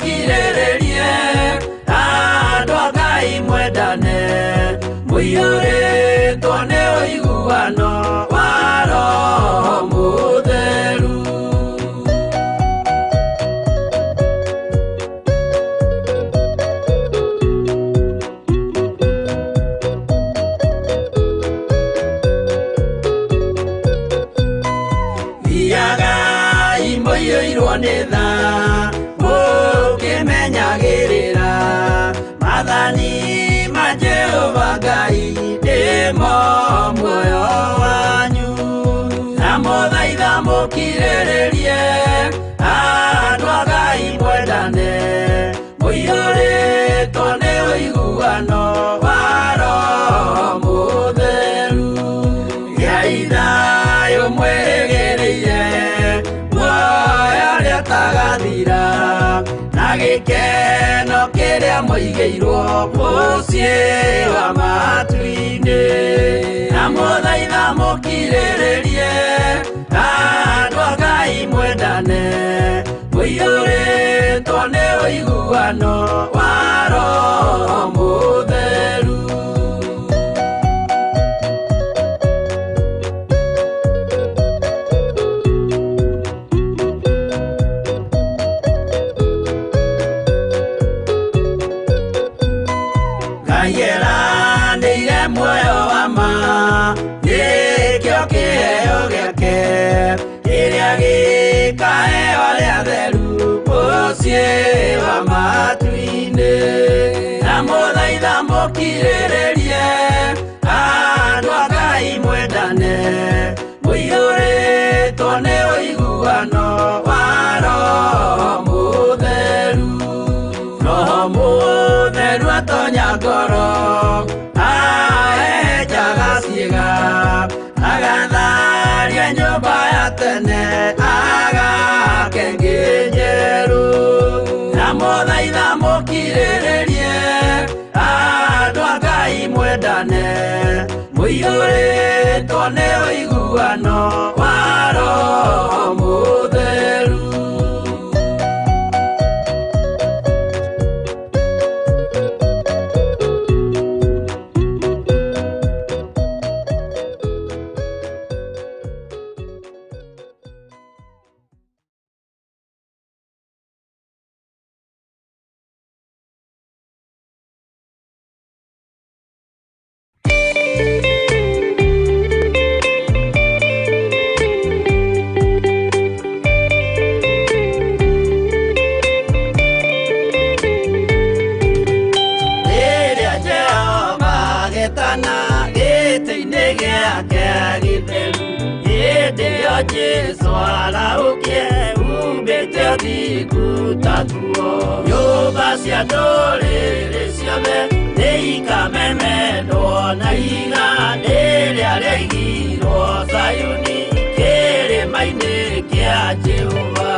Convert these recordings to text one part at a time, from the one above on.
mũkirĩrĩrie andũ a Ngai mwendane mũiyũrĩtwo nĩ ũiguano wa Roho Mũtheru. Thiagai mũiyũirwo nĩ tha mũkĩmenyagĩrĩra maathani ma Jehova Ngai nĩmo muoyo wanyu. Ndamũthaitha mũkirĩrĩrie andũ a Ngai mwendane mũiyũrĩtwo nĩ ũiguano wa Roho Mũtheru. Gĩai thayũ mwĩrĩgĩrĩire muoyo ũrĩa ũtagathira na gĩkeno kĩrĩa mũigĩirwo mũciĩ wa matu-inĩ. Ndamũthaitha mũkirĩrĩrie andũ a Ngai mwendane mũiyũrĩtwo nĩ ũiguano wa Roho Mũtheru. Ngai eranĩire muoyo wa ma nĩkĩo kĩheo gĩake kĩrĩa gĩkaheo arĩa atheru mũciĩ wa matu-inĩ. Ndamũthaitha mũkirĩrĩrie andũ a Ngai mwendane mũiyũrĩtwo nĩ ũiguano wa Roho Mũtheru. Roho Mũtheru atonya ngoro ahehenjaga ciĩga agatharia nyũmba ya tene agake ĩngĩ njerũ. Ndamũthaitha mũkirĩrĩrie andũ a Ngai mwendane mũiyũrĩtwo nĩ ũiguano wa Roho Mũtheru. Rĩrĩa Jehova agetana gĩtĩ-inĩ gĩake gĩtheru, hĩndĩ ĩyo Jesũ arahũkie umbĩte ũthingu ta nguo. Nyũmba cia ndũrĩrĩ ciothe nĩikamemendwo na ihiga rĩrĩa rĩaigirwo Zayuni kĩrĩma-inĩ kĩa Jehova.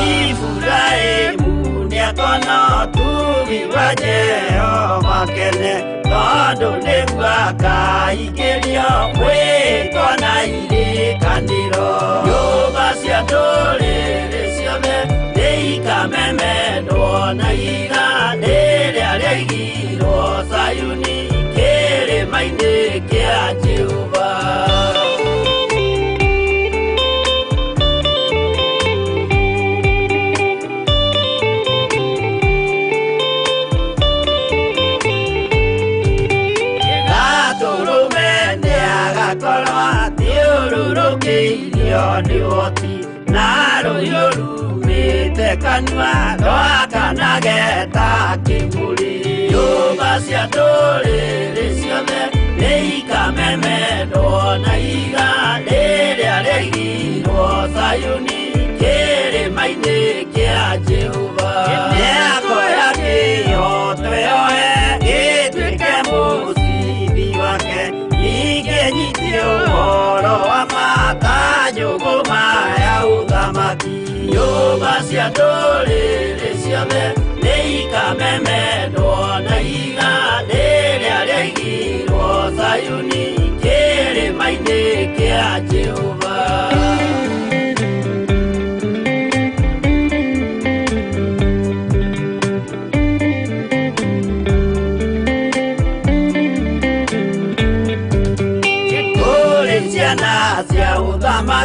Iburahĩmu nĩakona ũtugi wa Jehova kene tondũ nĩguo akaingĩrio mwĩtwa na irĩkanĩro. Nyũmba cia ndũrĩrĩ ciothe nĩikamemendwo na ihiga rĩrĩa rĩaigirwo Zayuni kĩrĩma-inĩ kĩa Jehova. Gatũrũme nĩagakorwo athiũrũrũkĩirio nĩ ũhoti na rũhiũ rumĩte kanua rwakanage ta kĩmũrĩ. Nyũmba cia ndũrĩrĩ ciothe nĩikamemendwo na ihiga rĩrĩa rĩaigirwo Zayuni kĩrĩma-inĩ kĩa Jehova. Nĩakoya kĩhooto yoe gĩtuĩke mũcibi wake ningĩ nyite ũhoro wa ma ta njũgũma ya ũthamaki. Nyũmba cia ndũrĩrĩ ciothe nĩikamemendwo na ihiga rĩrĩa rĩaigirwo Zayuni kĩrĩma-inĩ kĩa Jehova.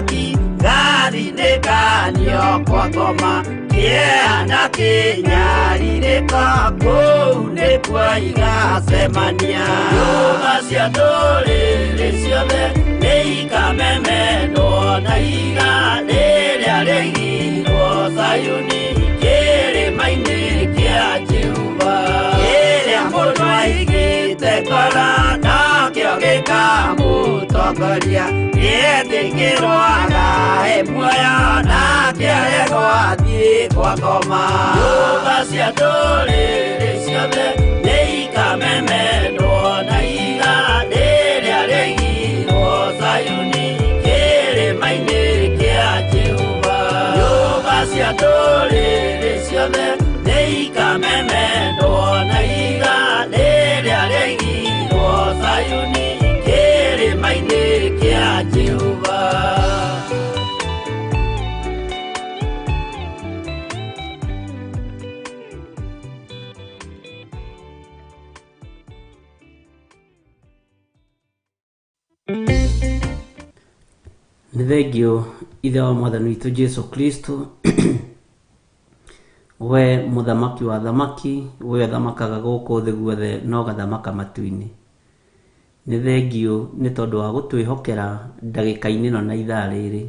Magathinĩkanio kwa ngoma kĩeha na kĩnyarirĩko kũu nĩkuo igacemania. Nyũmba cia ndũrĩrĩ ciothe nĩikamemenwo na ihiga rĩrĩa rĩigirwo Zayuni kĩrĩma-inĩ kĩa Jehova. Kĩrĩa mũndũ aigĩte ngoro nakĩo gĩkamũtongoria, gĩetĩkĩrwo agae muoyo nake aregwo athiĩ kwa ngoma. Nyũmba cia ndũrĩrĩ ciothe nĩikamemenwo na ihiga rĩrĩa rĩigirwo Zayuni kĩrĩma-inĩ kĩa Jehova. Nyũmba cia ndũrĩrĩ ciothe nĩikamemenwo na ihiga rĩrĩa rĩigirwo Zayuni kĩrĩma-inĩ kĩa Jehova. Nĩ thengio Ithe wa Mwathani witũ Jesu Kristo, we mũthamaki wa thamaki, we ũthamakaga gũkũ thĩ guothe na ũgathamaka matu-inĩ. Nĩ thengio nĩ tondũ wa gũtwĩhokera ndagĩka-inĩ ĩno na ithaa rĩrĩ.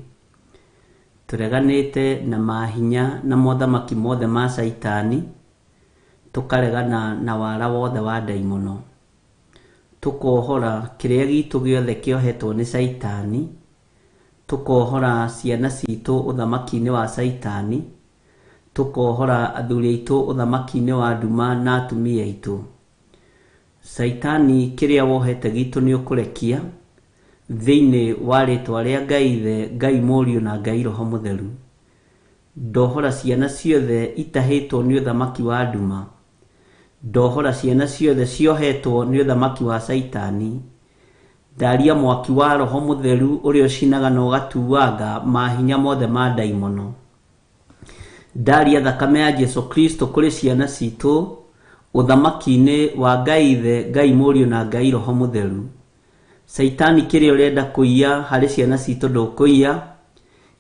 Tũreganĩte na mahinya na mothamaki mothe ma Caitani, tũkaregana na wara wothe wa ndaimono. Tũkohora kĩrĩa gitũ gĩothe kĩohetwo nĩ Caitani, tũkohora ciana citũ ũthamaki-inĩ wa Caitani, tũkohora athuri aitũ ũthamaki-inĩ wa nduma na atumia aitũ. Caitani kĩrĩa wohete gitũ nĩ ũkũrekia thĩinĩ wa rĩtwa rĩa Ngai Ithe, Ngai Mũriũ na Ngai Roho Mũtheru. Ndohora ciana ciothe itahĩtwo nĩ ũthamaki wa nduma. Ndohora ciana ciothe ciohetwo nĩ ũthamaki wa Caitani. Ndaria mwaki wa Roho Mũtheru ũrĩa ũcinaga na ũgatuanga mahinya mothe ma ndaimono. Ndaria thakame ya Jesu Kristo kũrĩ ciana citũ ũthamaki-inĩ wa Ngai Ithe, Ngai Mũriũ na Ngai Roho Mũtheru. Caitani kĩrĩa ũrenda kũiya harĩ ciana citũ ndũkũiya,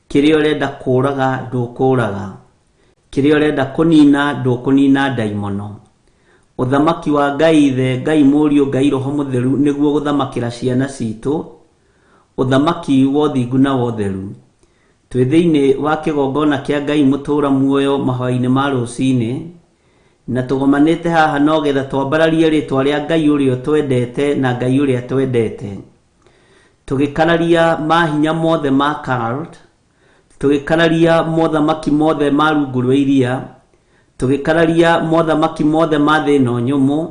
kĩrĩa ũrenda kũũraga ndũkũũraga, kĩrĩa ũrenda kũnina ndũkũnina ndaimono. Ũthamaki wa Ngai Ithe, Ngai Mũriũ, Ngai Roho Mũtheru nĩguo gũthamakĩra ciana citũ, ũthamaki wa ũthingu na wa ũtheru. Twĩ thĩinĩ wa kĩgongona kĩa Ngai mũtũũra muoyo mahoya-inĩ ma rũcinĩ, na tũgomanĩte haha no getha twambararie rĩtwa rĩa Ngai ũrĩa ũtwendete na Ngai ũrĩa twendete. Tũgĩkararia mahinya mothe ma cult, tũgĩkararia mothamaki mothe ma rungu rwa iria, tũgĩkararia mothamaki mothe ma thĩ ĩno nyũmũ,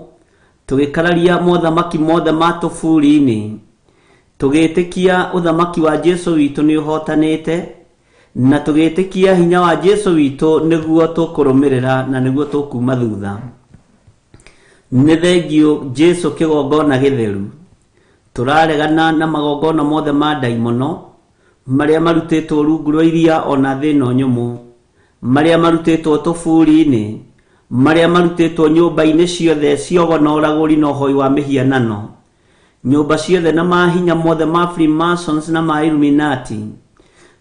tũgĩkararia mothamaki mothe ma tũburi-inĩ, tũgĩtĩkia ũthamaki wa Jesu witũ nĩ ũhotanĩte, na tũgĩtĩkia hinya wa Jesu witũ nĩguo tũkũrũmĩrĩra na nĩguo tũkuma thutha. Nĩ thengio Jesu kĩgongona gĩtheru. Tũraregana na magongona mothe ma ndaimono marĩa marutĩtwo rungu rwa iria ona thĩ ĩno nyũmũ, marĩa marutĩtwo tũburi-inĩ, marĩa marutĩtwo nyũmba-inĩ ciothe ciogo na ũragũri na ũhoi wa mĩhianano, nyũmba ciothe na mahinya mothe ma Freemasons na ma Illuminati.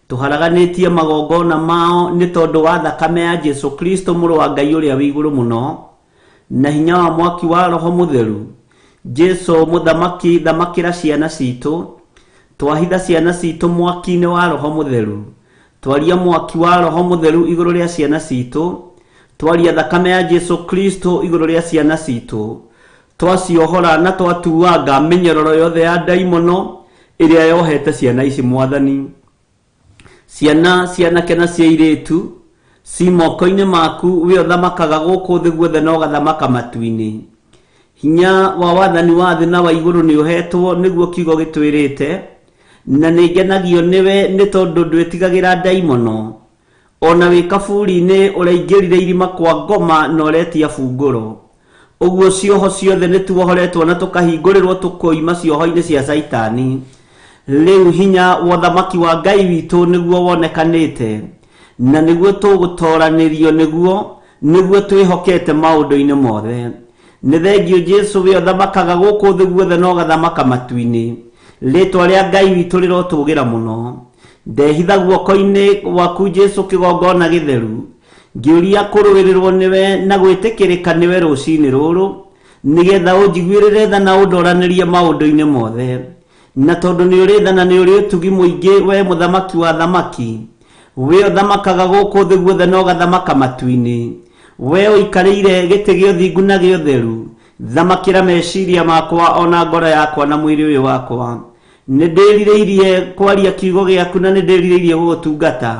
Tũharaganĩtie magongona mao nĩ tondũ wa thakame ya Jesu Kristo mũrũ wa Ngai ũrĩa wĩ igũrũ mũno, na hinya wa mwaki wa Roho Mũtheru. Jesu mũthamaki, thamakĩra ciana citũ, twahitha ciana citũ mwaki-inĩ wa Roho Mũtheru, twaria mwaki wa Roho Mũtheru igũrũ rĩa ciana citũ, twaria thakame ya Jesu Kristo igũrũ rĩa ciana citũ, twaciohora na twatuanga mĩnyororo yothe ya ndaimono ĩrĩa yohete ciana ici Mwathani. Ciana cianake na cia airĩtu ci moko-inĩ maku, we ũthamakaga gũkũ thĩ guothe na ũgathamaka matu-inĩ. Hinya wa wathani wa thĩ na wa igũrũ nĩ ũhetwo nĩguo kiugo gĩtwĩrĩte, na nĩ ngenagio nĩwe nĩ tondũ ndwĩtigagĩra ndaimono. Ona wĩ kaburi-inĩ ũraingĩrire irima kwa ngoma na ũretia bungũro. Ũguo cioho ciothe nĩ tuohoretwo na tũkahingũrĩrwo tũkoima cioho-inĩ cia Caitani. Rĩu hinya wa ũthamaki wa Ngai witũ nĩguo wonekanĩte, na nĩguo tũgũtoranĩrio nĩguo twĩhokete maũndũ-inĩ mothe. Nĩ thengio Jesu we ũthamakaga gũkũ thĩ guothe na ũgathamaka matu-inĩ. Rĩtwa rĩa Ngai witũ rĩrotũgĩra mũno. Ndehitha guoko-inĩ gwaku Jesu kĩgongona gĩtheru, ngĩũria kũrũĩrĩrwo nĩwe na gwĩtĩkĩrĩka nĩwe rũcinĩ rũrũ, nĩgetha ũnjiguĩrĩre tha na ũndoranĩrie maũndũ-inĩ mothe. Na tondũ nĩ ũrĩ tha na nĩ ũrĩ ũtugi mũingĩ, we mũthamaki wa thamaki, we ũthamakaga gũkũ thĩ guothe na ũgathamaka matu-inĩ, we ũikarĩire gĩtĩ gĩa ũthingu na gĩa ũtheru, thamakĩra meciria makwa ona ngoro yakwa na mwĩrĩ ũyũ wakwa. Nĩ ndĩrirĩirie kwaria kiugo gĩaku na nĩ ndĩrirĩirie gũgũtungata.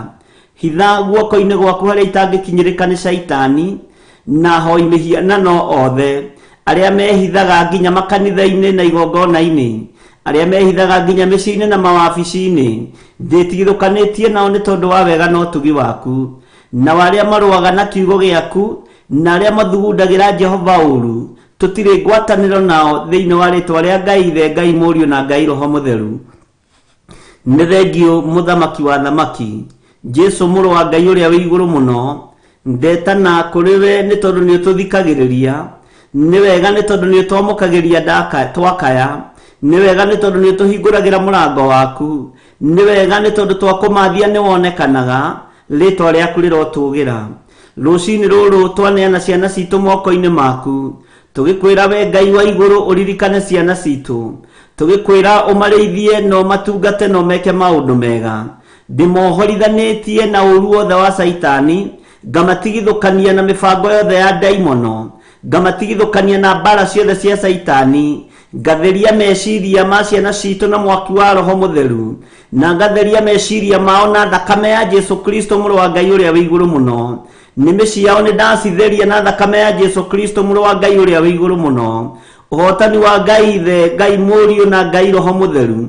Hitha guoko-inĩ gwaku harĩa itangĩkinyĩrĩka nĩ caitani na hoi mĩhianano othe, arĩa mehithaga nginya makanitha-inĩ na igongona-inĩ, arĩa mehithaga nginya mĩciĩ-inĩ na mawabici-inĩ. Ndĩtigithũkanĩtie nao nĩ tondũ wa wega na ũtugi waku. Na arĩa marũaga na kiugo gĩaku na arĩa mathugundagĩra Jehova ũru, tũtirĩ ngwatanĩro nao thĩinĩ wa rĩtwa rĩa Ngai Ithe, Ngai Mũriũ na Ngai Roho Mũtheru. Nĩ thengiũ mũthamaki wa thamaki, Jesu mũrũ wa Ngai ũrĩa wĩ igũrũ mũno, ndetana kũrĩ we nĩ tondũ nĩ ũtũthikagĩrĩria. Nĩ wega nĩ tondũ nĩ ũtwamũkagĩria twakaya. Nĩ wega nĩ tondũ nĩ ũtũhingũragĩra mũrango waku. Nĩ wega nĩ tondũ twakũmathia nĩ wonekanaga, rĩtwa rĩaku rĩrotũgĩra. Rũcinĩ rũrũ twaneana ciana citũ moko-inĩ maku, tũgĩkwĩra we Ngai wa igũrũ ũririkane ciana citũ, tũgĩkwĩra ũmarĩithie na ũmatungate na ũmeke maũndũ mega. Ndĩmohorithanĩtie na ũru wothe wa caitani, ngamatigithũkania na mĩbango yothe ya ndaimono, ngamatigithũkania na mbara ciothe cia caitani, ngatheria meciria ma ciana citũ na mwaki wa Roho Mũtheru, na ngatheria meciria mao na thakame ya Jesu Kristo mũrũ wa Ngai ũrĩa wĩ igũrũ mũno. Nĩmĩ ciao nĩ ndacitheria na thakame ya Jesu Kristo mũrũ wa Ngai ũrĩa wĩ igũrũ mũno. Ũhotani wa Ngai Ithe, Ngai Mũriũ na Ngai Roho Mũtheru,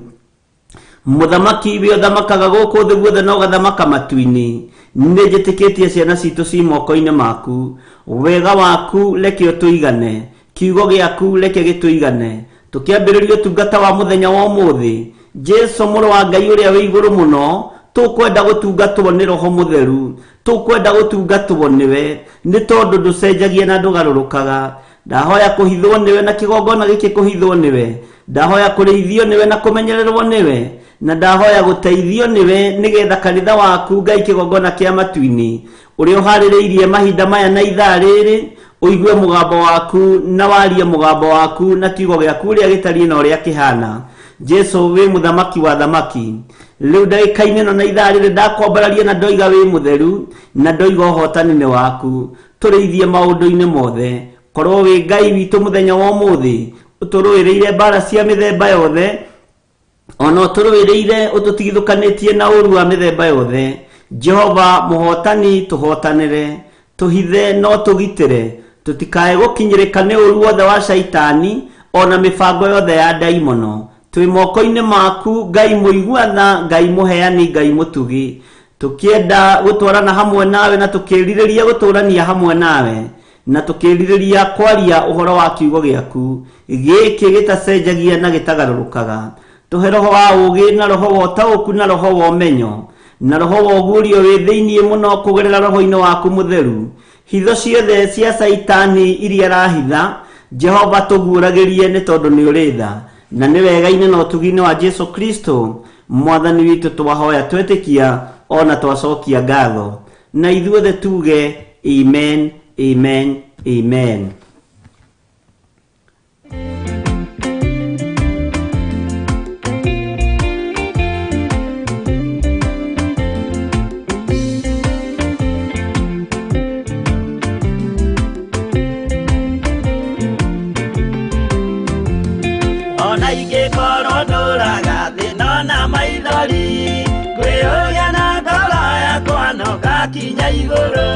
mũthamaki wĩ ũthamakaga gũkũ thĩ guothe na ũgathamaka matu-inĩ, nĩ njĩtĩkĩtie ciana citũ ci moko-inĩ maku. Wega waku reke ũtũigane, kiugo gĩaku reke gĩtũigane. Tũkĩambĩrĩria ũtungata wa mũthenya wa ũmũthĩ, Jesu mũrũ wa Ngai ũrĩa wĩ igũrũ mũno, tũkwenda gũtungatwo nĩ Roho Mũtheru, tũkwenda gũtungatwo nĩwe, nĩ tondũ ndũcenjagia na ndũgarũrũkaga. Ndahoya kũhithwo nĩwe na kĩgongona gĩkĩ kũhithwo nĩwe, ndahoya kũrĩithio nĩwe na kũmenyererwo nĩwe, na ndahoya gũteithio nĩwe nĩgetha kanitha waku Ngai kĩgongona kĩa matu-inĩ ũrĩa ũharĩrĩirie mahinda maya na ithaa rĩrĩ, ũigue mũgambo waku na warie mũgambo waku na kiugo gĩaku ũrĩa gĩtariĩ na ũrĩa kĩhana. Jesu wĩ mũthamaki wa thamaki, rĩu ndagĩka-inĩ ĩno na ithaa rĩrĩ ndakwambararia na ndoiga wĩ mũtheru na ndoiga ũhotani nĩ waku. Tũrĩithie maũndũ-inĩ mothe, korwo wĩ Ngai witũ mũthenya wa ũmũthĩ, ũtũrũĩrĩire mbara cia mĩthemba yothe, ona ũtũrũĩrĩire ũtũtigithũkanĩtie na ũru wa mĩthemba yothe. Jehova mũhotani, tũhotanĩre, tũhithe no tũgitĩre, tũtikae gũkinyĩrĩka nĩ ũru wothe wa caitani ona mĩbango yothe ya ndaimono. Twĩ moko-inĩ maku Ngai mũigua tha, Ngai mũheani, Ngai mũtugi, tũkĩenda gũtwarana hamwe nawe na tũkĩrirĩria gũtũrania hamwe nawe na tũkĩrirĩria kwaria ũhoro wa kiugo gĩaku gĩkĩ gĩtacenjagia na gĩtagarũrũkaga. Tũhe roho wa ũũgĩ na roho wa ũtaũku na roho wa ũmenyo na roho wa ũguũrio wĩ thĩinĩ mũno kũgerera roho-inĩ waku mũtheru. Hitho ciothe cia caitani iria arahitha, Jehova tũguũragĩrie nĩ tondũ nĩ ũrĩ tha na nĩ wega-inĩ na ũtugi-inĩ wa Jesu Kristo mwathani witũ twahoya twetĩkia ona twacokia ngatho, na ithuothe tuge amen, amen, amen. Ona ingĩkorwo ndũraga thĩ no na maithori, ngwĩyũria na ngoro yakwa no ngakinya igũrũ.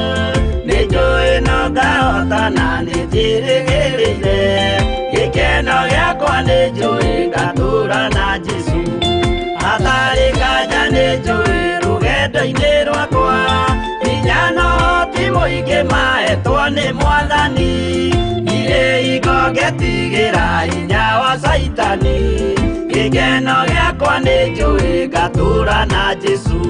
Nĩ njũĩ no ngahotana, nĩ njĩrĩgĩrĩire gĩkeno gĩakwa, nĩ njũĩ ngatũũra na Jesũ. Hatarĩ nganja nĩ njũĩ rũgendo-inĩ rwakwa, hinya no ti mũingĩ mahetwo nĩ Mwathani. Ndirĩ hingo ngetigĩra hinya wa caitani, gĩkeno gĩakwa nĩ njũĩ ngatũũra na Jesũ.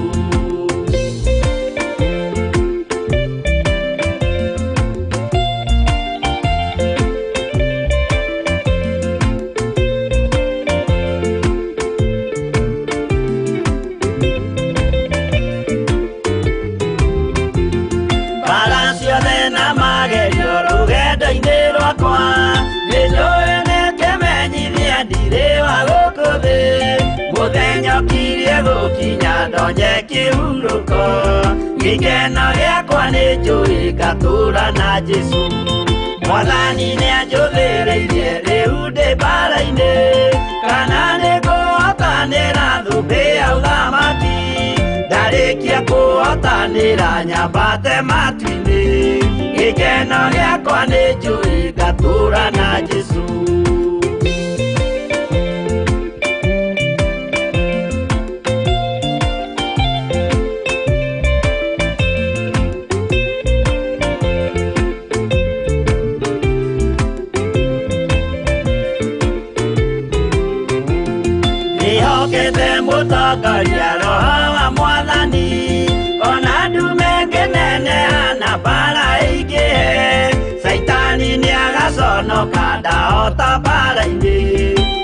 ndonye kĩhurũko. Gĩkeno gĩakwa nĩ njũĩ ngatũũra na Jesũ. Mwathani nĩanjũthĩrĩirie rĩu ndĩ mbara-inĩ, kana nĩngũhotanĩra thũmbĩ ya ũthamaki. Ndarĩkia kũhotanĩra nyambate matu-inĩ. Gĩkeno gĩakwa nĩ njũĩ ngatũũra na Jesũ. Ndĩhokete mũtongoria Roho wa Mwathani, ona ndume ngĩneneha na mbara ĩingĩhe. Caitani nĩagaconoka ndahota mbara-inĩ.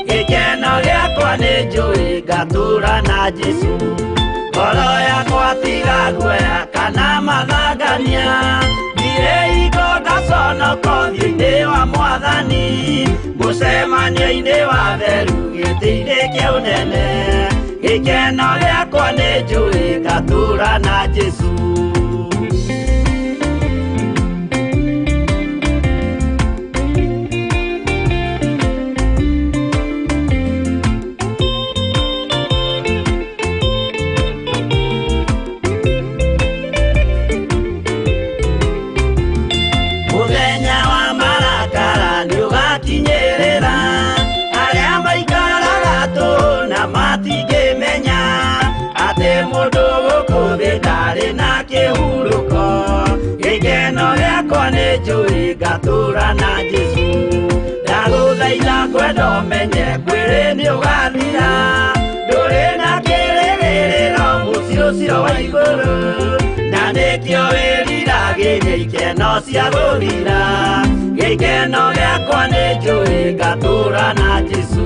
Gĩkeno gĩakwa nĩ njũĩ ngatũũra na Jesũ. Ngoro yakwa tiga guoya kana mathangania, ndirĩ hingo ngaconoka ũthiũ-inĩ wa Mwathani. Mũcemanio-inĩ wa theru gĩtĩ-inĩ kĩa ũnene, gĩkeno gĩakwa nĩ njũĩ ngatũũra na Jesũ. Mũthenya wa marakara nĩũgakinyĩrĩra, arĩa maikaraga tũhũ na matingĩmenya atĩ mũndũ gũkũ thĩ ndarĩ na kĩhurũko. Gĩkeno gĩakwa nĩ njũĩ ngatũũra na Jesũ. Ndagũthaitha ngwenda ũmenye mwĩrĩ nĩũgathira, ndũrĩ na kĩrĩgĩrĩro mũciĩ ũcio wa igũrũ, na nĩkĩo wĩriragĩria ikeno cia gũthira. Gĩkeno gĩakwa nĩ njũĩ ngatũũra na Jesũ.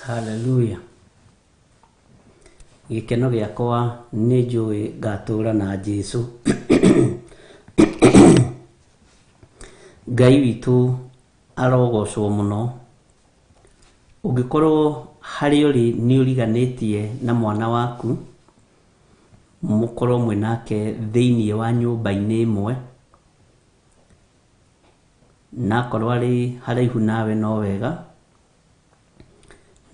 Haleluya. Gĩkeno gĩakwa nĩ njũĩ ngatũũra na Jesũ. Ngai witũ arogocwo mũno. Ũngĩkorwo harĩa ũrĩ nĩ ũriganĩtie na mwana waku, mũkorwo mwĩ nake thĩiniĩ wa nyũmba-inĩ ĩmwe, na akorwo arĩ haraihu nawe no wega,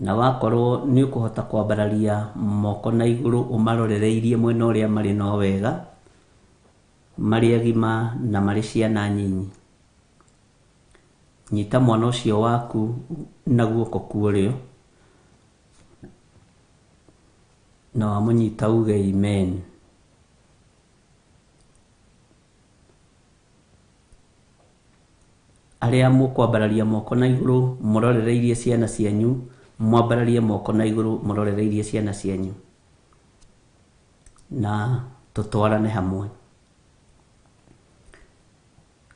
na wakorwo nĩ ũkũhota kwambararia moko na igũrũ ũmarorereirie mwena ũrĩa marĩ no wega, marĩ agima na marĩ ciana nyinyi. Nyita mwana ũcio waku na guoko kwa ũrĩo, na wamũnyita uge amen. Arĩa mũkwambararia moko na igũrũ mũrorereirie ciana cianyu, mwambararie moko na igũrũ mũrorereirie ciana cianyu, na tũtwarane hamwe.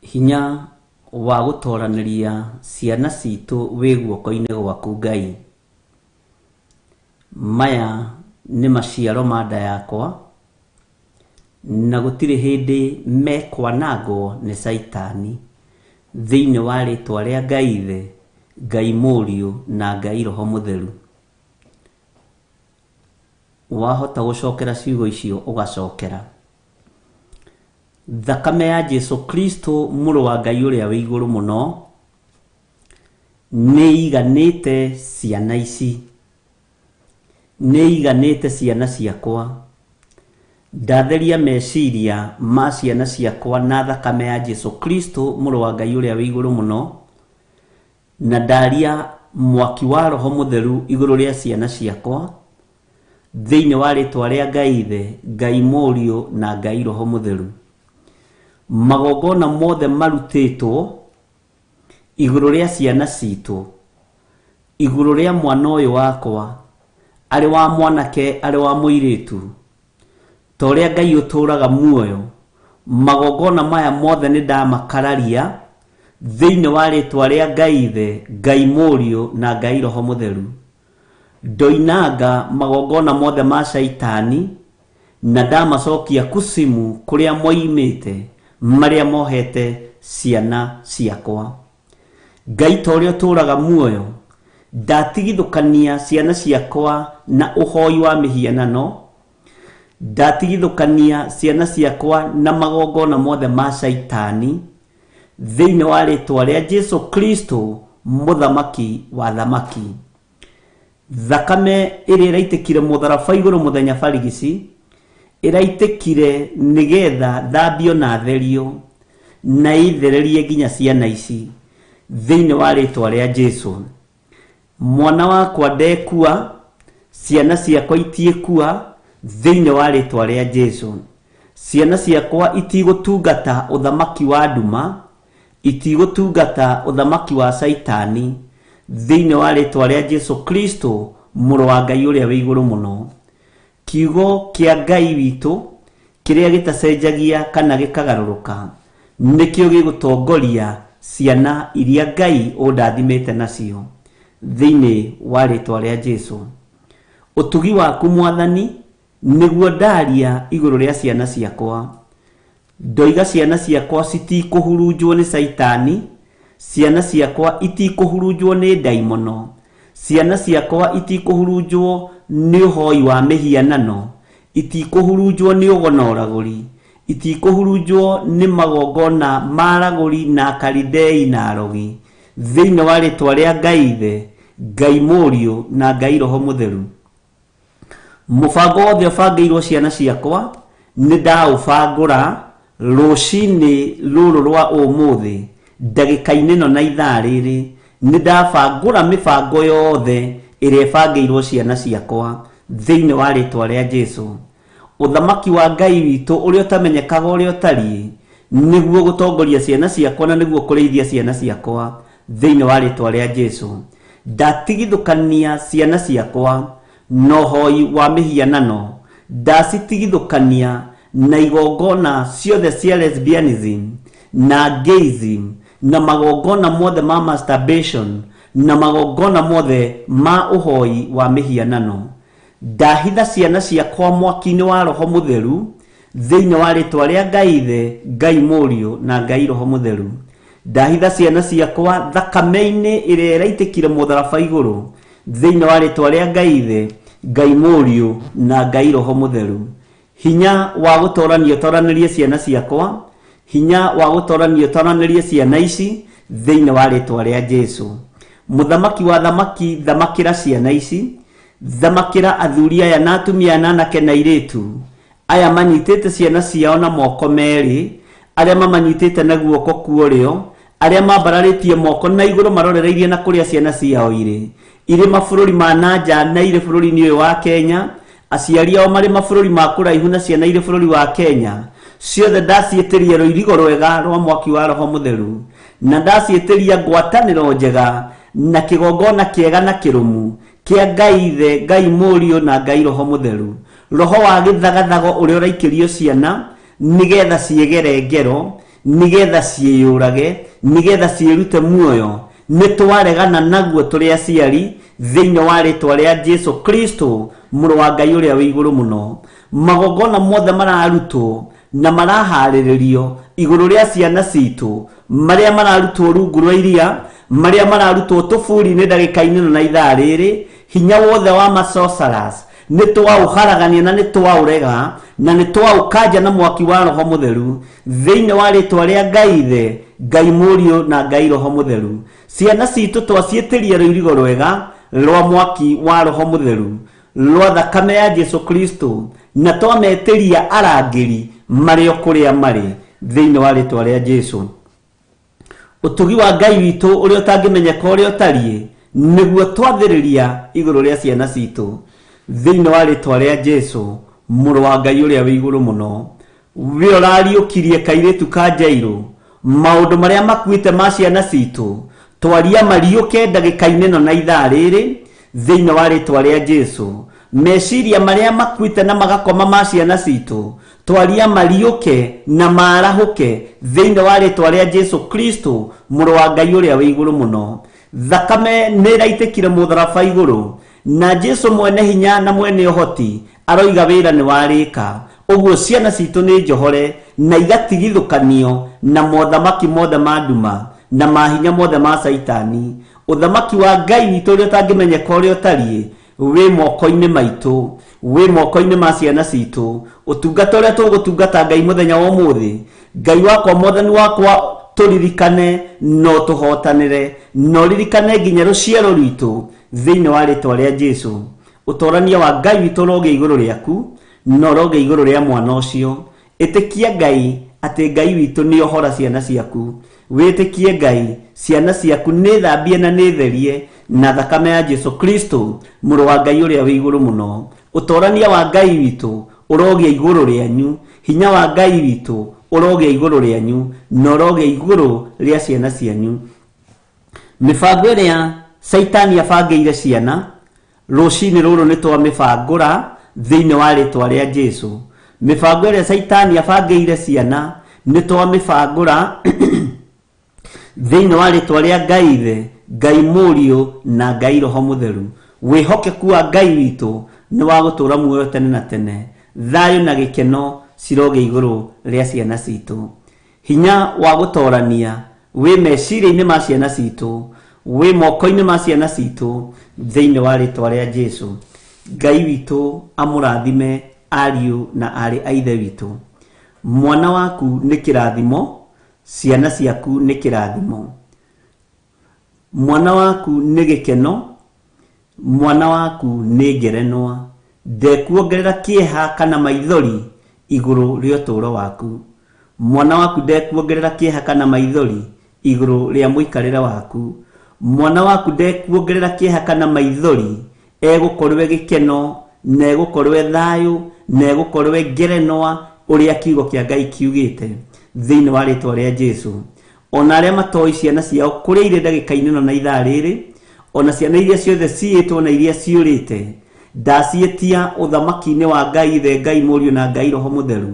Hinya wa gũtoranĩria ciana citũ wĩ guoko-inĩ gwaku Ngai. Maya nĩ maciaro ma nda yakwa, na gũtirĩ hĩndĩ mekwanangwo nĩ Caitani. Thĩinĩ wa rĩtwa rĩa Ngai Ithe, Ngai Mũriũ na Ngai Roho Mũtheru. Wahota gũcokera ciugo icio ũgacokera. Thakame ya Jesu Kristo mũrũ wa Ngai ũrĩa wĩ igũrũ mũno nĩ iganĩte ciana ici, nĩ iganĩte ciana ciakwa. Ndatheria meciria ma ciana ciakwa na thakame ya Jesu Kristo mũrũ wa Ngai ũrĩa wĩ igũrũ mũno, na ndaria mwaki wa Roho Mũtheru igũrũ rĩa ciana ciakwa thĩinĩ wa rĩtwa rĩa Ngai Ithe, Ngai Mũriũ na Ngai Roho Mũtheru. Magongona mothe marutĩtwo igũrũ rĩa ciana citũ, igũrũ rĩa mwana ũyũ wakwa, arĩ wa mwanake arĩ wa mũirĩtu, ta ũrĩa Ngai ũtũũraga muoyo, magongona maya mothe nĩ ndamakararia Thĩinĩ wa rĩtwa rĩa Ngai Ithe, Ngai Mũriũ na Ngai Roho Mũtheru. Ndoinanga magongona mothe ma Shaitani na ndamacokia kusimu kũrĩa moimĩte marĩa mohete ciana ciakwa. Ngai ta ũrĩa ũtũũraga muoyo, ndatigithũkania ciana ciakwa na ũhoi wa mĩhianano, ndatigithũkania ciana ciakwa na magongona mothe ma Shaitani, thĩinĩ wa rĩtwa rĩa Jesu Kristo mũthamaki wa thamaki. Thakame ĩrĩa ĩraitĩkire mũtharaba igũrũ mũthenya barigici, ĩraitĩkire nĩgetha thambio na therio na ĩthererie nginya ciana ici thĩinĩ wa rĩtwa rĩa Jesu. Mwana wakwa ndekua, ciana ciakwa itiĩkua thĩinĩ wa rĩtwa rĩa Jesu. Ciana ciakwa itigũtungata ũthamaki wa nduma, itigũtungata ũthamaki wa Caitani thĩinĩ wa rĩtwa rĩa Jesu Kristo mũrũ wa Ngai ũrĩa wĩ igũrũ mũno. Kiugo kĩa Ngai witũ kĩrĩa gĩtacenjagia kana gĩkagarũrũka nĩkĩo gĩgũtongoria ciana iria Ngai ũndathimĩte nacio thĩinĩ wa rĩtwa rĩa Jesu. Ũtugi waku Mwathani nĩguo ndaria igũrũ rĩa ciana ciakwa. Ndoiga ciana ciakwa citikũhurunjwo nĩ Caitani, ciana ciakwa itikũhurunjwo nĩ ndaimono, ciana ciakwa itikũhurunjwo nĩ ũhoi wa mĩhianano, itikũhurunjwo nĩ ũgonoragũri, itikũhurunjwo nĩ magongona ma aragũri na akaridei na arogi, thĩinĩ wa rĩtwa rĩa Ngai Ithe, Ngai Mũriũ na Ngai Roho Mũtheru. Mũbango wothe ũbangĩirwo ciana ciakwa nĩ ndaũbangũra rũcinĩ rũrũ rwa ũmũthĩ, ndagĩka-inĩ ĩno na ithaa rĩrĩ, nĩ ndabangũra mĩbango yothe ĩrĩa ĩbangĩirwo ciana ciakwa thĩinĩ wa rĩtwa rĩa Jesu. Ũthamaki wa Ngai witũ ũrĩa ũtamenyekaga ũrĩa ũtariĩ nĩguo gũtongoria ciana ciakwa na nĩguo kũrĩithia ciana ciakwa thĩinĩ wa rĩtwa rĩa Jesu. Ndatigithũkania ciana ciakwa na ũhoi wa mĩhianano, ndacitigithũkania na igongona ciothe cia lesbianism na gayism na magongona mothe ma masturbation na magongona mothe ma ũhoi wa mĩhianano. Ndahitha ciana ciakwa mwaki-inĩ wa Roho Mũtheru thĩinĩ wa rĩtwa rĩa Ngai Ithe, Ngai Mũriũ na Ngai Roho Mũtheru. Ndahitha ciana ciakwa thakame-inĩ ĩrĩa ĩraitĩkire mũtharaba igũrũ thĩinĩ wa rĩtwa rĩa Ngai Ithe, Ngai Mũriũ na Ngai Roho Mũtheru. Hinya wa gũtorania ũtoranĩrie ciana ciakwa, hinya wa gũtorania ũtoranĩrie ciana ici thĩinĩ wa rĩtwa rĩa Jesu. Mũthamaki wa thamaki, thamakĩra ciana ici, thamakĩra athuri aya na atumia na anake na airĩtu aya manyitĩte ciana ciao na moko merĩ, arĩa mamanyitĩte na guoko kwa ũrĩo, arĩa mambararĩtie moko na igũrũ marorereirie na kũrĩa ciana ciao irĩ, irĩ mabũrũri ma na nja na irĩ bũrũri-inĩ ũyũ wa Kenya, aciari ao marĩ mabũrũri ma kũraihu na ciana irĩ bũrũri wa Kenya. Ciothe ndaciĩtĩria rũirigo rwega rwa mwaki wa Roho Mũtheru, na ndaciĩtĩria ngwatanĩro njega na kĩgongona kĩega na kĩrũmu kĩa Ngai Ithe, Ngai Mũriũ na Ngai Roho Mũtheru. Roho wa gĩthagathago ũrĩa ũraikĩrio ciana nĩgetha ciĩgere ngero, nĩgetha ciĩyũrage, nĩgetha ciĩrute muoyo, nĩ twaregana naguo tũrĩ aciari thĩinĩ wa rĩtwa rĩa Jesu Kristo mũrũ wa Ngai ũrĩa wĩ igũrũ mũno. Magongona mothe mararutwo na maraharĩrĩrio igũrũ rĩa ciana citũ, marĩa mararutwo rungu rwa iria, marĩa mararutwo tũburi-inĩ ndagĩka-inĩ ĩno na ithaa rĩrĩ, hinya wothe wa masorcerers nĩ twaũharagania na nĩ twaũrega na nĩ twaũkanja na mwaki wa Roho Mũtheru thĩinĩ wa rĩtwa rĩa Ngai Ithe, Ngai Mũriũ na Ngai Roho Mũtheru. Ciana citũ twaciĩtĩria rũirigo rwega rwa mwaki wa Roho Mũtheru rwa thakame ya Jesu Kristo, na twametĩria arangĩri marĩ o kũrĩa marĩ thĩinĩ wa rĩtwa rĩa Jesu. Ũtugi wa Ngai witũ ũrĩa ũtangĩmenyeka ũrĩa ũtariĩ nĩguo twathĩrĩria igũrũ rĩa ciana citũ thĩinĩ wa rĩtwa rĩa Jesu mũrũ wa Ngai ũrĩa wĩ igũrũ mũno. We ũrariũkirie kairĩtu ka Jairũ, maũndũ marĩa makuĩte ma ciana citũ twaria mariũke ndagĩka-inĩ ĩno na ithaa rĩrĩ thĩinĩ wa rĩtwa rĩa Jesu. Meciria marĩa makuĩte na magakoma ma ciana citũ, twaria mariũke na marahũke thĩinĩ wa rĩtwa rĩa Jesu Kristo, mũrũ wa Ngai ũrĩa wĩ igũrũ mũno. Thakame nĩ ĩraitĩkire mũtharaba igũrũ, na Jesu mwene hinya na mwene ũhoti aroiga wĩra nĩ warĩka. Ũguo ciana citũ nĩ njohore na igatigithũkanio na mothamaki mothe ma nduma na mahinya mothe ma Caitani. Ũthamaki wa Ngai witũ ũrĩa ũtangĩmenyeka ũrĩa ũtariĩ wĩ moko-inĩ maitũ, wĩ moko-inĩ ma ciana citũ. Ũtungata ũrĩa tũgũtungata Ngai mũthenya wa ũmũthĩ, Ngai wakwa, Mwathani wakwa, tũririkane no tũhotanĩre, na ũririkane nginya rũciaro rwitũ thĩinĩ wa rĩtwa rĩa Jesu. Ũtorania wa Ngai witũ ũrogĩa igũrũ rĩaku na ũrogĩa igũrũ rĩa mwana ũcio. Ĩtĩkia Ngai atĩ Ngai witũ nĩ ohora ciana ciaku. Wĩtĩkie Ngai ciana ciaku nĩ thambie na nĩ therie na thakame ya Jesu Kristo, mũrũ wa Ngai ũrĩa wĩ igũrũ mũno. Ũtorania wa Ngai witũ ũrogĩa igũrũ rĩanyu, hinya wa Ngai witũ ũrogĩa igũrũ rĩanyu na ũrogĩa igũrũ rĩa ciana cianyu. Mĩbango ĩrĩa Caitani abangĩire ciana rũcinĩ rũrũ nĩ twamĩbangũra thĩinĩ wa rĩtwa rĩa Jesu. Mĩbango ĩrĩa Caitani abangĩire ciana nĩ twamĩbangũra thĩinĩ wa rĩtwa rĩa Ngai Ithe, Ngai Mũriũ na Ngai Roho Mũtheru. Wĩhokeku wa Ngai witũ nĩ wa gũtũũra muoyo tene na tene. Thayũ na gĩkeno cirogĩa igũrũ rĩa ciana citũ. Hinya wa gũtorania wĩ meciria-inĩ ma ciana citũ, wĩ moko-inĩ ma ciana citũ thĩinĩ wa rĩtwa rĩa Jesu. Ngai witũ amũrathime ariũ na aarĩ a ithe witũ. Mwana waku nĩ kĩrathimo, ciana ciaku nĩ kĩrathimo. Mwana waku nĩ gĩkeno, mwana waku nĩ ngerenwa. Ndekuongerera kĩeha kana maithori igũrũ rĩa ũtũũro waku. Mwana waku ndekuongerera kĩeha kana maithori igũrũ rĩa mũikarĩre waku. Mwana waku ndekuongerera kĩeha kana maithori, egũkorwo e gĩkeno na egũkorwo e thayũ na egũkorwo e ngerenwa ũrĩa kiugo kĩa Ngai kiugĩte thĩinĩ wa rĩtwa rĩa Jesu. Ona arĩa matoĩ ciana ciao kũrĩa irĩ ndagĩka-inĩ ĩno na ithaa rĩrĩ, ona ciana iria ciothe ciĩtwo na iria ciũrĩte, ndaciĩtia ũthamaki-inĩ wa Ngai Ithe, Ngai Mũriũ na Ngai Roho Mũtheru.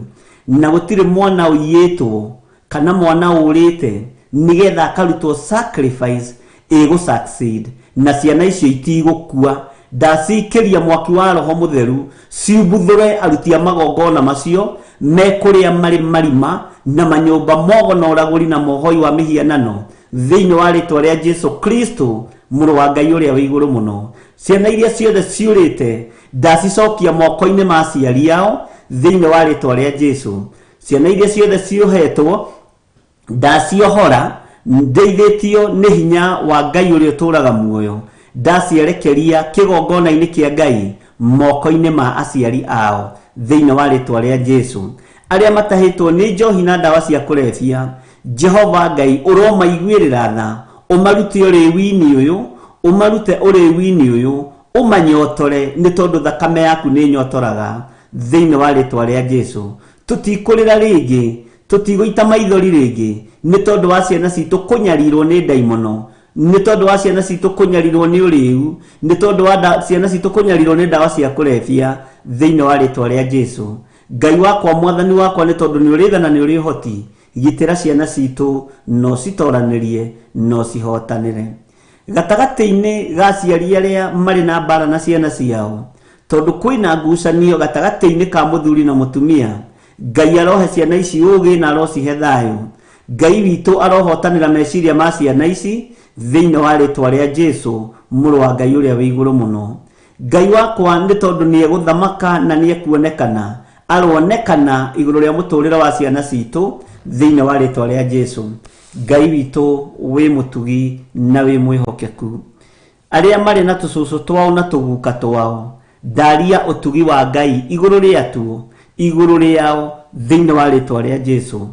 Na gũtirĩ mwana ũiyĩtwo kana mwana ũrĩte nĩgetha akarutwo sacrifice ĩgũ succeed, na ciana icio itigũkua. Ndacikĩria mwaki wa Roho Mũtheru ciumbuthũre aruti a magongona macio mekũrĩa marĩ marima na manyũmba mogo na ũragũri na mohoi wa mĩhianano thĩinĩ wa rĩtwa rĩa Jesu Kristo, mũrũ wa Ngai ũrĩa wĩ igũrũ mũno. Ciana iria ciothe ciũrĩte ndacicokia moko-inĩ ma aciari ao thĩinĩ wa rĩtwa rĩa Jesu. Ciana iria ciothe ciohetwo ndaciohora ndeithĩtio nĩ hinya wa Ngai ũrĩa ũtũũraga muoyo, ndacierekeria kĩgongona-inĩ kĩa Ngai moko-inĩ ma aciari ao thĩinĩ wa rĩtwa rĩa Jesu. Arĩa matahĩtwo nĩ njohi na ndawa cia kũrebia, Jehova Ngai ũromaiguĩrĩra tha, ũmarute ũrĩu-inĩ ũyũ, ũmarute ũrĩu-inĩ ũyũ, ũmanyotore nĩ tondũ thakame yaku nĩ ĩnyotoraga thĩinĩ wa rĩtwa rĩa Jesu. Tũtikũrĩra rĩngĩ, tũtigũita maithori rĩngĩ nĩ tondũ wa ciana citũ kũnyarirwo nĩ ndaimono, nĩ tondũ wa ciana citũ kũnyarirwo nĩ ũrĩu, nĩ tondũ wa ciana citũ kũnyarirwo nĩ ndawa cia kũrebia thĩinĩ wa rĩtwa rĩa Jesu. Ngai wakwa, Mwathani wakwa, nĩ tondũ nĩ ũrĩ tha na nĩ ũrĩ ũhoti, gitĩra ciana citũ no citoranĩrie no cihotanĩre. Gatagatĩ-inĩ ga aciari arĩa marĩ na mbara na ciana ciao, tondũ kwĩna ngucanio gatagatĩ-inĩ ka mũthuri na mũtumia, Ngai arohe ciana ici ũũgĩ na arocihe thayũ. Ngai witũ arohotanĩra meciria ma ciana ici thĩinĩ wa rĩtwa rĩa Jesu, mũrũ wa Ngai ũrĩa wĩ igũrũ mũno. Ngai wakwa, nĩ tondũ nĩ egũthamaka na nĩ ekuonekana, aronekana igũrũ rĩa mũtũrĩre wa ciana citũ thĩinĩ wa rĩtwa rĩa Jesu. Ngai witũ wĩ mũtugi na wĩ mwĩhokeku. Arĩa marĩ na tũcũcũ twao na tũguka twao, ndaria ũtugi wa Ngai igũrũ rĩatuo, igũrũ rĩao thĩinĩ wa rĩtwa rĩa Jesu.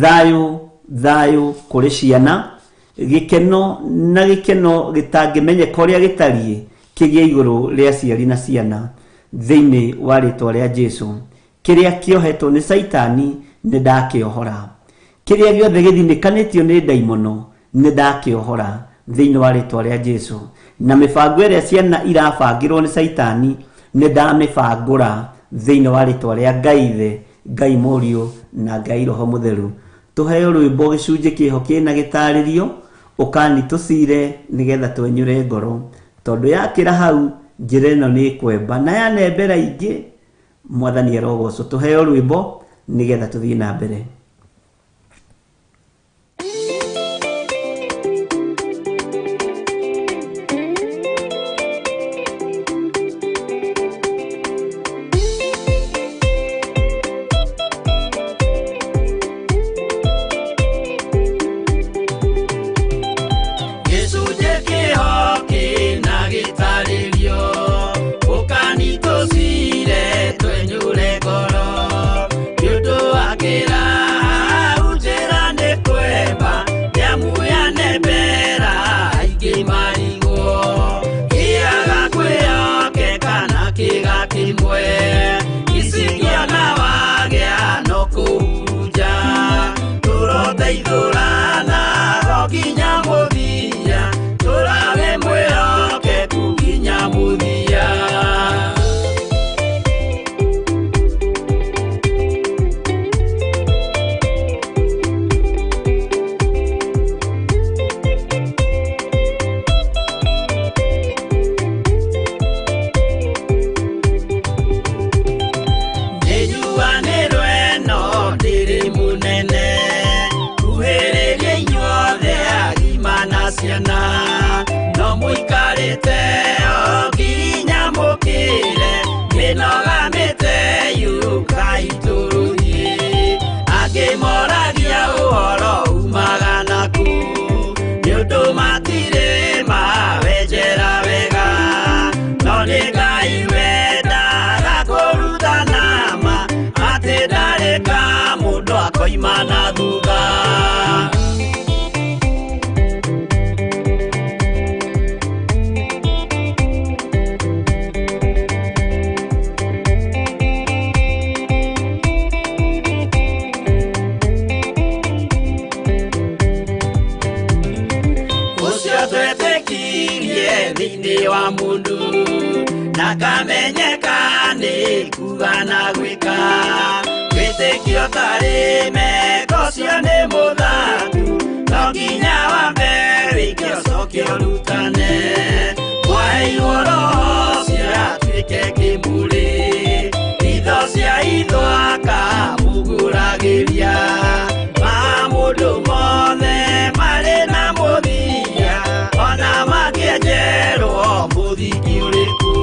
Thayũ, thayũ kũrĩ ciana, gĩkeno na gĩkeno gĩtangĩmenyeka ũrĩa gĩtariĩ kĩgĩe igũrũ rĩa aciari na ciana thĩinĩ wa rĩtwa rĩa Jesu. Kĩrĩa kĩohetwo nĩ Caitani nĩ ndakĩohora, kĩrĩa gĩothe gĩthinĩkanĩtio nĩ ndaimono nĩ ndakĩohora thĩinĩ wa rĩtwa rĩa Jesu. Na mĩbango ĩrĩa ciana irabangĩrwo nĩ Caitani Nĩ ndamĩbangũra thĩinĩ wa rĩtwa rĩa Ngai Ithe, Ngai Mũriũ na Ngai Roho Mũtheru. Tũheo rwĩmbo gĩcunjĩ kĩho kĩna gĩtarĩrio, ũkani tũcire nĩgetha twenyũre ngoro, tondũ yakĩra hau njĩra ĩno nĩ ĩkwemba na yanembera ingĩ. Mwathani arogocwo. Tũheo rwĩmbo nĩgetha tũthiĩ na mbere. Gĩcunjĩ kĩho kĩna gĩtarĩrio, ũkani tũcire twenyũre ngoro. Nĩ ũndũ wa kĩra hau njĩra nĩ kwemba, nĩamu yanembera aingĩ marigwo. Kĩaga kwĩhokeka na kĩga kĩmwe, icikĩona wagĩa no kũhurunja. Tũroteithũrana o nginya mũthia, tũrawe mwĩhokeku nginya mũthia. Nĩnjuanĩrwo ĩno ndĩrĩ mũnene, kuhĩrĩria inyuothe agima na ciana. No mũikarĩte o nginya mũkĩre, mĩnoga mĩte yũkai tũrũthiĩ. Angĩ moragia ũhoro umaga nakũ, nĩ ũndũ matirĩ mawenjera wega. No nĩ Ngai wendaga kũrutana ma, atĩ ndarĩ ka mũndũ akoima na thutha. Ũcio twetĩkirie thĩinĩ wa mũndũ, na kamenyeka nĩ kuga na gwĩka. Wĩtĩkio ũtarĩ meko ũcio nĩ mũthangu, no nginya wambe wĩke ũcoke ũrutane. Mwaheirwo Roho ũcio atuĩke kĩmũrĩ, itho cia itho akamũgũragĩria. Maũndũ mothe marĩ na mũthia, ona mangĩenjerwo mũthingi ũrĩkũ.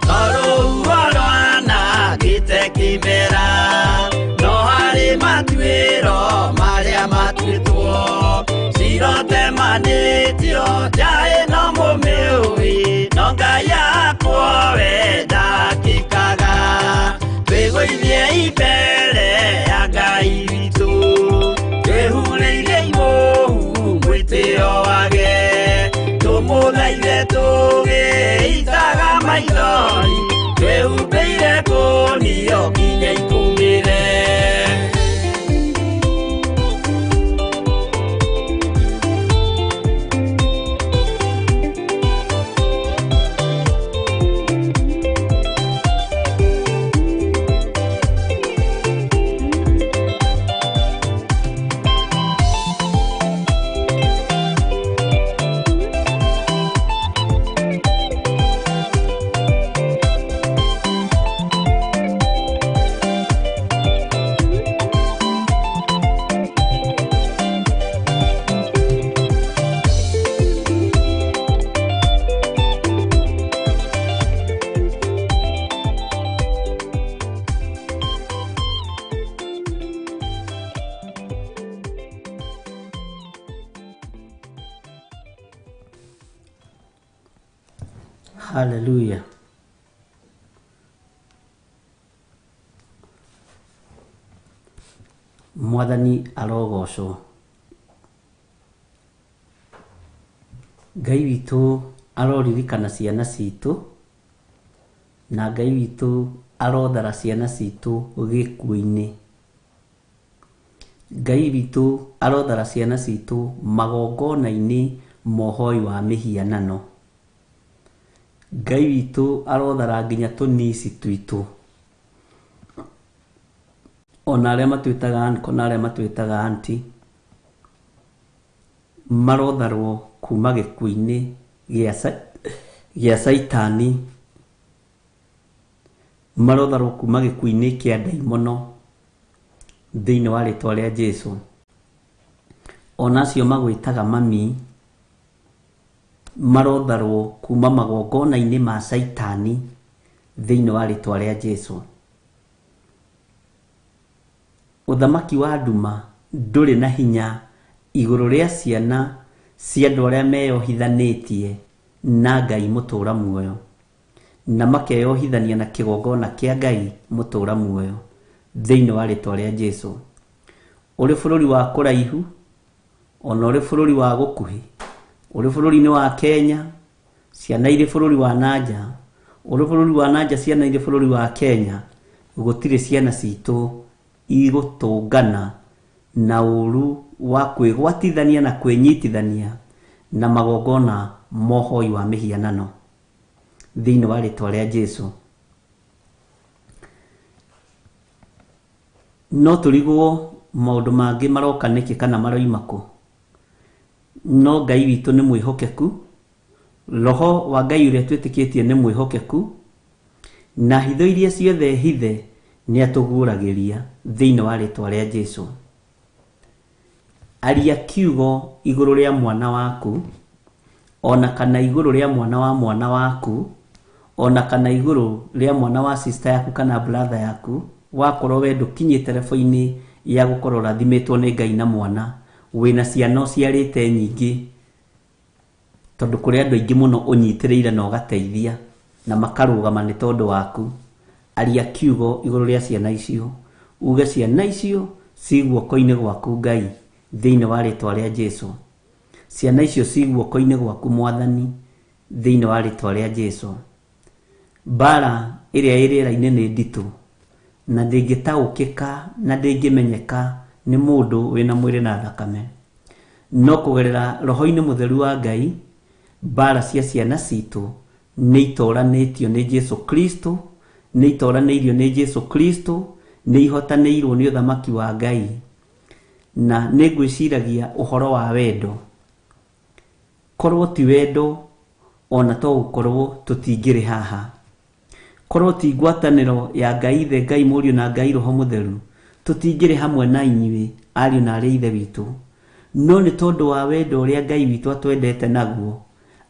Tondũ rwanangĩte kĩmera, no harĩ matuĩro marĩa matuĩtwo. Cirotemanĩtio nja ĩno mũmĩũĩ, no Ngai akwo we ndakĩkaga. Twĩgũithie mbere ya Ngai witũ, twĩhurĩire imũhu mwĩtĩo wage. Tũmũthaithe tũgĩitaga maithori, twĩhumbĩire kũnio nginya ikũmĩre. Hallelujah. Mwathani arogocwo. Ngai witũ aroririkana ciana citũ, na Ngai witũ arothara ciana citũ gĩkuũ-inĩ. Ngai witũ arothara ciana citũ magongona-inĩ ma ũhoi wa mĩhianano. Ngai witũ arothara nginya tũnici twitũ, ona arĩa matwĩtaga uncle na arĩa matwĩtaga auntie, marotharwo kuma gĩkuũ-inĩ gĩa caitani, marotharwo kuma gĩkuũ-inĩ kĩa ndaimono thĩinĩ wa rĩtwa rĩa Jesu. Ona acio magwĩtaga mami marotharwo kuma magongona-inĩ ma caitani thĩinĩ wa rĩtwa rĩa Jesu. Ũthamaki wa nduma ndũrĩ na hinya igũrũ rĩa ciana cia andũ arĩa meyohithanĩtie na Ngai mũtũũra muoyo, na makeyohithania na kĩgongona kĩa Ngai mũtũũra muoyo thĩinĩ wa rĩtwa rĩa Jesu. Ũrĩ bũrũri wa kũraihu, ona ũrĩ bũrũri wa gũkuhĩ, ũrĩ bũrũri-inĩ wa Kenya, ciana irĩ bũrũri wa nanja, ũrĩ bũrũri wa nanja, ciana irĩ bũrũri wa Kenya, gũtirĩ ciana citũ igũtũngana na ũru wa kwĩgwatithania na kwĩnyitithania na magongona ma ũhoi wa mĩhianano thĩinĩ wa rĩtwa rĩa Jesu. No tũrigwo maũndũ mangĩ maroka nĩkĩ kana maroima kũ, no Ngai witũ nĩ mwĩhokeku, Roho wa Ngai ũrĩa twĩtĩkĩtie nĩ mwĩhokeku, na hitho iria ciothe hithe nĩ atũguũragĩria thĩinĩ wa rĩtwa rĩa Jesu. Aria kiugo igũrũ rĩa mwana waku, ona kana igũrũ rĩa mwana wa mwana waku, ona kana igũrũ rĩa mwana wa sister yaku kana brother yaku, wakorwo we ndũkinyĩte level-inĩ ya gũkorwo ũrathimĩtwo nĩ Ngai na mwana, wĩna ciana ũciarĩte nyingĩ, tondũ kũrĩ andũ aingĩ mũno ũnyitĩrĩire na ũgateithia na makarũgama nĩ tondũ waku. Aria kiugo igũrũ rĩa ciana icio, uge ciana icio ci guoko-inĩ gwaku Ngai, thĩinĩ wa rĩtwa rĩa Jesu. Ciana icio ci guoko-inĩ gwaku Mwathani, thĩinĩ wa rĩtwa rĩa Jesu. Mbara ĩrĩa ĩ rĩera-inĩ nĩ nditũ, na ndĩngĩtaũkĩka na ndĩngĩmenyeka nĩ mũndũ wĩna mwĩrĩ na thakame. No kũgerera Roho-inĩ Mũtheru wa Ngai, mbara cia ciana citũ nĩ itoranĩtio nĩ Jesu Kristo, nĩ itoranĩirio nĩ Jesu Kristo, nĩ ihotanĩirwo nĩ ũthamaki wa Ngai. Na nĩ ngwĩciragia ũhoro wa wendo. Korwo ti wendo, ona to gũkorwo tũtingĩrĩ haha. Korwo ti ngwatanĩro ya Ngai Ithe, Ngai Mũriũ na Ngai Roho Mũtheru, tũtingĩrĩ hamwe na inyuĩ ariũ na arĩ a Ithe witũ. No nĩ tondũ wa wendo ũrĩa Ngai witũ atwendete naguo,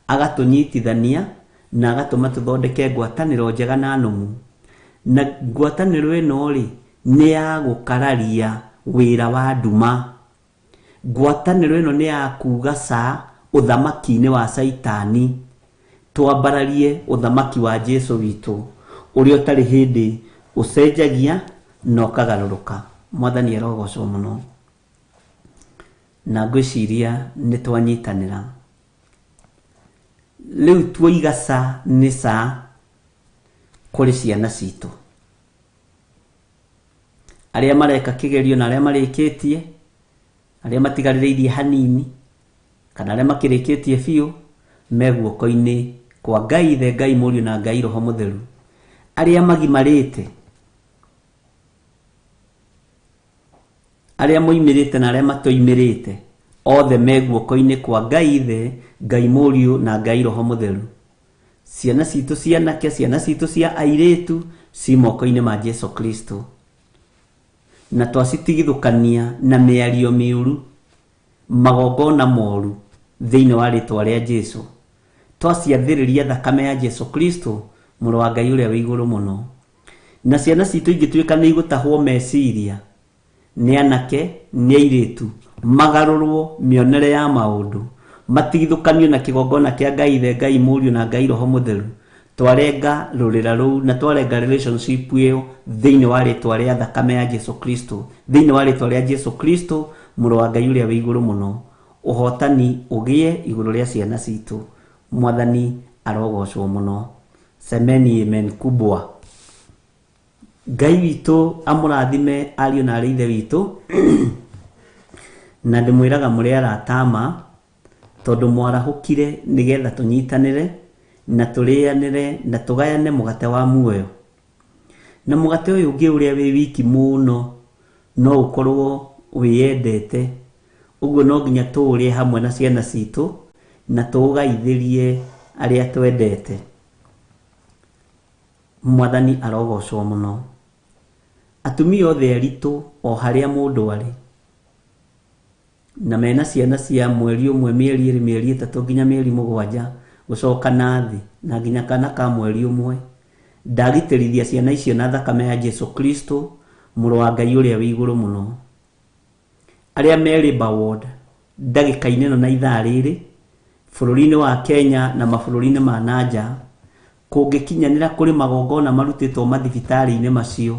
agatũnyitithania na agatũma tũthondeke ngwatanĩro njega na nũmu. Na ngwatanĩro ĩno-rĩ, nĩ ya gũkararia wĩra wa nduma. Ngwatanĩro ĩno nĩ ya kuga ca ũthamaki-inĩ wa Caitani, twambararie ũthamaki wa Jesu witũ, ũrĩa ũtarĩ hĩndĩ ũcenjagia na ũkagarũrũka. Mwathani arogocwo mũno. Na ngwĩciria nĩ twanyitanĩra. Rĩu tuoiga ca nĩ ca kũrĩ ciana citũ. Arĩa mareka kĩgerio na arĩa marĩkĩtie, arĩa matigarĩrĩirie hanini, kana arĩa makĩrĩkĩtie biũ, me guoko-inĩ kwa Ngai Ithe, Ngai Mũriũ na Ngai Roho Mũtheru. Arĩa magimarĩte, arĩa moimĩrĩte na arĩa matoimĩrĩte, othe me guoko-inĩ kwa Ngai Ithe, Ngai Mũriũ na Ngai Roho Mũtheru. Ciana citũ cia anake, ciana citũ cia airĩtu ci moko-inĩ ma Jesu Kristo. Na twacitigithũkania na mĩario mĩũru, magongona moru thĩinĩ wa rĩtwa rĩa Jesu. Twaciathĩrĩria thakame ya Jesu Kristo, mũrũ wa Ngai ũrĩa wĩ igũrũ mũno. Na ciana citũ ingĩtuĩka nĩ igũtahwo meciria nĩ anake, nĩ airĩtu, magarũrwo mĩonere ya maũndũ, matigithũkanio na kĩgongona kĩa Ngai Ithe, Ngai Mũriũ na Ngai Roho Mũtheru, twarenga rũrĩra rũu na twarenga relationship ĩyo thĩinĩ wa rĩtwa rĩa thakame ya Jesu Kristo, thĩinĩ wa rĩtwa rĩa Jesu Kristo, mũrũ wa Ngai ũrĩa wĩ igũrũ mũno. Ũhotani ũgĩe igũrũ rĩa ciana citũ. Mwathani arogocwo mũno. Semeni amen kubwa. Ngai witũ amũrathime ariũ na arĩ ithe witũ. Na ndĩmwĩraga mũrĩ arata ma tondũ mwarahũkire nĩgetha tũnyitanĩre na tũrĩanĩre na tũgayane mũgate wa muoyo. Na mũgate ũyũ ũngĩ ũrĩa wĩ wiki mũno no ũkorwo wĩyendete, ũguo no nginya tũũrĩe hamwe na ciana citũ na tũũgaithĩrie arĩa twendete. Mwathani arogocwo mũno. Atumia othe aritũ o harĩa mũndũ arĩ na mena ciana cia mweri ũmwe, mĩeri ĩrĩ, mĩeri ĩtatũ nginya mĩeri 7 gũcoka na thĩ na nginya kana ka mweri ũmwe, ndagitĩrithia ciana icio na thakame ya Jesu Kristo mũrũ wa Ngai ũrĩa wĩ igũrũ mũno. Arĩa me labour ward ndagĩka-inĩ ĩno na ithaa rĩrĩ bũrũri-inĩ wa Kenya na mabũrũri-inĩ ma nanja, kũngĩkinyanĩra kũrĩ magongona marutĩtwo mathibitarĩ-inĩ macio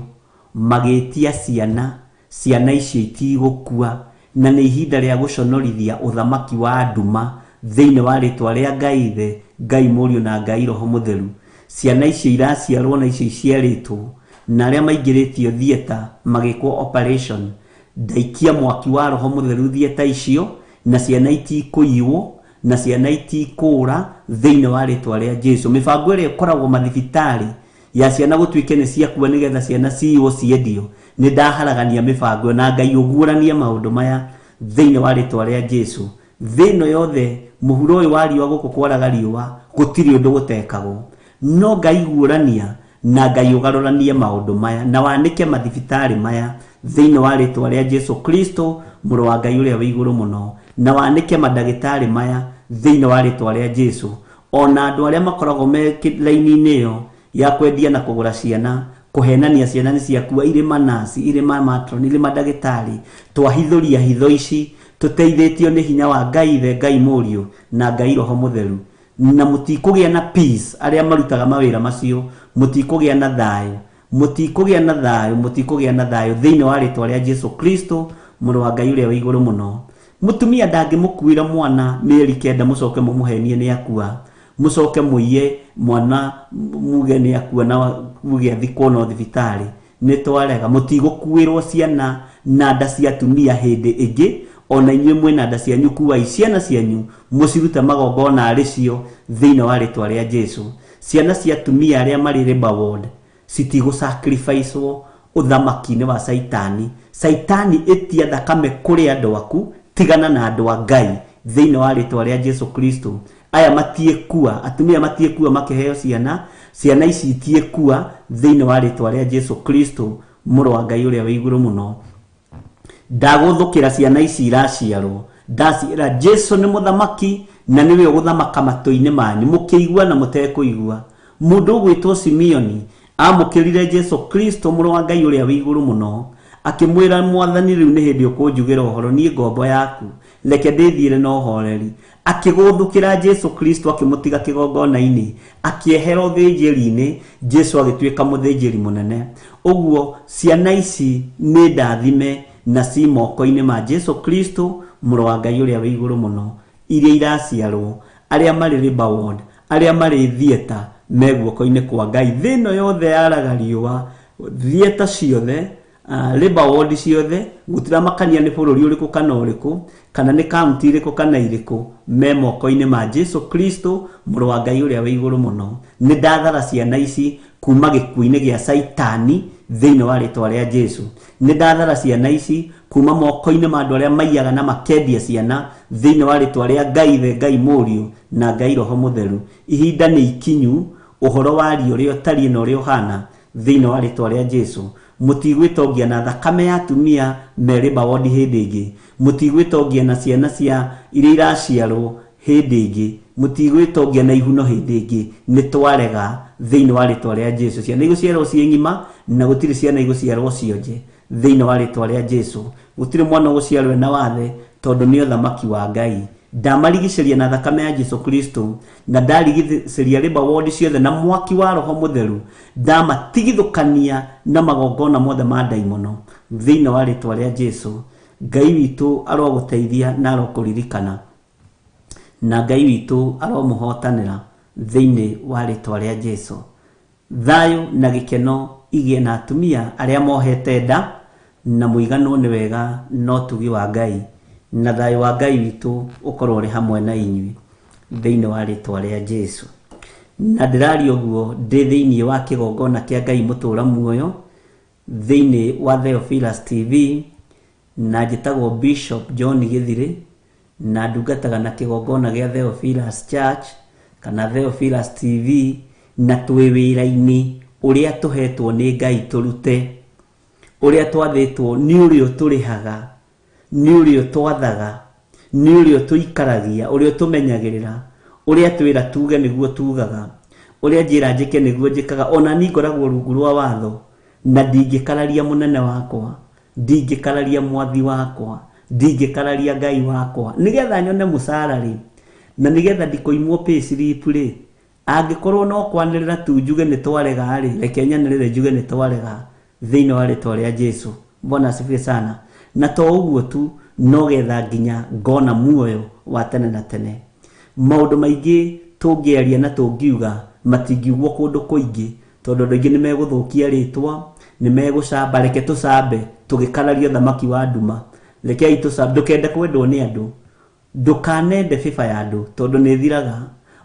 magĩtia ciana, ciana icio itigũkua, na nĩ ihinda rĩa gũconorithia ũthamaki wa nduma thĩinĩ wa rĩtwa rĩa Ngai Ithe, Ngai Mũriũ na Ngai Roho Mũtheru. Ciana icio iraciarwo na icio iciarĩtwo na arĩa maingĩrĩtio theatre magĩkwo operation, ndaikia mwaki wa Roho Mũtheru theatre icio, na ciana itikũiywo na ciana itikũra thĩinĩ wa rĩtwa rĩa Jesu. Mĩbango ĩrĩa ĩkoragwo mathibitarĩ ya ciana gũtuĩke nĩ ciakua nĩgetha ciana ciywo ciendio, nĩ ndaharagania mĩbango na Ngai ũguũranie maũndũ maya thĩinĩ wa rĩtwa rĩa Jesu. Thĩ ĩno yothe mũhuro ũyũ wa riũa gũkũ kwaraga riũa gũtirĩ ũndũ gũtekagwo, no Ngai guũrania na Ngai ũgarũranie maũndũ maya na wanĩke mathibitarĩ maya thĩinĩ wa rĩtwa rĩa Jesu Kristo mũrũ wa Ngai ũrĩa wĩ igũrũ mũno, na wanĩke mandagĩtarĩ maya thĩinĩ wa rĩtwa rĩa Jesu. Ona andũ arĩa makoragwo me raini-inĩ ĩyo ya kwendia na kũgũra ciana, kũhenania ciana nĩ ciakua, irĩ manasi, irĩ matron, irĩ mandagĩtarĩ, twahithũria hitho ici tũteithĩtio nĩ hinya wa Ngai Ithe, Ngai Mũriũ na Ngai Roho Mũtheru. Na mũtikũgĩa na peace, arĩa marutaga mawĩra macio mũtikũgĩa na thayũ, mũtikũgĩa na thayũ, mũtikũgĩa na thayũ thĩinĩ wa rĩtwa rĩa Jesu Kristo mũrũ wa Ngai ũrĩa wĩ igũrũ mũno. Mũtumia ndangĩmũkuĩra mwana mĩeri 9 mũcoke mũmũhenie nĩ akua, mũcoke mũiye mwana muge nĩ akua na muge athikwo no thibitarĩ. Nĩ twarega, mũtigũkuĩrwo ciana na nda cia atumia hĩndĩ ĩngĩ. Ona inyuĩ mwĩna nda cianyu, kuai ciana cianyu mũcirute magongona arĩ cio thĩinĩ wa rĩtwa rĩa Jesu. Ciana cia atumia arĩa marĩ labour ward citigũ sacrificewo ũthamaki-inĩ wa Saitani. Saitani ĩtia thakame kũrĩ andũ aku, tigana na andũ a Ngai thĩinĩ wa rĩtwa rĩa Jesu Kristo. Aya matiĩkua, atumia matiĩkua makĩheo ciana, ciana ici itiĩkua thĩinĩ wa rĩtwa rĩa Jesu Kristo mũrũ wa Ngai ũrĩa wĩ igũrũ mũno. Ndagũthũkĩra ciana ici iraciarwo, ndaciĩra Jesu nĩ mũthamaki na nĩwe ũgũthamaka matũ-inĩ manyu, mũkĩigua na mũtekũigua. Mũndũ ũgwĩtwo Simeoni amũkĩrire Jesu Kristo mũrũ wa Ngai ũrĩa wĩ igũrũ mũno, akĩmwĩra Mwathani, rĩu nĩ hĩndĩ ũkũnjugĩra ũhoro, niĩ ngombo yaku, reke ndĩthiĩre na ũhoreri. Akĩgũthũkĩra Jesu Kristo akĩmũtiga kĩgongona-inĩ, akĩehera ũthĩnjĩri-inĩ, Jesu agĩtuĩka mũthĩnjĩri mũnene. Ũguo ciana ici nĩ ndathime na ci moko-inĩ ma Jesu Kristo mũrũ wa Ngai ũrĩa wĩ igũrũ mũno, iria iraciarwo, arĩa marĩ labour ward, arĩa marĩ theatre me guoko-inĩ kwa Ngai. Thĩ ĩno yothe yaraga riũa, theatre ciothe, labour ward ciothe, gũtiramakania nĩ bũrũri ũrĩkũ kana ũrĩkũ, kana nĩ kaunti irĩkũ kana irĩkũ, me moko-inĩ ma Jesu Kristo mũrũ wa Ngai ũrĩa wĩ igũrũ mũno. Nĩ ndathara ciana ici kuma gĩkuũ-inĩ gĩa Saitani thĩinĩ wa rĩtwa rĩa Jesu. Nĩ ndathara ciana ici kuma moko-inĩ ma andũ arĩa maiyaga na makendia ciana thĩinĩ wa rĩtwa rĩa Ngai Ithe, Ngai Mũriũ na Ngai Roho Mũtheru. Ihinda nĩ ikinyu, ũhoro wario ũrĩa ũtariĩ na ũrĩa ũhana thĩinĩ wa rĩtwa rĩa Jesu. Mũtigwĩtongia na thakame ya atumia me labour ward hĩndĩ ĩngĩ, mũtigwĩtongia na ciana cia iria iraciarwo hĩndĩ ĩngĩ, mũtigwĩtongia na ihuno hĩndĩ ĩngĩ. Nĩ twarega thĩinĩ wa rĩtwa rĩa Jesu. Ciana igũciarwo ciĩ ng'ima na gũtirĩ ciana igũciarwo cionje thĩinĩ wa rĩtwa rĩa Jesu. Gũtirĩ mwana ũgũciarwo ena wathe tondũ nĩ ũthamaki wa Ngai. Ndamarigicĩria na thakame ya Jesu Kristo, na ndarigicĩria labour ward ciothe na mwaki wa Roho Mũtheru, ndamatigithũkania na magongona mothe ma ndaimono thĩinĩ wa rĩtwa rĩa Jesu. Ngai witũ arogũteithia na arokũririkana. Na Ngai witũ aromũhotanĩra thĩinĩ wa rĩtwa rĩa Jesu. Thayũ na gĩkeno igĩe na atumia arĩa mohete nda, na mũiganwo nĩ wega no tugi wa Ngai, na thayũ wa Ngai witũ ũkorwo ũrĩ hamwe na inyuĩ thĩinĩ wa rĩtwa rĩa Jesu. Na ndĩraria ũguo ndĩ thĩinĩ wa kĩgongona kĩa Ngai mũtũra muoyo thĩinĩ wa Theophilus TV, na njĩtagwo Bishop John Gĩthirĩ, na ndungataga na kĩgongona gĩa Theophilus Church kana Theophilus TV, na twĩ wĩra-inĩ ũrĩa tũhetwo nĩ Ngai tũrute, ũrĩa twathĩtwo nĩ ũrĩa ũtũrĩhaga, nĩ ũrĩa ũtwathaga, nĩ ũrĩa ũtũikaragia, ũrĩa ũtũmenyagĩrĩra, ũrĩa twĩra tuge nĩguo tugaga, ũrĩa njĩra njĩke nĩguo njĩkaga. Ona niĩ ngoragwo rungu rwa watho, na ndingĩkararia mũnene wakwa, ndingĩkararia mwathi wakwa, ndingĩkararia Ngai wakwa, nĩgetha nyone mũcara rĩ, na nĩgetha ndikoimwo pay slip rĩ. Angĩkorwo no kwanĩrĩra tu njuge nĩ twarega rĩ, reke nyanĩrĩre njuge nĩ twarega thĩinĩ wa rĩtwa rĩa Jesu. Bwana asifiwe sana. Na to ũguo tu, no getha nginya ngona muoyo wa tene na tene. Maũndũ maingĩ tũngĩaria na tũngiuga matingiugwo kũndũ kũingĩ, tondũ andũ aingĩ nĩ megũthũkia rĩtwa, nĩ megũcamba. Reke tũcambe tũgĩkararia thamaki wa nduma. Rekei tũcambe. Ndũkende kwendwo nĩ andũ, ndũkanende bĩba ya andũ, tondũ nĩ ĩthiraga.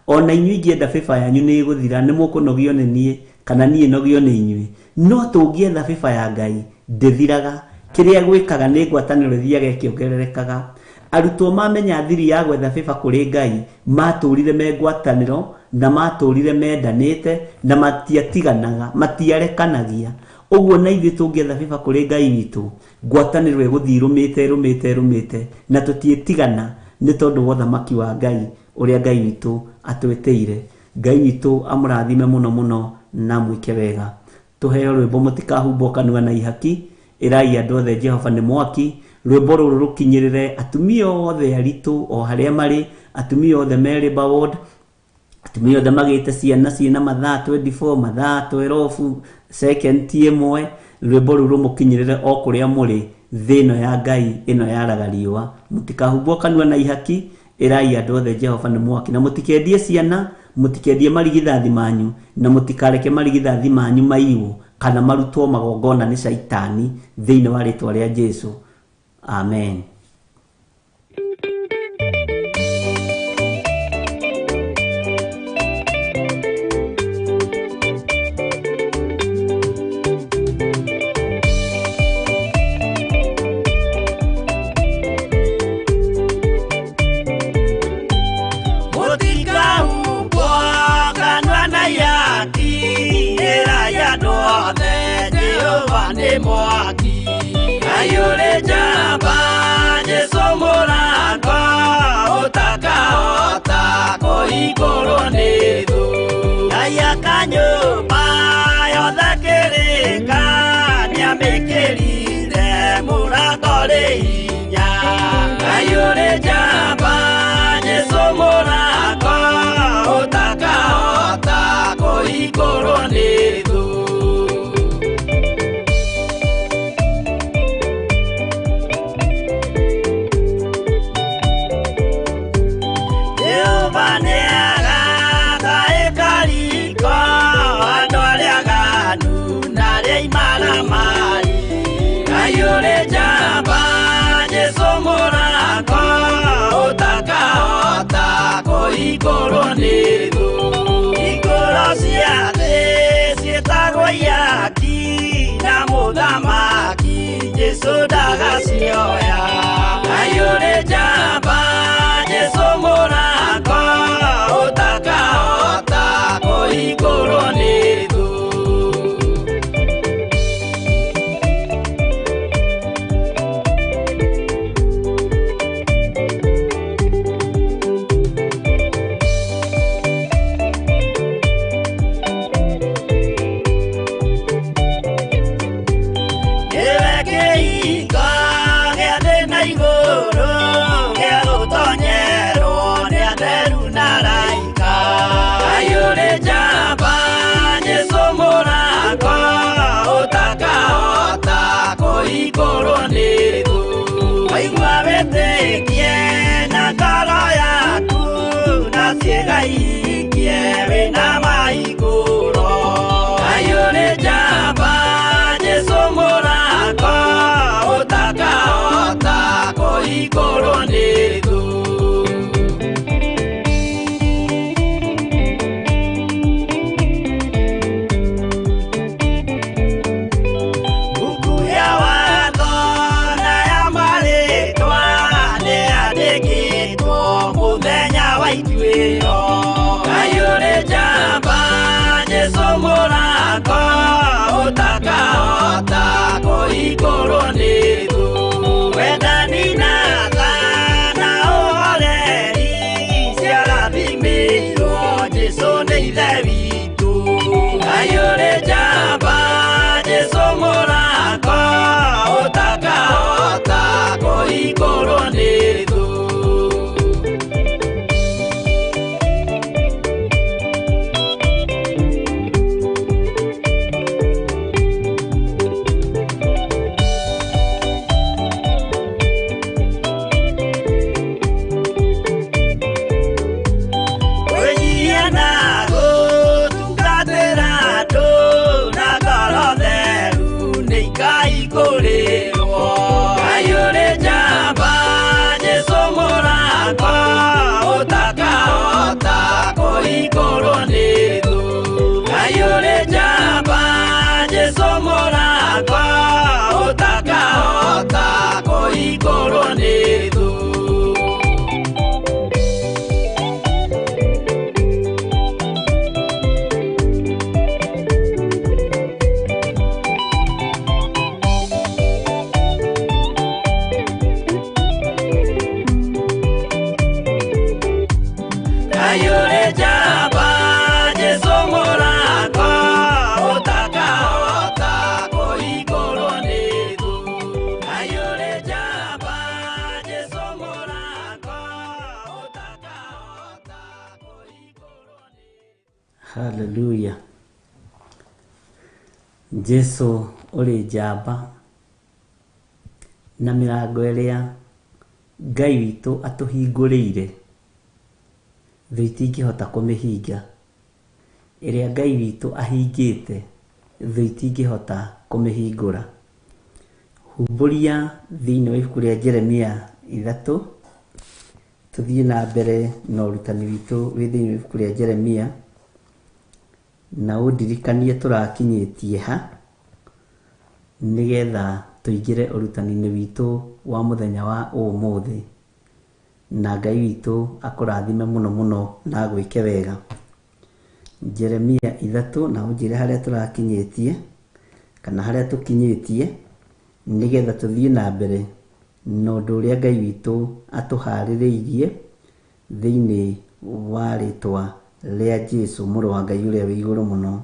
Ona inyuĩ ingĩenda bĩba yanyu nĩ ĩgũthira, nĩ mũkũnogio nĩ niĩ kana niĩ nogio nĩ inyuĩ. No tũngĩetha bĩba ya Ngai ndĩthiraga. Kĩrĩa gwĩkaga nĩ ngwatanĩro ĩthiaga ĩkĩongererekaga. Arutwo mamenya thiri ya gwetha bĩba kũrĩ Ngai, matũrire me ngwatanĩro na matũrire mendanĩte na matiatiganaga, matiarekanagia. Ũguo na ithuĩ tũngĩetha bĩba kũrĩ Ngai witũ, ngwatanĩro ĩgũthiĩ ĩrũmĩte ĩrũmĩte ĩrũmĩte, na tũtiĩtigana nĩ tondũ wa ũthamaki wa Ngai ũrĩa Ngai witũ atwĩtĩire. Ngai witũ amũrathime mũno mũno na amwĩke wega. Tũheo rwĩmbo mũtikahumbwo kanua na ihaki, ĩrai andũ othe Jehova nĩ mwaki. Rwĩmbo rũrũ rũkinyĩrĩre atumia othe aritũ o harĩa marĩ, atumia othe me labour ward, atumia othe magĩte ciana ciĩna mathaa 24, mathaa 12, second ĩmwe. Rwĩmbo rũrũ rũmũkinyĩrĩre o kũrĩa mũrĩ thĩ ĩno ya Ngai ĩno yaraga riũa. Mũtikahumbwo kanua na ihaki, ĩrai andũ othe Jehova nĩ mwaki. Na mũtikendie ciana, mũtikendie marigithathi manyu, na mũtikareke marigithathi manyu maiywo kana marutwo magongona nĩ caitani thĩinĩ wa rĩtwa rĩa Jesu. Amen. Mwaki ayure jamba Jesu mũrango ũtakahota kũhingũrwo nĩ thũ. Ngai akanyũmba yothe kĩrĩka nĩamĩkĩrire mũrango rĩ hinya. Ayure jamba Jesu mũrango ũtakahota kũhingũrwo nĩ thũ. Kũhingũrwo nĩ thũ. Ikũro cia thĩ ciĩtagwo ihaki, na mũthamaki Jesu ndagacioya. Ayũrĩ njamba Jesu mũrango ũtakahota kũhingũrwo nĩ thũ. Kũhingũrwo nĩ thũ. Waigua wĩtĩkie na ngoro yaku Ndũkaikie wĩna mahingũro. Ngai ũrĩ njamba, Jesũ mũrango ũtakahota kũhingũrwo nĩ thũ. Mbuku ya watho na ya marĩtwa nĩyandĩkĩtwo mũthenya wa ituĩro. Ngai ũrĩ njamba, Jesũ mũrango ũtakahota kũhingũrwo nĩ thũ. Wendani na tha na ũhoreri ciarathimĩirwo Jesũ nĩ Ithe witũ. Ngai ũrĩ njamba, Jesũ mũrango ũtakahota kũhingũrwo nĩ thũ. Kwĩnyihia na gũtungatĩra andũ na ngoro theru nĩikaihingũrĩrwo. Ngai ũrĩ njamba, Jesũ mũrango ũtakahota kũhingũrwo nĩ thũ. Ngai ũrĩ njamba, Jesũ mũrango ũtakahota kũhingũrwo nĩ thũ. Ngai ũrĩ njamba, Jesũ mũrango ũtakahota kũhingũrwo nĩ thũ. Ngai ũrĩ njamba, Jesũ mũrango ũtakahota kũhingũrwo nĩ thũ. Haleluya. Jesu ũrĩ njamba na mĩrango ĩrĩa Ngai witũ atũhingũrĩire thũ itingĩhota kũmĩhinga. Ĩrĩa Ngai witũ ahingĩte thũ itingĩhota kũmĩhingũra. Humbũria thĩinĩ wa ibuku rĩa Jeremia 3, tũthiĩ na mbere na ũrutani witũ wĩ thĩinĩ wa ibuku rĩa Jeremia, na ũndirikanie tũrakinyĩtie ha nĩgetha tũingĩre ũrutani-inĩ witũ wa mũthenya wa ũmũthĩ, na Ngai witũ akũrathime mũno mũno na agwĩke wega. Jeremia 3, na ũnjĩre harĩa tũrakinyĩtie kana harĩa tũkinyĩtie nĩgetha tũthiĩ na mbere na ũndũ ũrĩa Ngai witũ atũharĩrĩirie thĩinĩ wa rĩtwa rĩa Jesũ mũrũ wa Ngai ũrĩa wĩ igũrũ mũno.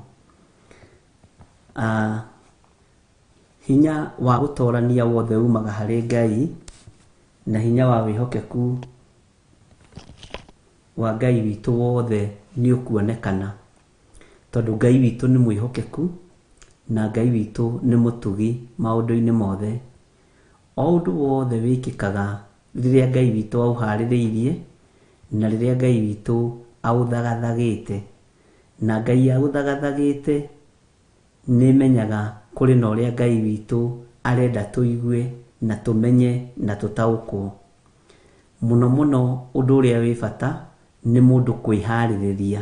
Hinya wa gũtorania wothe umaga harĩ Ngai, na hinya wa wĩhokeku wa Ngai witũ wothe nĩ ũkuonekana, tondũ Ngai witũ nĩ mwĩhokeku na Ngai witũ nĩ mũtugi maũndũ-inĩ mothe. O ũndũ wothe wĩkĩkaga rĩrĩa Ngai witũ aũharĩrĩirie na rĩrĩa Ngai witũ aũthagathagĩte, na Ngai aũthagathagĩte nĩmenyaga kũrĩ na ũrĩa Ngai witũ arenda tũigue na tũmenye na tũtaũkwo. Mũno mũno ũndũ ũrĩa wĩ bata nĩ mũndũ kwĩharĩrĩria,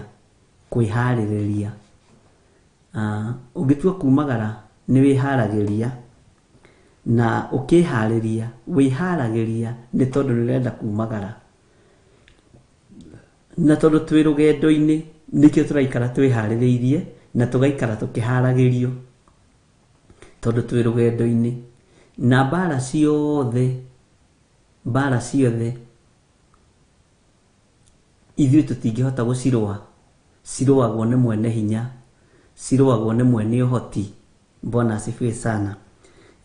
kwĩharĩrĩria. Ũngĩtua kumagara nĩ wĩharagĩria, na ũkĩharĩria wĩharagĩria nĩ tondũ nĩ ũrenda kumagara, na tondũ twĩ rũgendo-inĩ nĩkĩo tũraikara twĩharĩrĩirie na tũgaikara tũkĩharagĩrio tondũ twĩ rũgendo-inĩ. Na mbara ciothe, mbara ciothe ithuĩ tũtingĩhota gũcirũa, cirũagwo nĩ mwene hinya, cirũagwo nĩ mwene ũhoti. Bwana asifiwe sana.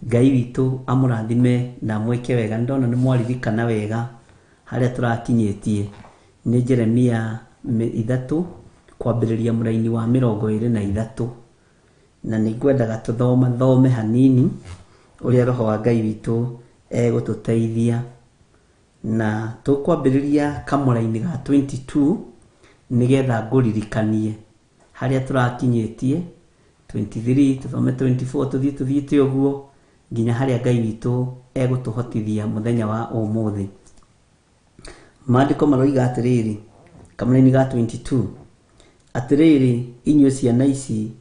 Ngai witũ amũrathime na amwĩke wega. Nĩndona nĩ mwaririkana wega harĩa tũrakinyĩtie. Nĩ Jeremia 3 kwambĩrĩria mũraini wa 23, na nĩngwendaga tũthome hanini ũrĩa Roho wa Ngai witũ egũtũteithia. Na tũkwambĩrĩria kamũraini ga 22 Nĩgetha ngũririkanie harĩa tũrakinyĩtie 23, tũthome 24, tũthiĩ tũthiĩte ũguo nginya harĩa Ngai witũ egũtũhotithia mũthenya wa ũmũthĩ. Maandĩko maroiga atĩrĩrĩ, kamũraini ga 22, atĩrĩrĩ inyuĩ ciana ici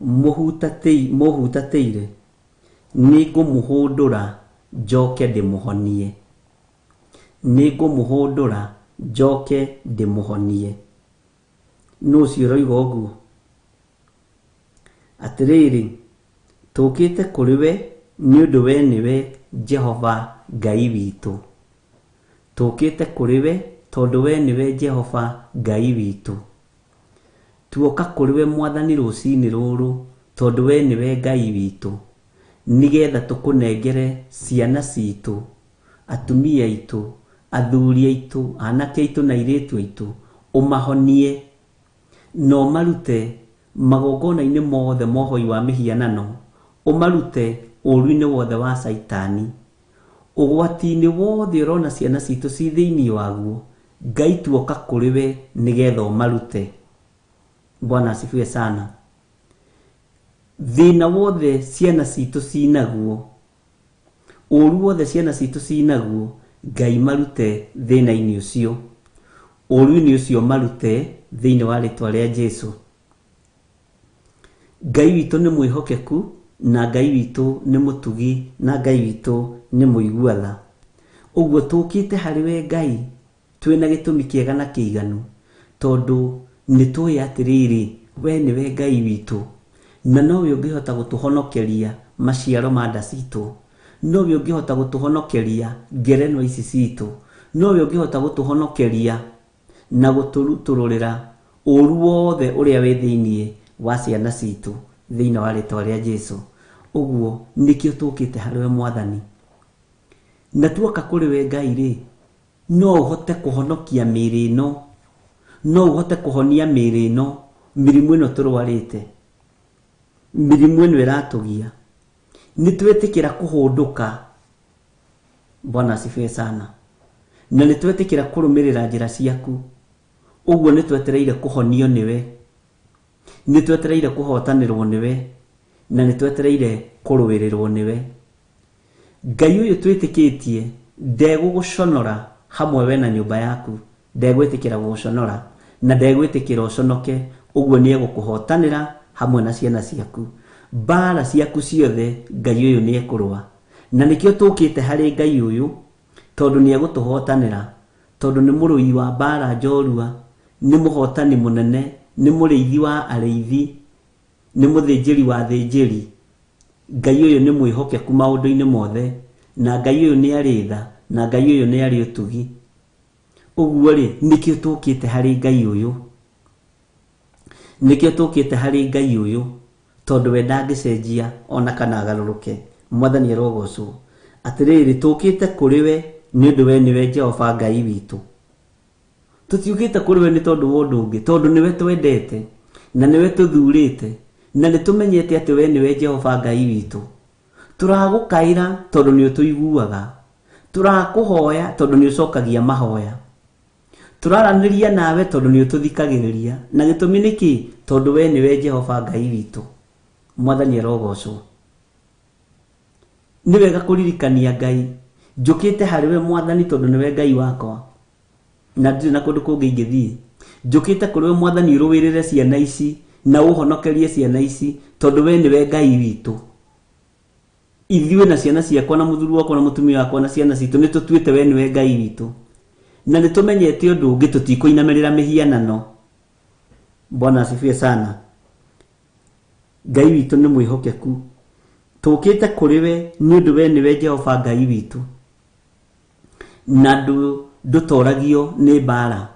mũhutatĩire, nĩngũmũhũndũra njoke ndĩmũhonie. Nĩngũmũhũndũra njoke ndĩmũhonie. Nũ ũcio ũroiga ũguo? Atĩrĩrĩ, tũkĩte kũrĩ we nĩ ũndũ we nĩwe Jehova Ngai witũ. Tũkĩte kũrĩ we tondũ we nĩwe Jehova Ngai witũ. Tuoka kũrĩ we Mwathani rũcinĩ rũrũ tondũ we nĩwe Ngai witũ, nĩgetha tũkũnengere ciana citũ, atumia aitũ, athuri aitũ, anake aitũ na airĩtu aitũ, ũmahonie na ũmarute magongona-inĩ mothe ma ũhoi wa mĩhianano, ũmarute ũũru-inĩ wothe wa Caitani, ũgwati-inĩ wothe ũrona ciana citũ ci thĩinĩ waguo. Ngai tuoka kũrĩ we nĩgetha ũmarute. Bwana asifiwe sana. Thĩna wothe ciana citũ cinaguo, ũũru wothe ciana citũ cinaguo, Ngai marute thĩna-inĩ ũcio, ũũru-inĩ ũcio marute thĩinĩ wa rĩtwa rĩa Jesu. Ngai witũ nĩ mwĩhokeku, na Ngai witũ nĩ mũtugi, na Ngai witũ nĩ mũigua tha. Ũguo tũkĩte harĩ we Ngai twĩna gĩtũmi kĩega na kĩiganu, tondũ nĩ tũĩ atĩrĩrĩ, we nĩwe Ngai witũ, na nowe ũngĩhota gũtũhonokeria maciaro ma nda citũ, nowe ũngĩhota gũtũhonokeria ngerenwa ici citũ, nowe ũngĩhota gũtũhonokeria na gũtũrutũrũrĩra ũũru wothe ũrĩa wĩ thĩinĩ wa ciana citũ thĩinĩ wa rĩtwa rĩa Jesu. Ũguo nĩkĩo tũkĩte harĩ we Mwathani. Na tuoka kũrĩ we Ngai rĩ, no ũhote kũhonokia mĩĩrĩ ĩno, no ũhote kũhonia mĩĩrĩ ĩno, mĩrimũ ĩno tũrwarĩte, mĩrimũ ĩno ĩratũgia. Nĩ twetĩkĩra kũhũndũka. Bwana asifiwe sana. Na nĩ twetĩkĩra kũrũmĩrĩra njĩra ciaku. Ũguo nĩ twetereire kũhonio nĩwe, nĩ twetereire kũhotanĩrwo nĩwe, na nĩ twetereire kũrũĩrĩrwo nĩwe. Ngai ũyũ twĩtĩkĩtie ndegũgũconora hamwe we na nyũmba yaku, ndegwĩtĩkĩra gũgũconora na ndegwĩtĩkĩra ũconoke. Ũguo nĩ egũkũhotanĩra hamwe na ciana ciaku. Mbara ciaku ciothe Ngai ũyũ nĩ ekũrũa. Na nĩkĩo tũkĩte harĩ Ngai ũyũ, tondũ nĩ egũtũhotanĩra, tondũ nĩ mũrũi wa mbara njorua, nĩ mũhotani mũnene, nĩ mũrĩithi wa arĩithi, nĩ mũthĩnjĩri wa athĩnjĩri. Ngai ũyũ nĩ mwĩhokeku maũndũ-inĩ mothe, na Ngai ũyũ nĩ arĩ tha, na Ngai ũyũ nĩ arĩ ũtugi. Ũguo rĩ, nĩkĩo tũkĩte harĩ Ngai ũyũ. Nĩkĩo tũkĩte harĩ Ngai ũyũ, tondũ we ndangĩcenjia ona kana agarũrũke. Mwathani arogocwo. Atĩrĩrĩ, tũkĩte kũrĩ we nĩ ũndũ we nĩwe Jehova Ngai witũ. Tũtiũkĩte kũrĩ we nĩ tondũ wa ũndũ ũngĩ, tondũ nĩwe twendete, na nĩwe tũthurĩte, na nĩ tũmenyete atĩ we nĩwe Jehova Ngai witũ. Tũragũkaĩra tondũ nĩ ũtũiguaga. Tũrakũhoya tondũ nĩ ũcokagia mahoya. Tũraranĩria nawe tondũ nĩ ũtũthikagĩrĩria. Na gĩtũmi nĩ kĩ? Tondũ we nĩwe Jehova Ngai witũ. Mwathani arogocwo. Nĩ wega kũririkania Ngai. Njũkĩte harĩ we Mwathani tondũ nĩwe Ngai wakwa, na ndirĩ na kũndũ kũngĩ ingĩthiĩ. Njũkĩte kũrĩ we Mwathani ũrũĩrĩre ciana ici na ũhonokerie ciana ici, tondũ we nĩwe Ngai witũ. Ithuĩ na ciana ciakwa na mũthuri wakwa na mũtumia wakwa na ciana citũ nĩ tũtuĩte we nĩwe Ngai witũ, na nĩ tũmenyete ũndũ ũngĩ, tũtikũinamĩrĩra mĩhianano. Bwana asifiwe sana. Ngai witũ nĩ mwĩhokeku. Tũkĩte kũrĩ we nĩ ũndũ we nĩwe Jehova Ngai witũ, na ndũtoragio nĩ mbara,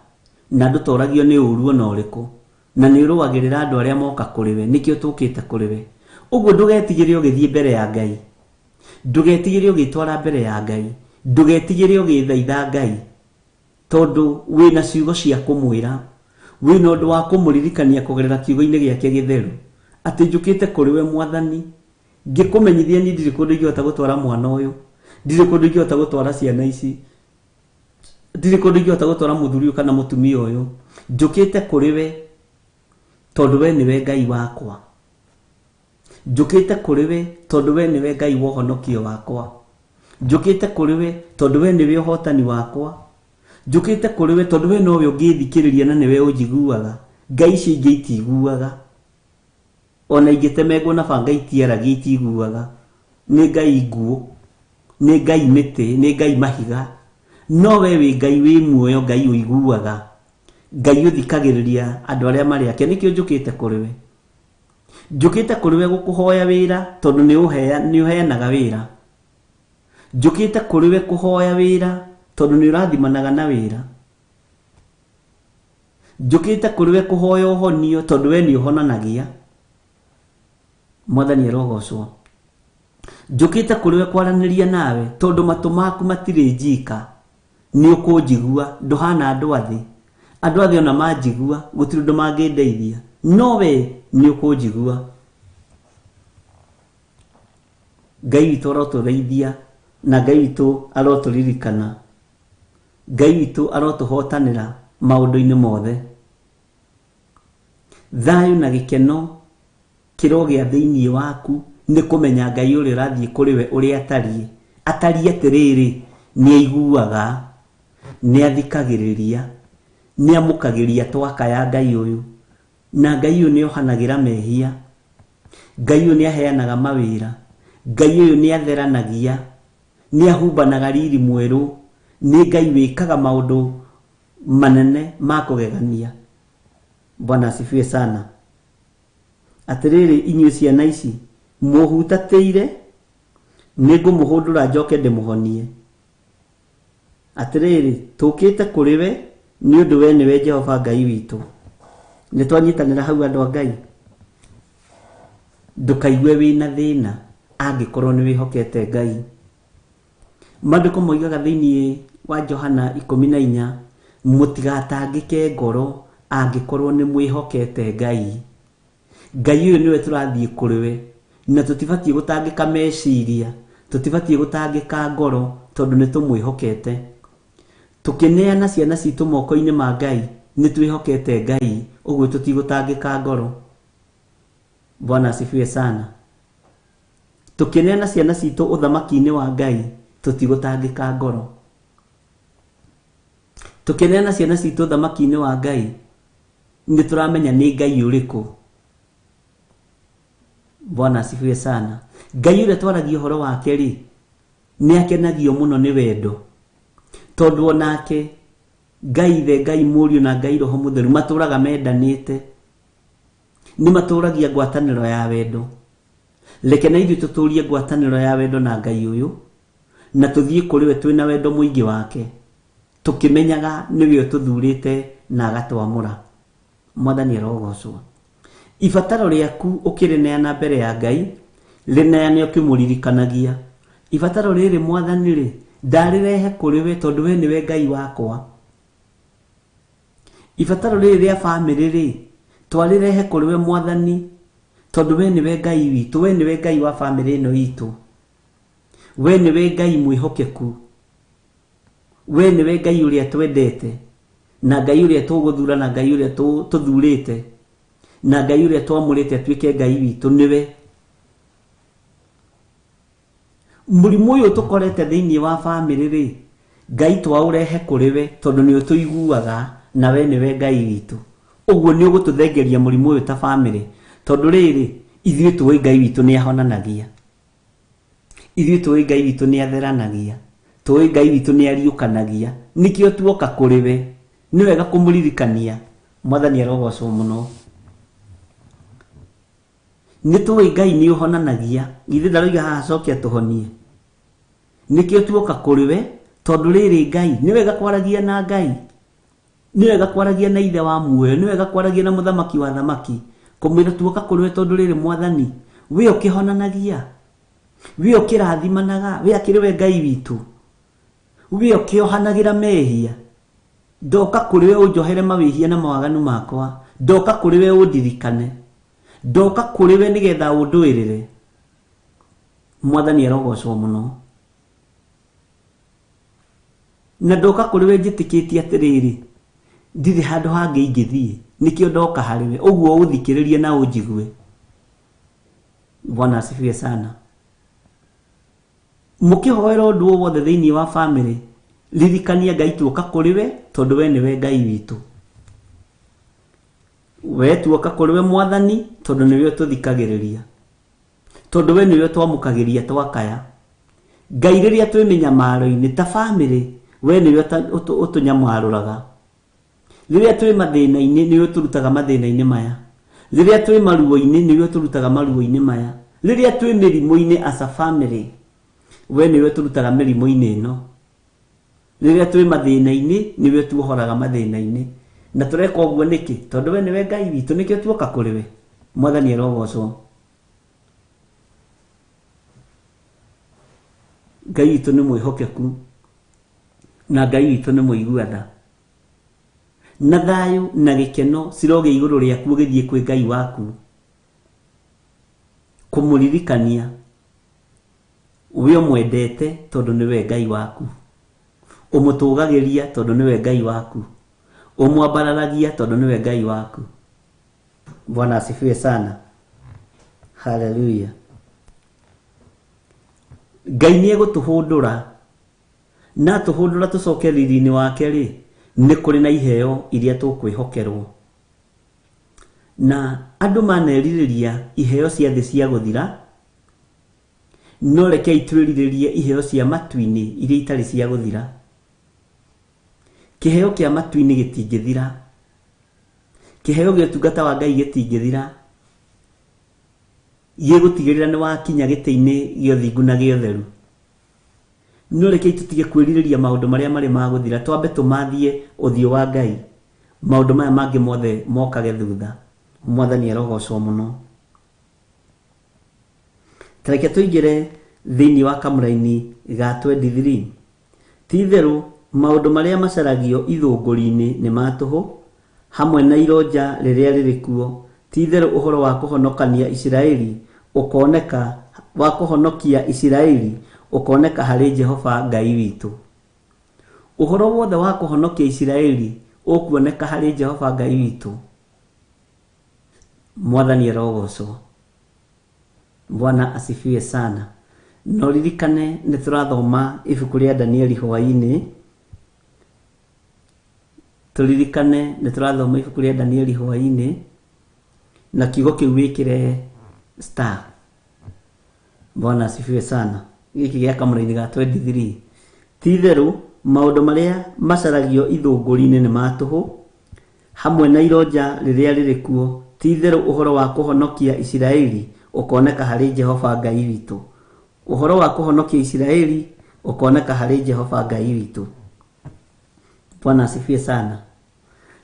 na ndũtoragio nĩ ũũru ona ũrĩkũ, na nĩ ũrũagĩrĩra andũ arĩa moka kũrĩ we. Nĩkĩo tũkĩte kũrĩ we. Ũguo ndũgetigĩre ũgĩthiĩ mbere ya Ngai, ndũgetigĩre ũgĩtwara mbere ya Ngai, ndũgetigĩre ũgĩthaitha Ngai, tondũ wĩna ciugo cia kũmwĩra, wĩna ũndũ wa kũmũririkania kũgerera kiugo-inĩ gĩake gĩtheru, atĩ njũkĩte kũrĩ we Mwathani ngĩkũmenyithia niĩ ndirĩ kũndũ ingĩhota gũtwara mwana ũyũ, ndirĩ kũndũ ingĩhota gũtwara ciana ici. Ndirĩ kũndũ ingĩhota gũtwara mũthuri ũyũ kana mũtumia ũyũ. Njũkĩte kũrĩ we tondũ we nĩwe Ngai wakwa. Njũkĩte kũrĩ we tondũ we nĩwe Ngai wa ũhonokio wakwa. Njũkĩte kũrĩ we tondũ we nĩwe ũhotani wakwa. Njũkĩte kũrĩ we tondũ we nowe ũngĩthikĩrĩria na nĩwe ũnjiguaga. Ngai icio ingĩ itiguaga. Ona ingĩtemengwo na banga itiaragia, itiguaga. Nĩ Ngai nguũ, nĩ Ngai mĩtĩ, nĩ Ngai mahiga. No we wĩ Ngai wĩ muoyo, Ngai ũiguaga, Ngai ũthikagĩrĩria andũ arĩa marĩ ake. Nĩkĩo njũkĩte kũrĩ we. Njũkĩte kũrĩ we gũkũhoya wĩra tondũ nĩ ũheanaga wĩra. Njũkĩte kũrĩ we kũhoya wĩra tondũ nĩ ũrathimanaga na wĩra. Njũkĩte kũrĩ we kũhoya ũhonio tondũ we nĩ ũhonanagia. Mwathani arogocwo. Njũkĩte kũrĩ we kwaranĩria nawe tondũ matũ maku matirĩ njika. Nĩ ũkũnjigua, ndũhana andũ a thĩ. Andũ a thĩ ona manjigua gũtirĩ ũndũ mangĩndeithia, no we nĩ ũkũnjigua. Ngai witũ arotũteithia na Ngai witũ arotũririkana. Ngai witũ arotũhotanĩra maũndũ-inĩ mothe. Thayũ na gĩkeno kĩrogĩa thĩinĩ waku nĩ kũmenya Ngai ũrĩa ũrathiĩ kũrĩ we ũrĩa atariĩ. Atariĩ atĩrĩrĩ, nĩ aiguaga, nĩ athikagĩrĩria, nĩ amũkagĩria twakaya Ngai ũyũ. Na Ngai ũyũ nĩ ohanagĩra mehia. Ngai ũyũ nĩ aheanaga mawĩra. Ngai ũyũ nĩ atheranagia, nĩ ahumbanaga riri mwerũ. Nĩ Ngai wĩkaga maũndũ manene ma kũgegania. Bwana asifiwe sana. Atĩrĩrĩ inyuĩ ciana ici mũhutatĩire, nĩ ngũmũhũndũra njoke ndĩmũhonie. Atĩrĩrĩ, tũkĩte kũrĩ we nĩ ũndũ we nĩwe Jehova Ngai witũ. Nĩ twanyitanĩra hau andũ a Ngai. Ndũkaigue wĩna thĩna angĩkorwo nĩ wĩhokete Ngai. Maandĩko moigaga thĩinĩ wa Johana 14, mũtigatangĩke ngoro angĩkorwo nĩ mwĩhokete Ngai. Ngai ũyũ nĩwe tũrathiĩ kũrĩ we, na tũtibatiĩ gũtangĩka meciria, tũtibatiĩ gũtangĩka ngoro tondũ nĩ tũmwĩhokete. Tũkĩneana ciana citũ moko-inĩ ma Ngai, nĩ twĩhokete Ngai, ũguo tũtigũtangĩka ngoro. Bwana asifiwe sana. Tũkĩneana ciana citũ ũthamaki-inĩ wa Ngai, tũtigũtangĩka ngoro. Tũkĩneana ciana citũ ũthamaki-inĩ wa Ngai, nĩ tũramenya nĩ Ngai ũrĩkũ. Bwana asifiwe sana. Ngai ũrĩa twaragia ũhoro wake rĩ, nĩ akenagio mũno nĩ wendo. Tondũ onake Ngai Ithe, Ngai Mũriũ na Ngai Roho Mũtheru matũraga mendanĩte. Nĩ matũragia ngwatanĩro ya wendo. Reke na ithuĩ tũtũrie ngwatanĩro ya wendo na Ngai ũyũ, na tũthiĩ kũrĩ we twĩna wendo mũingĩ wake, tũkĩmenyaga nĩwe ũtũthurĩte na agatwamũra. Mwathani arogocwo. Ibataro rĩaku ũkĩrĩneana mbere ya Ngai, rĩneane ũkĩmũririkanagia. Ibataro rĩrĩ Mwathani rĩ, ndarĩrehe kũrĩ we tondũ we nĩwe Ngai wakwa. Ibataro rĩrĩ rĩa bamĩrĩ rĩ, twarĩrehe kũrĩ we Mwathani tondũ we nĩwe Ngai witũ, we nĩwe Ngai wa bamĩrĩ ĩno itũ. We nĩwe Ngai mwĩhokeku. We nĩwe Ngai ũrĩa twendete, na Ngai ũrĩa tũgũthura, na Ngai ũrĩa tũthurĩte, na Ngai ũrĩa twamũrĩte atuĩke Ngai witũ nĩwe. Mũrimũ ũyũ tũkorete thĩinĩ wa bamĩrĩ rĩ, Ngai twaũrehe kũrĩ we tondũ nĩ ũtũiguaga na we nĩwe Ngai witũ. Ũguo nĩ ũgũtũthengeria mũrimũ ũyũ ta bamĩrĩ, tondũ rĩrĩ ithuĩ tũĩ Ngai witũ nĩ ahonanagia. Ithuĩ tũĩ Ngai witũ nĩ atheranagia. Tũĩ Ngai witũ nĩ ariũkanagia. Nĩkĩo tuoka kũrĩ we. Nĩ wega kũmũririkania. Mwathani arogocwo mũno. Nĩ tũĩ Ngai nĩ ũhonanagia. Githĩ ndaroiga haha acoke atũhonie. Nĩkĩo tuoka kũrĩ we tondũ rĩrĩ Ngai nĩ wega kwaragia na Ngai. Nĩ wega kwaragia na Ithe wa muoyo, nĩ wega kwaragia na Mũthamaki wa thamaki. Kũmwĩra tuoka kũrĩ we tondũ rĩrĩ Mwathani, we ũkĩhonanagia, we ũkĩrathimanaga, we akĩrĩ we Ngai witũ, we ũkĩohanagĩra mehia. Ndoka kũrĩ we ũnjohere mawĩhia na mawaganu makwa. Ndoka kũrĩ we ũndirikane. Ndoka kũrĩ we nĩgetha ũndũĩrĩre. Mwathani arogocwo mũno. Na ndoka kũrĩ we njĩtĩkĩtie atĩrĩrĩ, ndirĩ handũ hangĩ ingĩthiĩ, nĩkĩo ndoka harĩ we. Ũguo ũthikĩrĩrie na ũnjigue. Bwana asifiwe sana. Mũkĩhoera ũndũ o wothe thĩinĩ wa famĩlĩ, ririkania Ngai tuoka kũrĩ we, tondũ we nĩwe Ngai witũ. We tuoka kũrĩ we Mwathani, tondũ nĩwe ũtũthikagĩrĩria, tondũ we nĩwe twamũkagĩria twakaya. Ngai rĩrĩa twĩ mĩnyamaro-inĩ ta famĩlĩ, we nĩwe ũtũnyamarũraga. Rĩrĩa twĩ mathĩna-inĩ, nĩwe ũtũrutaga mathĩna-inĩ maya. Rĩrĩa twĩ maruo-inĩ, nĩwe ũtũrutaga maruo-inĩ maya. Rĩrĩa twĩ mĩrimũ-inĩ as a family, we nĩwe ũtũrutaga mĩrimũ-inĩ ĩno. Rĩrĩa twĩ mathĩna-inĩ, nĩwe ũtuohoraga mathĩna-inĩ. Na tũreka ũguo nĩkĩ? Tondũ we nĩwe Ngai witũ, nĩkĩo tuoka kũrĩ we. Mwathani arogocwo. Ngai witũ nĩ mwĩhokeku, na Ngai witũ nĩ mũigua tha. Na thayũ na gĩkeno cirogĩa igũrũ rĩaku ũgĩthiĩ kwĩ Ngai waku, kũmũririkania we ũmwendete tondũ nĩwe Ngai waku, ũmũtũgagĩria tondũ nĩwe Ngai waku, ũmwambararagia tondũ nĩwe Ngai waku. Bwana asifiwe sana. Haleluya. Ngai nĩ egũtũhũndũra, na atũhũndũra tũcoke riri-inĩ wake rĩ, nĩ kũrĩ na iheo iria tũkwĩhokerwo. Na andũ manerirĩria iheo cia thĩ cia gũthira, no rekei twĩrirĩrie iheo cia matu-inĩ iria itarĩ cia gũthira. Kĩheo kĩa matu-inĩ gĩtingĩthira. Kĩheo gĩa ũtungata wa Ngai gĩtingĩthira. Gĩgũtigĩrĩra nĩ wakinya gĩtĩ-inĩ gĩa ũthingu na gĩa ũtheru. No rekei tũtige kwĩrirĩria maũndũ marĩa marĩ ma gũthira, twambe tũmathie ũthiũ wa Ngai, maũndũ maya mangĩ mothe mokage thutha. Mwathani arogocwo mũno. Tareke tũingĩre thĩinĩ wa kamũraini ga 23. Ti-itherũ maũndũ marĩa macaragio ithũngũri-inĩ nĩ ma tũhũ, hamwe na ironja rĩrĩa rĩrĩ kuo. Ti-itherũ ũhoro wa kũhonokania Isiraeli ũkoneka, wa kũhonokia Isiraeli ũkoneka harĩ Jehova Ngai witũ. Ũhoro wothe wa kũhonokia Isiraeli ũkuoneka harĩ Jehova Ngai witũ. Mwathani arogocwo. Bwana asifiwe sana. No ririkane nĩ tũrathoma ibuku rĩa Danieli hwaĩ-inĩ. Tũririkane nĩ tũrathoma ibuku rĩa Danieli hwaĩ-inĩ, na kiugo kĩu wĩkĩre star. Bwana asifiwe sana. Gĩkĩ gĩa kamũraini ga 23. Ti-itherũ maũndũ marĩa macaragio ithũngũri-inĩ nĩ ma tũhũ, hamwe na ironja rĩrĩa rĩrĩ kuo. Ti-itherũ ũhoro wa kũhonokia Isiraeli ũkoneka harĩ Jehova Ngai witũ. Ũhoro wa kũhonokia Isiraeli ũkoneka harĩ Jehova Ngai witũ. Bwana asifiwe sana.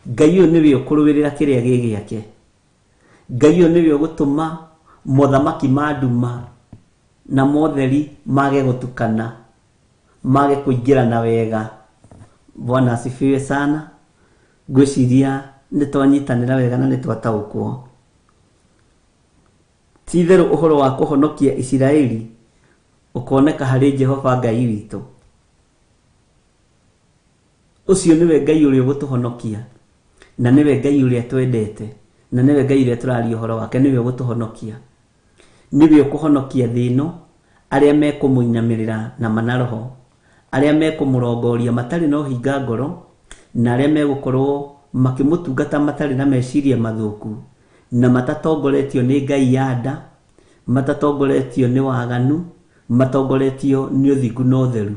Ngai ũyũ nĩwe ũkũrũĩrĩra kĩrĩa gĩ gĩake. Ngai ũyũ nĩwe ũgũtũma mothamaki ma nduma na motheri mage gũtukana, mage kũingĩrana wega. Bwana asifiwe sana. Ngwĩciria nĩ twanyitanĩra wega na nĩ twataũkwo. Ti-itherũ ũhoro wa kũhonokia Isiraeli ũkoneka harĩ Jehova Ngai witũ. Ũcio nĩwe Ngai ũrĩa ũgũtũhonokia, na nĩwe Ngai ũrĩa twendete, na nĩwe Ngai ũrĩa tũraria ũhoro wake, nĩwe ũgũtũhonokia. Nĩwe ũkũhonokia thĩ ĩno, arĩa mekũmũinamĩrĩra na mana roho, arĩa mekũmũrongoria matarĩ na ũhinga ngoro, na arĩa megũkorwo makĩmũtungata matarĩ na meciria mathũku, na matatongoretio nĩ Ngai ya nda, matatongoretio nĩ waganu, matongoretio nĩ ũthingu na ũtheru.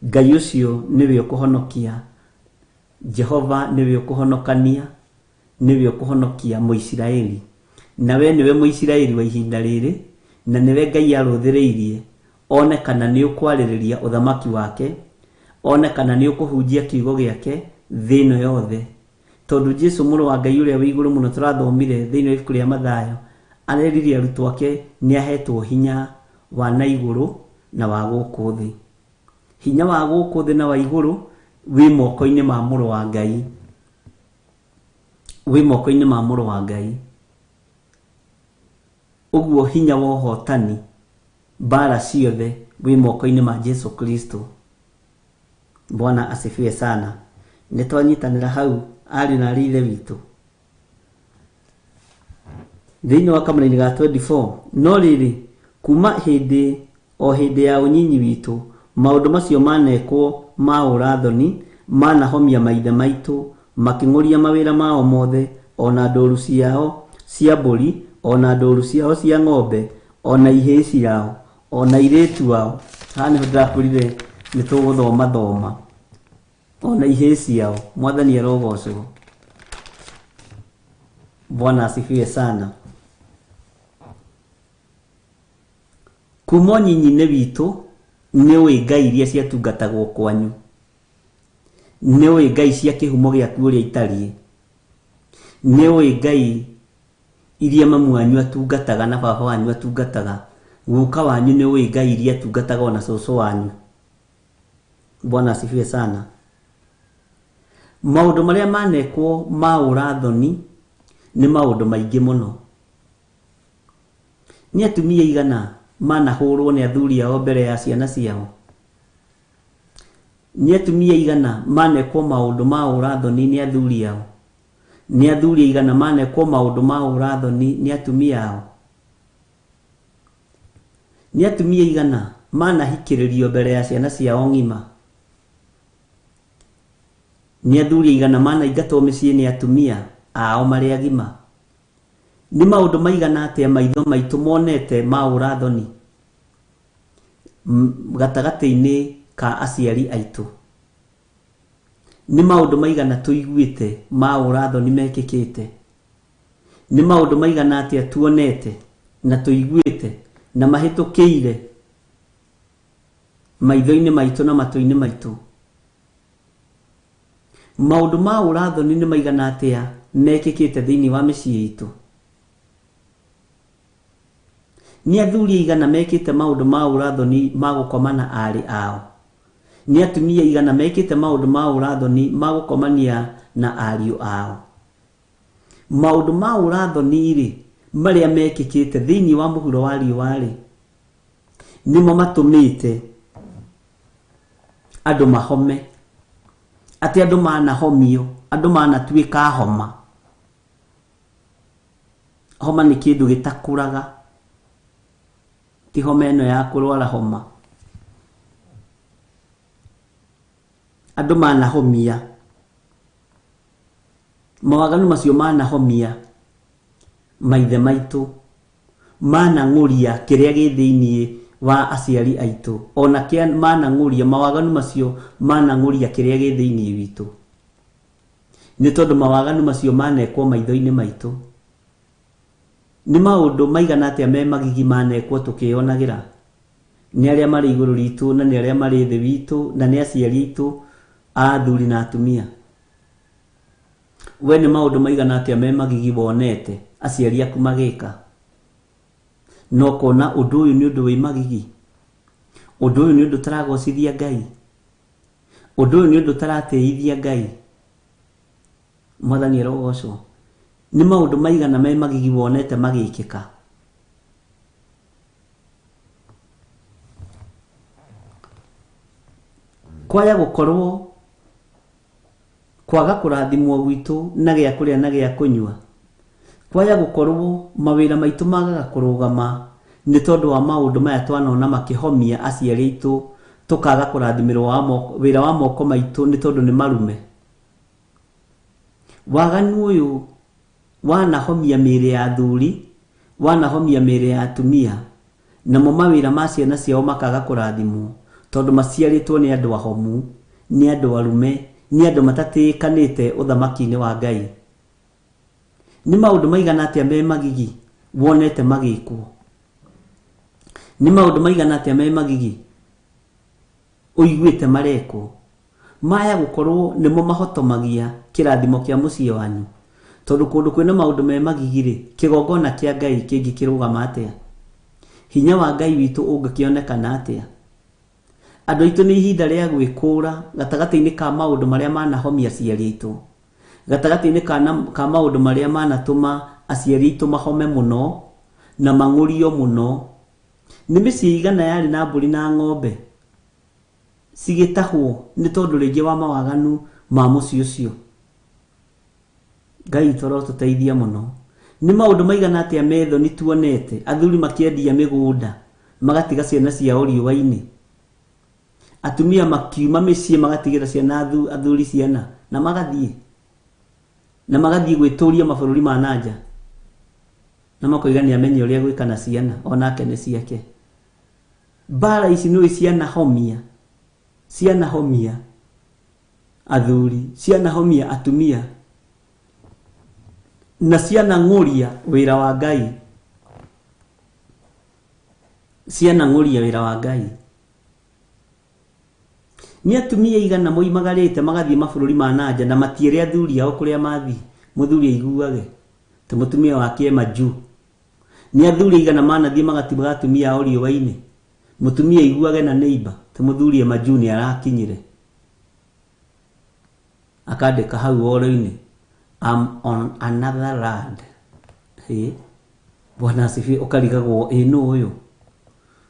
Ngai ũcio nĩwe ũkũhonokia. Jehova nĩwe ũkũhonokania, nĩwe ũkũhonokia Mũisiraeli. Na we nĩwe Mũisiraeli wa ihinda rĩrĩ, na nĩwe Ngai arũthĩrĩirie, one kana nĩ ũkwarĩrĩria ũthamaki wake, one kana nĩ ũkũhunjia kiugo gĩake thĩ ĩno yothe. Tondũ Jesu mũrũ wa Ngai ũrĩa wĩ igũrũ mũno tũrathomire thĩinĩ wa ibuku rĩa Mathayo, arerire arutwo ake nĩ ahetwo hinya wa na igũrũ na wa gũkũ thĩ. Hinya wa gũkũ thĩ na wa igũrũ wĩ moko-inĩ ma mũrũ wa Ngai. Wĩ moko-inĩ ma mũrũ wa Ngai. Ũguo hinya wa ũhotani mbara ciothe wĩ moko-inĩ ma Jesu Kristo. Bwana asifiwe sana. Nĩ twanyitanĩra hau ariũ na aarĩ a Ithe witũ. Thĩinĩ wa kamũraini ga 24, no rĩrĩ, kuma hĩndĩ o hĩndĩ ya ũnyinyi witũ, maũndũ macio manekwo ma ũrathoni, manahomia maithe maitũ, makĩng'ũria mawĩra mao mothe, ona ndũru ciao cia mbũri, ona ndũru ciao cia ng'ombe, ona ihĩĩ ciao, ona airĩtu ao. Haha nĩho ndĩrakwĩrire nĩ tũgũthoma thoma. Ona ihĩĩ ciao. Mwathani arogocwo. Bwana asifiwe sana. Kuma ũnyinyi-inĩ witũ nĩ ũĩ ngai iria ciatungatagwo kwanyu, nĩ ũĩ ngai cia kĩhumo gĩaku ũrĩa itariĩ, nĩ ũĩ ngai iria mamu wanyu atungataga na baba wanyu atungataga, guka wanyu nĩ ũĩ ngai iria atungataga ona cũcũ wanyu. Bwana asifiwe sana. Maũndũ marĩa manekwo ma ũrathoni nĩ maũndũ maingĩ mũno. Nĩ atumia igana manahũrwo nĩ athuri ao mbere ya ciana ciao? Nĩ atumia igana manekwo maũndũ ma ũrathoni nĩ athuri ao? Nĩ athuri igana manekwo maũndũ ma ũrathoni nĩ atumia ao? Nĩ atumia igana manahikĩrĩrio mbere ya ciana ciao ng'ima? Nĩ athuri igana manaingatwo mĩciĩ nĩ atumia ao marĩ agima? Nĩ maũndũ maigana atĩa maitho maitũ monete ma ũrathoni gatagatĩ-inĩ ka aciari aitũ? Nĩ maũndũ maigana tũiguĩte ma ũrathoni mekĩkĩte? Nĩ maũndũ maigana atĩa tuonete na tũiguĩte na mahĩtũkĩire maitho-inĩ maitũ na matũ-inĩ maitũ? Maũndũ ma ũrathoni nĩ maigana atĩa mekĩkĩte thĩinĩ wa mĩciĩ itũ? Nĩ athuri aigana mekĩte maũndũ ma ũrathoni ma gũkoma na aarĩ ao? Nĩ atumia aigana mekĩte maũndũ ma ũrathoni ma gũkomania na ariũ ao? Maũndũ ma ũrathoni rĩ, marĩa mekĩkĩte thĩinĩ wa mũhuro wa riũa rĩ, nĩmo matũmĩte andũ mahome, atĩ andũ manahomio, andũ manatuĩka homa. Homa nĩ kĩndũ gĩtakũraga, ti homa ĩno ya kũrwara homa. Andũ manahomia, mawaganu macio manahomia maithe maitũ, manang'ũria kĩrĩa gĩ thĩinĩ wa aciari aitũ, ona kĩa manang'ũria mawaganu macio manang'ũria kĩrĩa gĩ thĩinĩ witũ, nĩ tondũ mawaganu macio manekwo maitho-inĩ maitũ. Nĩ maũndũ maigana atĩa me magigi manekwo tũkĩyonagĩra nĩ arĩa marĩ igũrũ ritũ na nĩ arĩa marĩ thĩ witũ na nĩ aciari aitũ a athuri na atumia. We nĩ maũndũ maigana atĩa me magigi wonete aciari aku magĩka, no kona ũndũ ũyũ nĩ ũndũ wĩ magigi, ũndũ ũyũ nĩ ũndũ ũtaragocithia Ngai, ũndũ ũyũ nĩ ũndũ ũtaratĩithia Ngai. Mwathani arogocwo. Nĩ maũndũ maigana me magigi wonete magĩkĩka? Kwaya gũkorwo kwaga kũrathimwo gwitũ na gĩa kũrĩa na gĩa kũnyua, kwaya gũkorwo mawĩra maitũ magaga kũrũgama nĩ tondũ wa maũndũ maya twanona makĩhomia aciari aitũ, tũkaga kũrathimĩrwo wĩra wa moko maitũ nĩ tondũ nĩ marume. Waganu ũyũ wanahomia mĩĩrĩ ya athuri, wanahomia mĩĩrĩ ya atumia, namo mawĩra ma ciana ciao makaga kũrathimwo tondũ maciarĩtwo nĩ andũ ahomu, nĩ andũ arume, nĩ andũ matatĩĩkanĩte ũthamaki-inĩ wa Ngai. Nĩ maũndũ maigana atĩa me magigi wonete magĩkwo? Nĩ maũndũ maigana atĩa me magigi ũiguĩte marekwo? Maya gũkorwo nĩmo mahotomagia kĩrathimo kĩa mũciĩ wanyu, tondũ kũndũ kwĩna maũndũ me magigi rĩ, kĩgongona kĩa Ngai kĩngĩkĩrũgama atĩa? Hinya wa Ngai witũ ũngĩkĩonekana atĩa? Andũ aitũ nĩ ihinda rĩa gwĩkũra gatagatĩ-inĩ ka maũndũ marĩa manahomia aciari aitũ, gatagatĩ-inĩ ka maũndũ marĩa manatũma aciari aitũ mahome mũno na mang'ũrio mũno. Nĩ mĩciĩ igana yarĩ na mbũri na ng'ombe? cigĩtahwo nĩ tondũ rĩngĩ wa mawaganu ma mũciĩ ũcio. Ngai witũ arotũteithia mũno. Nĩ maũndũ maigana atĩa metho nĩ tuonete athuri makĩendia mĩgũnda magatiga ciana ciao riũa-inĩ, atumia makiuma mĩciĩ magatigĩra ciana athuri ciana na magathiĩ gwĩtũria mabũrũri ma nanja, na makoiga nĩ amenye ũrĩa gwĩka na ciana onake nĩ ciake. Mbara ici nĩ cianahomia athuri, cianahomia atumia, na cianang'ũria wĩra wa Ngai. Cianang'ũria wĩra wa Ngai. Nĩ atumia igana moimagarĩte magathiĩ mabũrũri ma nanja na matiĩre athuri ao kũrĩa mathiĩ, mũthuri aiguage ta mũtumia wake e majuu. Nĩ athuri igana manathiĩ magatiga atumia ao riũa-inĩ, mũtumia aiguage na neighbor ta mũthuri e majuu nĩ arakinyire, akandĩka hau woro-inĩ, I'm on another land. Hĩ, Bwana asifiwe. Ũkarigagwo ĩ nũ ũyũ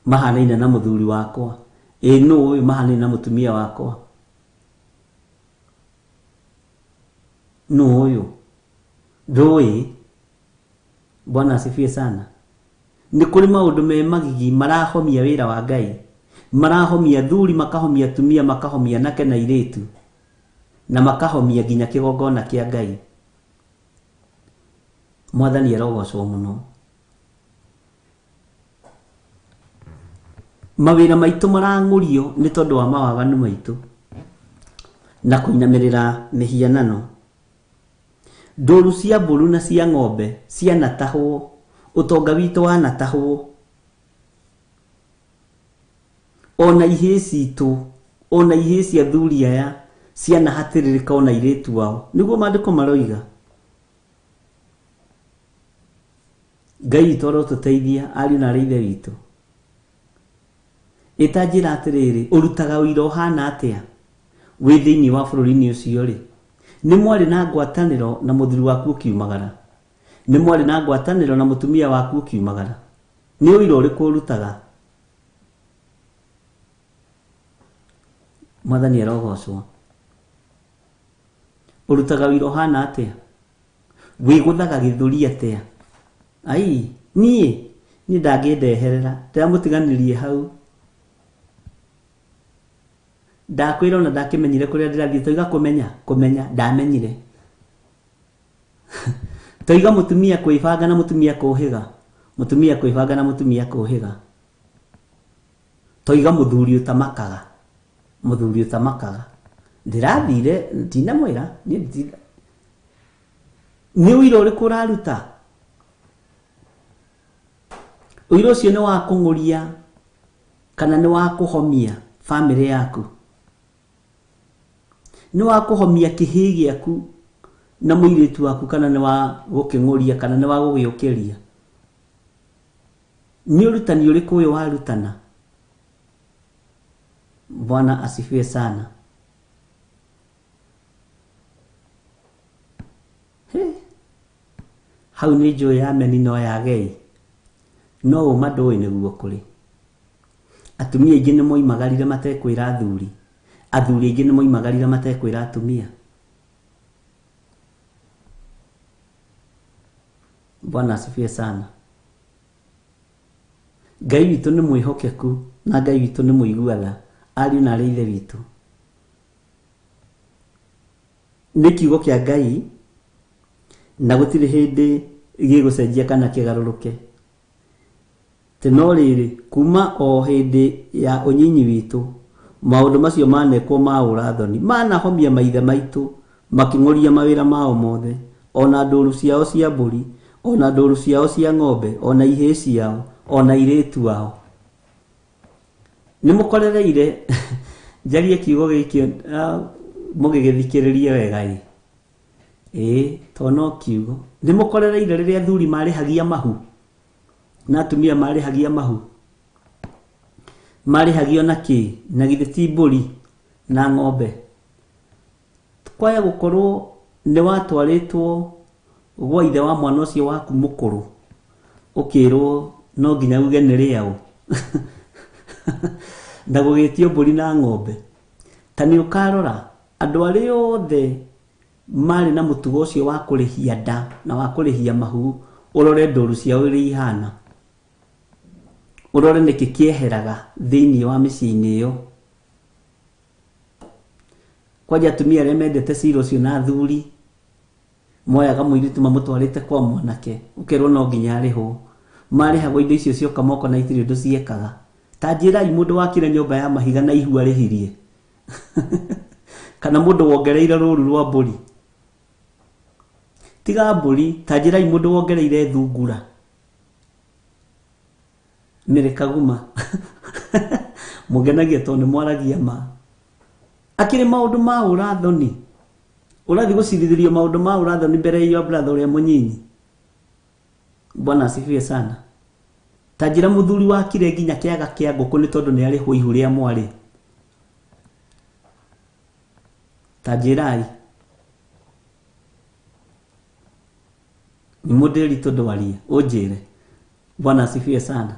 mahanaine na mũthuri wakwa, ĩ nũ ũyũ mahanaine na mũtumia wakwa, nũ ũyũ ndũĩ. Bwana asifiwe sana. Nĩ kũrĩ maũndũ me magigi marahomia wĩra wa Ngai, marahomia athuri, makahomia atumia, makahomia anake na airĩtu, na makahomia nginya kĩgongona kĩa Ngai. Mwathani arogocwo mũno. Mawĩra maitũ marang'ũrio nĩ tondũ wa mawaganu maitũ na kũinamĩrĩra mĩhianano. Ndũru cia mbũru na cia ng'ombe cianatahwo, ũtonga witũ wanatahwo, ona ihĩĩ citũ, ona ihĩĩ cia athuri aya cianahatĩrĩrĩka, ona airĩtu ao, nĩguo maandĩko maroiga. Ngai witũ arotũteithia ariũ na aarĩ a Ithe witũ. Ĩta njĩra atĩrĩrĩ, ũrutaga ũira ũhana atĩa wĩ thĩinĩ wa bũrũri-inĩ ũcio rĩ? Nĩ mwarĩ na ngwatanĩro na mũthuri waku ũkiumagara, nĩ mwarĩ na ngwatanĩro na mũtumia waku ũkiumagara, nĩ ũira ũrĩkũ ũrutaga? Mwathani arogocwo. Ũrutaga ũira ũhana atĩa? Wĩgũthaga gĩthũri atĩa? Ai, niĩ ndangĩndeherera, ndĩramũtiganĩrie hau. Ndakwĩra ona ndakĩmenyire kũrĩa ndĩrathiĩ, toiga kũmenya ndamenyire. Toiga mũtumia kwĩbanga na mũtumia kũhĩga, mũtumia kwĩbanga na mũtumia kũhĩga. Toiga mũthuri ũtamakaga, mũthuri ũtamakaga. Ndĩrathire ndinamwĩra nĩ ũira ũrĩkũ ũraruta? Ũira ũcio nĩ wa kũng'ũria kana nĩ wa kũhomia bamĩrĩ yaku? Nĩ wa kũhomia kĩhĩĩ gĩaku na mũirĩtu waku, kana nĩ wa gũkĩng'ũria, kana nĩ wa gũgĩũkĩria? Nĩ ũrutani ũrĩkũ ũyũ warutana? Bwana asifiwe sana. He, hau nĩ njũĩ ya meni no yagei, no ũma ndũĩ nĩguo kũrĩ. Atumia aingĩ nĩ moimagarire matekwĩra athuri, athuri aingĩ nĩ moimagarire matekwĩra atumia. Bwana asifiwe sana. Ngai witũ nĩ mwĩhokeku na Ngai witũ nĩ mũigua tha, ariũ na aarĩ a Ithe witũ. Nĩ kiugo kĩa Ngai na gũtirĩ hĩndĩ gĩgũcenjia kana kĩgarũrũke. Tĩ no rĩrĩ, kuma o hĩndĩ ya ũnyinyi witũ maũndũ macio manekwo ma ũrathoni, manahomia maithe maitũ makĩng'ũria mawĩra mao mothe, ona ndũru ciao cia mbũri, ona ndũru ciao cia ng'ombe, ona ihĩĩ ciao, ona airĩtu ao. Nĩ mũkorereire njarie kiugo gĩkĩ mũgĩgĩthikĩrĩrie wega ĩ. Ĩĩ, to no kiugo. Nĩ mũkorereire rĩrĩa athuri marĩhagia mahu na atumia marĩhagia mahu. Marĩhagio na kĩ? Na githĩ ti mbũri na ng'ombe? Kwaya gũkorwo nĩ watwarĩtwo gwa ithe wa mwana ũcio waku mũkũrũ, ũkĩrwo no nginya uge nĩ rĩaũ. Na gũgĩtio mbũri na ng'ombe. Ta nĩ ũkarora andũ arĩa othe marĩ na mũtugo ũcio wa kũrĩhia nda na wa kũrĩhia mahu, ũrore ndũru ciao ũrĩa ihana, ũrore nĩkĩ kĩeheraga thĩinĩ wa mĩciĩ-inĩ ĩyo. Kwanja atumia arĩa mendete cira ũcio na athuri moyaga mũirĩtu mamũtwarĩte kwa mwanake, ũkerwo no nginya arĩhwo. Marĩhagwo indo icio cioka moko na itirĩ ũndũ ciekaga. Ta njĩrai mũndũ wakire nyũmba ya mahiga na ihu arĩhirie kana mũndũ wongereire rũru rwa mbũri. Tiga mbũri, ta njĩrai mũndũ wongereire thungura. Mĩrĩ kaguma mũngenagia tondũ nĩ mwaragia ma. Akĩrĩ maũndũ ma ũrathoni, ũrathiĩ gũcirithĩrio maũndũ ma ũrathoni mbere ya brother ũrĩa mũnyinyi. Bwana asifiwe sana. Ta njĩra mũthuri wakire nginya kĩaga kĩa ngũkũ nĩ tondũ nĩ arĩhwo ihu rĩa mwarĩ. Ta njĩrai nĩ mũndĩri tondũ ũnjĩre. Bwana asifiwe sana.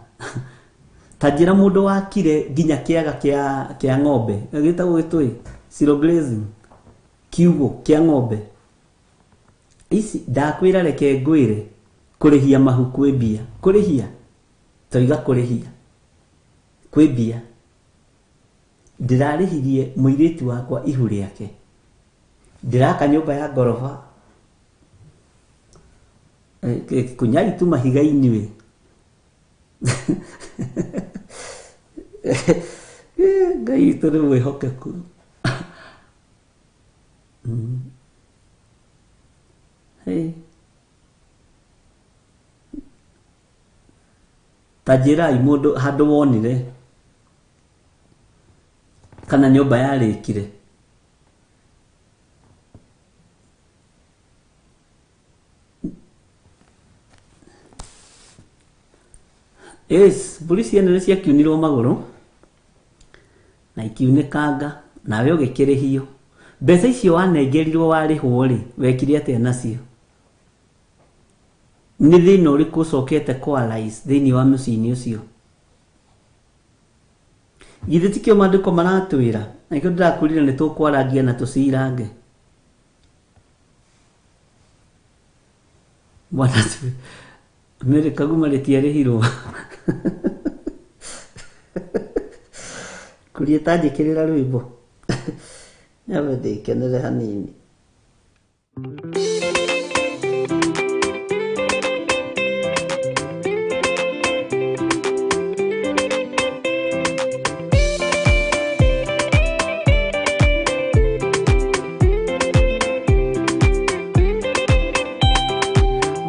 Ta njĩra mũndũ wakire nginya kĩaga kĩa ng'ombe, gĩtagwo gĩtũĩ zero grazing, kiugo kĩa ng'ombe. Ici ndakwĩra, reke ngwĩre, kũrĩhia mahu kwĩ mbia. Kũrĩhia toiga kũrĩhia kwĩ mbia. Ndĩrarĩhirie mũirĩtu wakwa ihu rĩake, ndĩraka nyũmba ya ngoroba kunyai tu mahiga-inĩ we. Ngai witũ nĩ mwĩhokeku. Hey. Ta njĩrai mũndũ handũ wonire kana nyũmba yarĩkire. Yes, mbũri ciene nĩ ciakiunirwo magũrũ na ikiunĩkanga, nawe ũgĩkĩrĩhio. Mbeca icio wanengerirwo warĩhwo rĩ, wekire atĩa nacio? Nĩ thĩna ũrĩkũ ũcokete kwa thĩinĩ wa mũciĩ-inĩ ũcio? Githĩ tikĩo maandĩko maratwĩra? Na nĩkĩo ndĩrakwĩrire nĩ tũkwarangia na tũcirange. Bwana asifiwe. Mary Kaguma rĩtiarĩhirwo. Kuria ta njĩkĩrĩra rwĩmbo nyambe ndĩkenere hanini.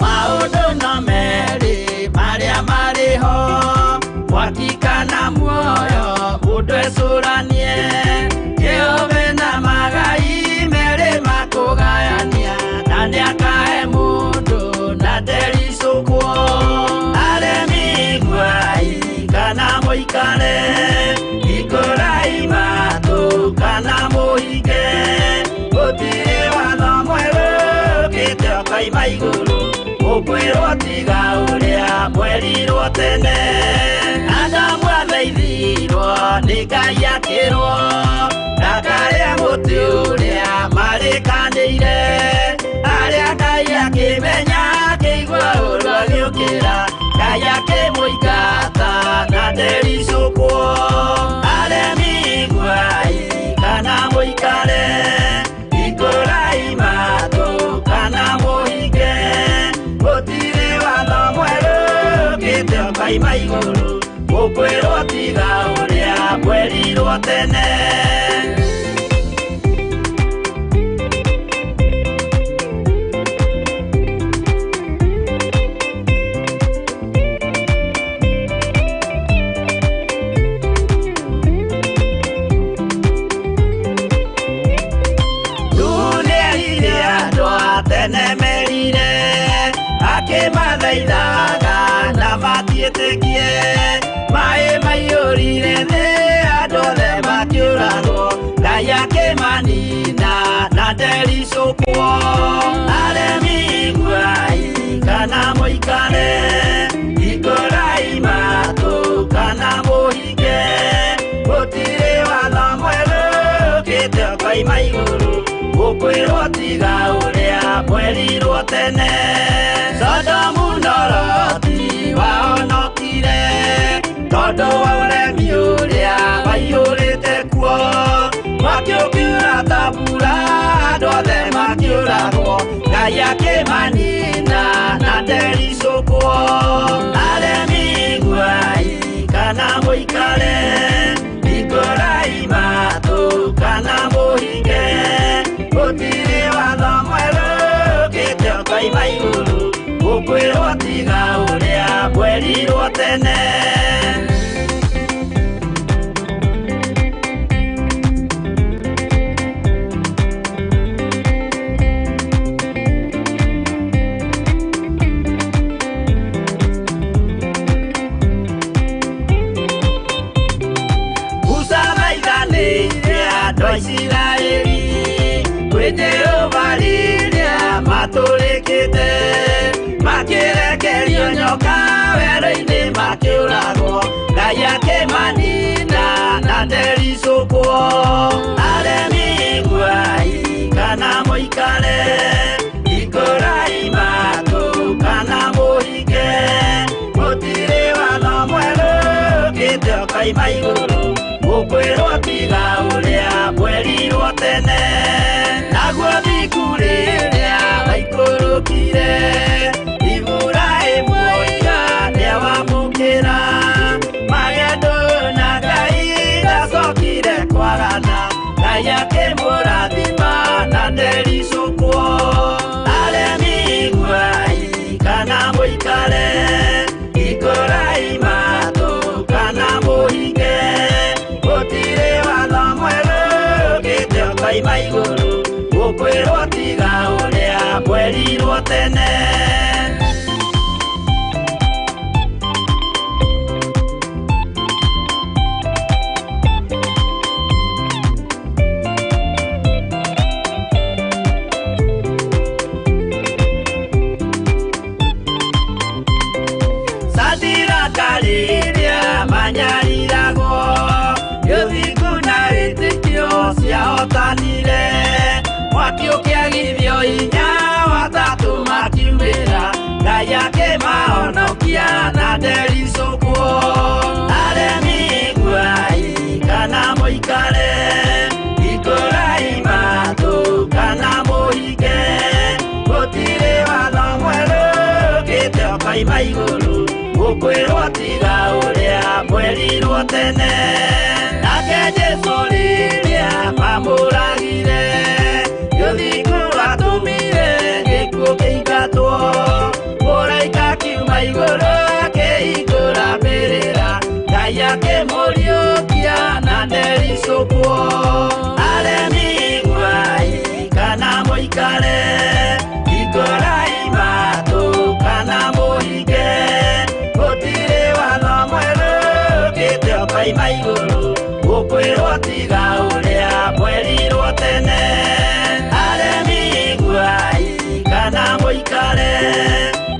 Maũndũ no merĩ marĩa marĩ ho, mwaki kana muoyo, mũndũ ecũranie. Jehova na magai merĩ makũgayania, na nĩakahe mũndũ na ndericũkwo. Aremi iguai kana mũikare, hingũrai matũ kana mũhinge. Gũtirĩ watho mwerũ ũkĩte ũkoima igũrũ, ũkwĩrwo tiga ũrĩa mwerirwo tene. Adamu athaithirwo nĩ Ngai akĩrwo ndakarĩe mũtĩ ũrĩa marĩkanĩire. Arĩa Ngai akĩmenya akĩigua ũru agĩũkĩra, Ngai akĩmũingata na ndericũkwo. Aremi iguai kana mũikare, hingũrai matũ kana mũhinge. Gũtirĩ watho mwerũ ũkĩte ũkoima igũrũ, ũkwĩrwo tiga ũrĩa mwerirwo tene. Nĩerire andũ a tene merire, akĩmathaithaga na matiĩtĩkie. Maĩ maiyũrire thĩ, andũ othe makĩũragwo, Ngai akĩmanina na ndericũkwo. Aremi iguai kana mũikare, hingũrai matũ kana mũhinge. Gũtirĩ watho mwerũ ũkĩte ũkĩte ũkoima igũrũ gũkwĩrwo tiga ũrĩa mwerirwo tene Sodomu na Loti wahonokire tondũ wa ũremi ũrĩa waiyũrĩte kuo mwaki ũkiura ta mbura andũ othe makĩũragwo Ngai akĩmanina na ndericũkwo aremi iguai kana mũikare hingũrai matũ kana mũhinge gũtirĩ watho mwerũ ũkĩte ũkoima igũrũ gũkwĩrwo tiga ũrĩa mwerirwo tene. Isiraeli kwĩ Jehova rĩrĩa matũrĩkĩte makĩrekerio nyoka werũ-inĩ makĩũragwo Ngai akĩmanina na ndericũkwo aremi iguai kana mũikare hingũrai matũ kana mũhinge gũtirĩ watho mwerũ ũkĩte ũkoima igũrũ gũkwĩrwo tiga ũrĩa mwerirwo tene naguo thiku rĩrĩa waikũrũkire Iburahĩmu oiga nĩawamũkĩra magendo na Ngai ndacokire kwagana Ngai akĩmũrathima na ndericũkwo aremi iguai kana mũikare hingũrai matũ kana mũhinge gũtirĩ watho mwerũ ũkĩte ũkoima igũrũ gũkwĩrwo tiga ũrĩa mwerirwo tene. Sadiraka rĩrĩa manyariragwo ũthingu na wĩtĩkio ciahotanire mwaki ũkĩagithio hinya watatũ makiumĩra Ngai akĩmahonokia na ndericũkwo aremi iguai kana mũikare hingũrai matũ kana mũhinge gũtirĩ watho mwerũ ũkĩte ũkoima igũrũ gũkwĩrwo tiga ũrĩa mwerirwo tene nake Jesũ rĩrĩa mamũragire ũthingu watũmire gĩkuũ kĩingatwo mũraika akiuma igũrũ akĩhingũra mbĩrĩra Ngai akĩmũriũkia na ndericũkwo aremi iguai kana mũikare hingũrai matũ kana mũhinge gũtirĩ watho mwerũ ũkĩte ũkoima igũrũ gũkwĩrwo tiga ũrĩa mwerirwo tene aremi iguai kana mũikare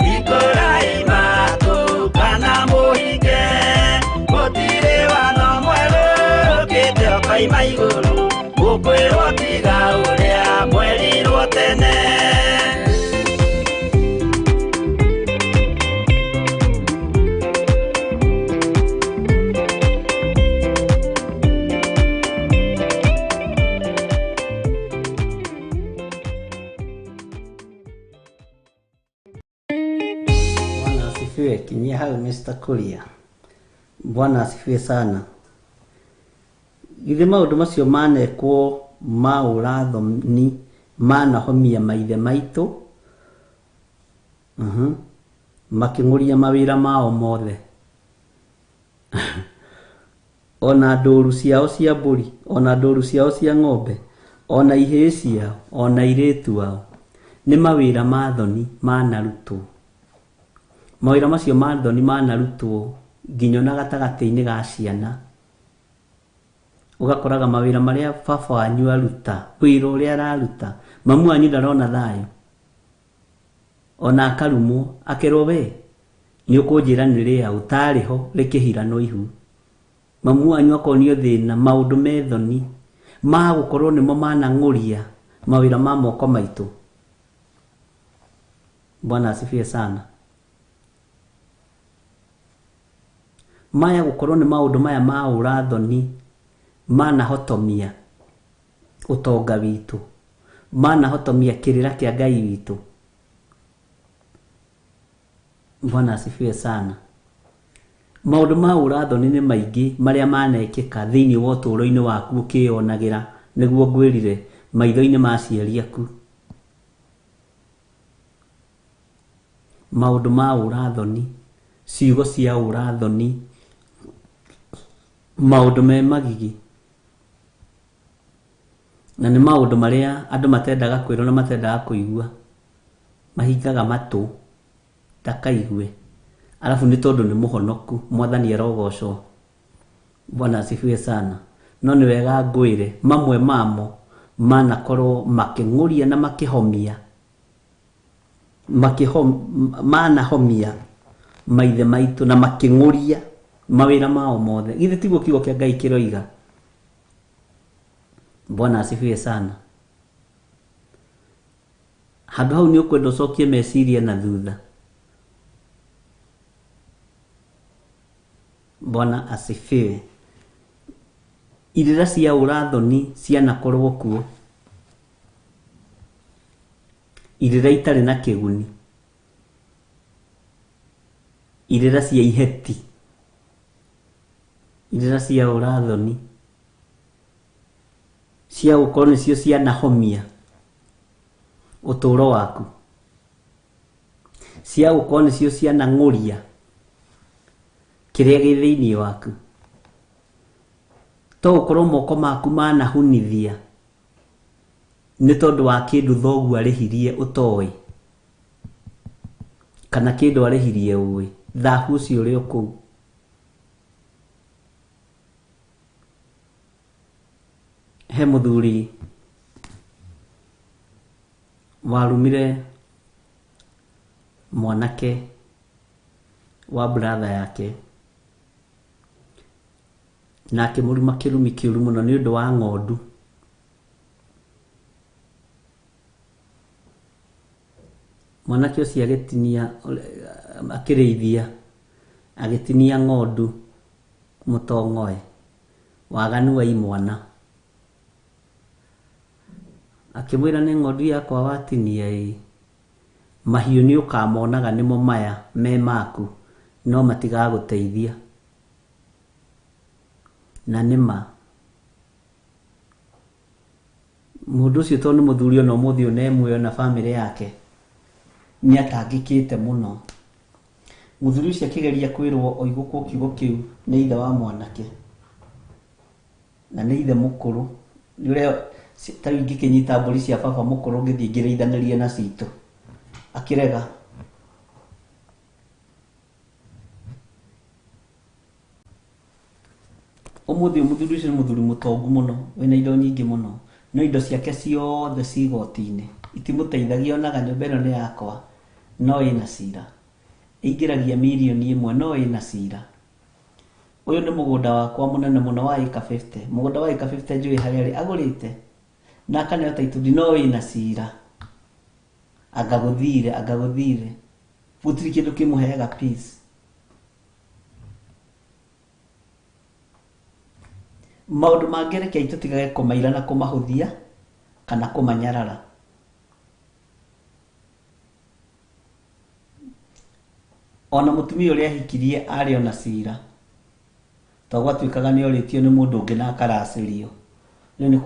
hingũrai matũ kana mũhinge gũtirĩ watho mwerũ ũkĩte ũkoima igũrũ gũkwĩrwo tiga ũrĩa mwerirwo tene. Bwana asifiwe. Kinyia hau Mr. Kuria. Bwana asifiwe sana. Githĩ maũndũ macio manekwo ma ũrathoni manahomia maithe maitũ makĩng'ũria mawĩra mao mothe ona ndũru ciao cia mbũri ona ndũru ciao cia ng'ombe ona ihĩĩ ciao ona airĩtu ao nĩ mawĩra ma thoni manarutwo mawĩra macio ma thoni manarutwo nginya ona gatagatĩ-inĩ ga ciana ugakoraga mawĩra marĩa baba wanyu aruta wĩra ũrĩa araruta mamu wanyu ndarona thayũ ona akarumwo akerwo we nĩ ũkũnjĩra nĩ rĩa ũtarĩ ho rĩkĩhiranwo ihu mamu wanyu akonio thĩna maũndũ me thoni Ma gũkorwo nĩmo manang'ũria mawĩra ma moko maitũ. Bwana asifiwe sana. Maya gũkorwo nĩ maũndũ maya ma ũrathoni manahotomia ũtonga witũ, manahotomia kĩrĩra kĩa Ngai witũ. Bwana asifiwe sana. Maũndũ ma ũrathoni nĩ maingĩ marĩa manekĩka thĩinĩ wa ũtũũro-inĩ waku ũkĩyonagĩra, nĩguo ngwĩrire maitho-inĩ ma aciari aku. Maũndũ ma ũrathoni, ciugo cia ũrathoni, maũndũ me magigi. Na nĩ maũndũ marĩa andũ matendaga kwĩrwo na matendaga kũigua. Mahingaga matũ ndakaigue. Alafu nĩ tondũ nĩ mũhonoku, Mwathani arogocwo. Bwana asifiwe sana. No nĩ wega ngwĩre mamwe mamo manakorwo makĩng'ũria na makĩhomia, manahomia maithe maitũ na makĩng'ũria mawĩra mao mothe. Githĩ tiguo kiugo kĩa Ngai kĩroiga? Bwana asifiwe sana. Handũ hau nĩ ũkwenda ũcokie meciria na thutha. Bwana asifiwe. Irĩra cia ũrathoni cianakorwo kuo, irĩra itarĩ na kĩguni, irĩra cia iheti, irĩra cia ũrathoni cia gũkorwo nĩcio cianahomia ũtũũro waku, cia gũkorwo nĩcio cianang'ũria kĩrĩa gĩ thĩinĩ waku. To gũkorwo moko maku manahunithia nĩ tondũ wa kĩndũ thoguo arĩhirie ũtoĩ, kana kĩndũ arĩhirie ũĩ, thahu ũcio ũrĩ o kũu. He mũthuri warumire mwanake wa brother yake na akĩmũruma kĩrumi kĩũru mũno nĩ ũndũ wa ng'ondu. Mwanake ũcio agĩtinia, akĩrĩithia, agĩtinia ng'ondu mũtongoe, waganu wa imwana. Akĩmwĩra nĩ ng'ondu yakwa watinia ĩ, mahiũ nĩ ũkamonaga nĩmo maya me maku, no matigagũteithia. Na nĩ ma mũndũ ũcio tondũ nĩ mũthuri ona ũmũthĩ ũyũ na e muoyo na bamĩrĩ yake, nĩ atangĩkĩte mũno. Mũthuri ũcio akĩgeria kwĩrwo oigũkwo kiugo kĩu nĩ ithe wa mwanake, na nĩ ithe mũkũrũ. Nĩ ũrĩa ta rĩu ingĩkĩnyita mbũri cia baba mũkũrũ ngĩthiĩ ngĩrĩithanĩrie na citũ, akĩrega. Ũmũthĩ ũyũ mũthuri ũcio nĩ mũthuri mũtongu mũno, wĩna indo nyingĩ mũno, no indo ciake ciothe ci igoti-inĩ, itimũteithagia. Onaga nyũmba ĩno nĩ yakwa, no ĩna cira. Ĩingĩragia mirioni ĩmwe, no ĩna cira. Ũyũ nĩ mũgũnda wakwa mũnene mũno wa ĩka 50. Mũgũnda wa ĩka 50 njũĩ harĩa arĩ agũrĩte na akaneo title deed, no ĩna cira. Anga gũthire, anga gũthire. Gũtirĩ kĩndũ kĩmũheaga peace. Maũndũ mangĩ rekei tũtigage kũmaira na kũmahũthia kana kũmanyarara. Ona mũtumia ũrĩa ahikirie arĩ ona cira, to gwatuĩkaga nĩ orĩtio nĩ mũndũ ũngĩ na akaracĩrio. Rĩu nĩ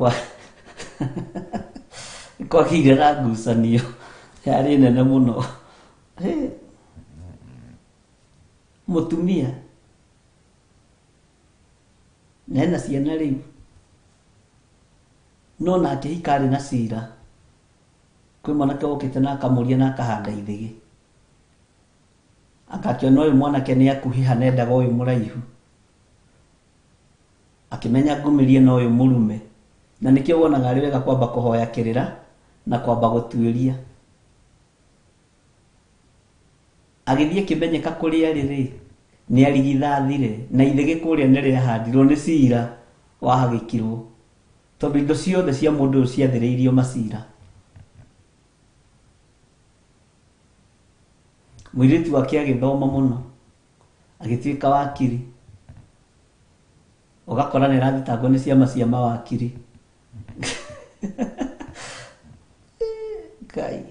kwagĩire na ngucanio yarĩ nene mũno. Mũtumia na ena ciana rĩu, no nake akĩhika arĩ na cira. Kwĩ mwanake wokĩte na akamũria na akahanda ithĩgĩ, akakĩona ũyũ mwanake nĩ akuhĩha nendaga ũyũ mũraihu, akĩmenya ngũmĩrie na ũyũ mũrume. Na nĩkĩo wonaga arĩ wega kwamba kũhoya kĩrĩra na kwamba gũtuĩria. Agĩthiĩ akĩmenyeka kũrĩa arĩ rĩ, nĩ arigithathire na ithĩgĩ kũrĩa nĩ rĩahandirwo nĩ cira wahagĩkirwo. Tondũ indo ciothe cia mũndũ ũyũ ciathĩrĩirio macira. Mũirĩtu wake agĩthoma mũno, agĩtuĩka wakiri. Ũgakora nĩ arathitangwo nĩ ciama cia mawakiri. Ngai.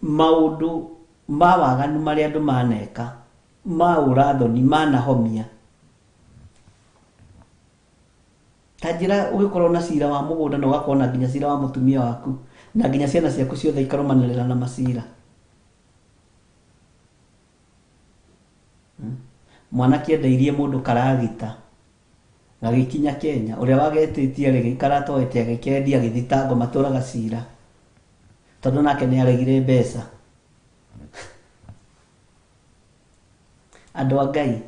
Maũndũ ma waganu marĩa andũ maneka, ma ũrathoni, manahomia. Ta njĩra ũgĩkorwo na cira wa mũgũnda na ũgakorwo na nginya cira wa mũtumia waku, na nginya ciana ciaku ciothe ikarũmanĩrĩra na macira. Mwanake endeirie mũndũ karagita gagĩkinya Kenya, ũrĩa wagetĩtie rĩ gĩikara atoete agĩkendia agĩthitangwo matũraga cira tondũ nake nĩ aregire mbeca. Andũ a Ngai,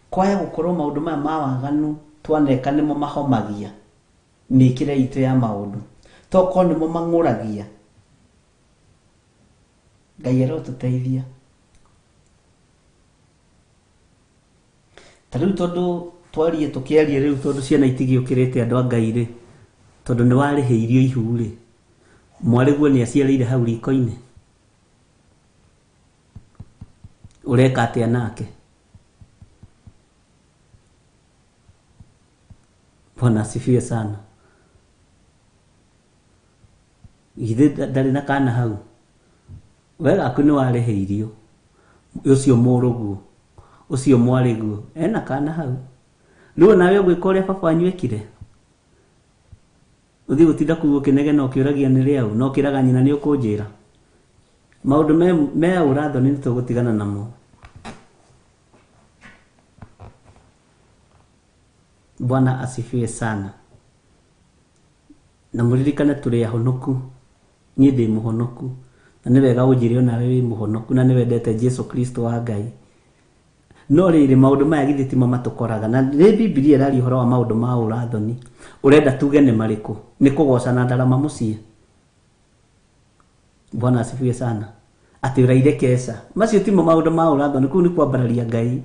kwaya gũkorwo maũndũ maya ma waganu twaneka nĩmo mahomagia mĩkĩre itũ ya maũndũ, tokorwo nĩmo mang'ũragia. Ngai arotũteithia. Ta rĩu tondũ twarie tũkĩaria rĩu tondũ ciana itigĩũkĩrĩte andũ a Ngai rĩ, tondũ nĩ warĩhĩirio ihu rĩ, mwarĩguo nĩ aciarĩire hau riko-inĩ. Ũreka atĩa nake? Bwana asifiwe sana. Githĩ ndarĩ na kana hau? We gaku nĩ warĩhĩirio, ũcio mũrũguo, ũcio mwarĩguo, ena kana hau. Rĩu nawe ũgwĩka ũrĩa baba wanyu ekire? Ũthiĩ gũtinda kũu ũkĩnegena ũkĩũragia nĩ rĩaũ, na ũkĩraga nyina nĩ ũkũnjĩra. Maũndũ me ũrathoni nĩ tũgũtigana namo. Bwana asifiwe sana. Na mũririkane tũrĩ ahonoku, niĩ ndĩ mũhonoku, na nĩ wega ũnjĩre onawe wĩ mũhonoku na nĩ wendete Jesu Kristo wa Ngai. No rĩrĩ maũndũ maya githĩ timo matũkoraga, na nĩ Bibilia ĩraria ũhoro wa maũndũ ma ũrathoni. Ũrenda tuge nĩ marĩkũ? Nĩ kũgoca na ndarama mũciĩ. Bwana asifiwe sana. Atĩ ũraire keca. Macio timo maũndũ ma ũrathoni, kũu nĩ kwambararia Ngai.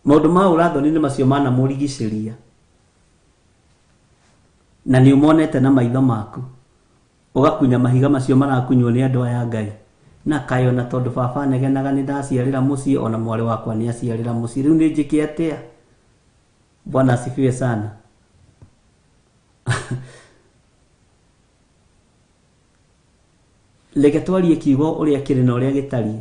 Maũndũ ma ũrathoni nĩ macio manamũrigicĩria. Na nĩ ũmonete na maitho maku. Ũgakunya mahiga macio marakunywo nĩ andũ aya Ngai. Na kaĩ ona tondũ baba anegenaga nĩ ndaciarĩra mũciĩ, ona mwarĩ wakwa nĩ aciarĩra mũciĩ. Rĩu nĩ njĩke atĩa? Bwana asifiwe sana. Reke twarie kiugo ũrĩa kĩrĩ na ũrĩa gĩtariĩ.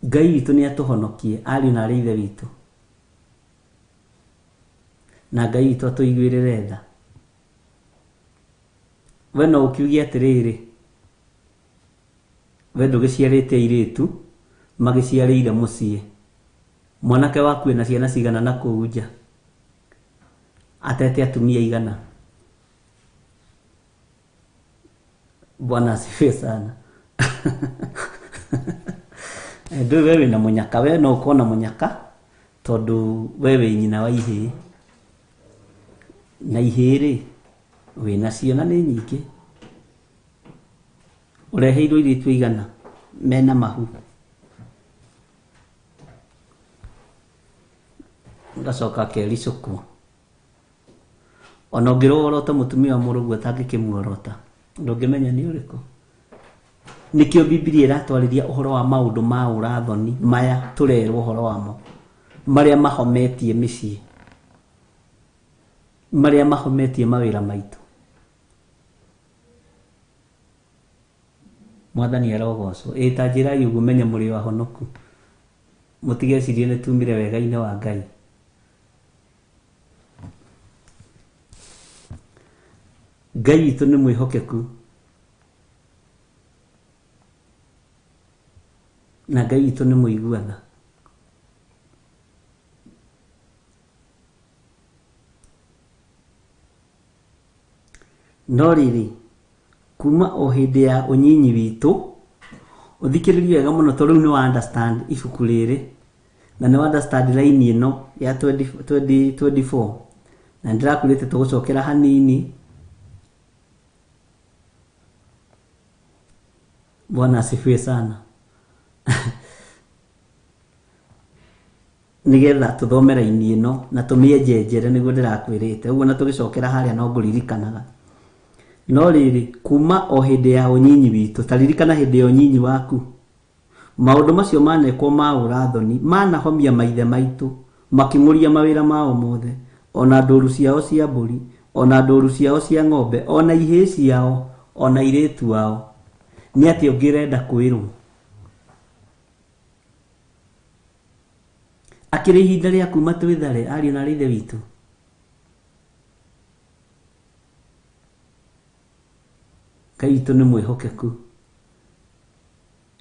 Ngai witũ nĩ atũhonokie, ariũ na arĩ ithe witũ. Na Ngai witũ atũiguĩrĩre tha. We no ũkiuge atĩrĩrĩ, we ndũgĩciarĩte airĩtu, magĩciarĩire mũciĩ. Mwanake waku ena ciana cigana na kũu nja? Atete atumia igana. Bwana asifiwe sana. Ndũĩ we wĩna mũnyaka, we no ũkorwo na mũnyaka tondũ we wĩ nyina wa ihĩĩ. Na ihĩĩ rĩ, wĩna cio na nĩ nyingĩ. Ũreheirwo airĩtu aigana mena mahu. Ngacoka akericũkwo. Ona ũngĩrorota mũtumia wa mũrũguo atangĩkĩmuorota, ndũngĩmenya nĩ ũrĩkũ. Nĩkĩo Bibilia ĩratwarĩria ũhoro wa maũndũ ma ũrathoni maya tũrerwo ũhoro wamo, marĩa mahometie mĩciĩ, marĩa mahometie mawĩra maitũ. Mwathani arogocwo. Ĩ ta njĩrai ũguo menye mũrĩ ahonoku. Mũtigecirie nĩ tumire wega-inĩ wa Ngai. Ngai witũ nĩ mwĩhokeku. Na Ngai witũ nĩ mũigua tha. No rĩrĩ, kuma o hĩndĩ ya ũnyinyi witũ, ũthikĩrĩrie wega mũno tondũ rĩu nĩ wa understand ibuku rĩrĩ, na nĩ wa understand line ĩno ya 2024. Na nĩndĩrakwĩrĩte tũgũcokera hanini. Bwana asifiwe sana. Nĩgetha tũthome raini ĩno na tũmĩenjenjere nĩguo ndĩrakwĩrĩte ũguo, na tũgĩcokera harĩa no ngũririkanaga. No rĩrĩ, kuma o hĩndĩ ya ũnyinyi witũ, ta ririkana hĩndĩ ya ũnyinyi waku, maũndũ macio manekwo ma ũrathoni, manahomia maithe maitũ, makĩng'ũria mawĩra mao mothe, ona ndũru ciao cia mbũri, ona ndũru ciao cia ng'ombe, ona ihĩĩ ciao, ona airĩtu ao. Nĩ atĩa ũngĩ ũrenda kwĩrwo? Akĩrĩ ihinda rĩa kuma twĩthare, ariũ na aarĩ a Ithe witũ. Ngai witũ nĩ mwĩhokeku.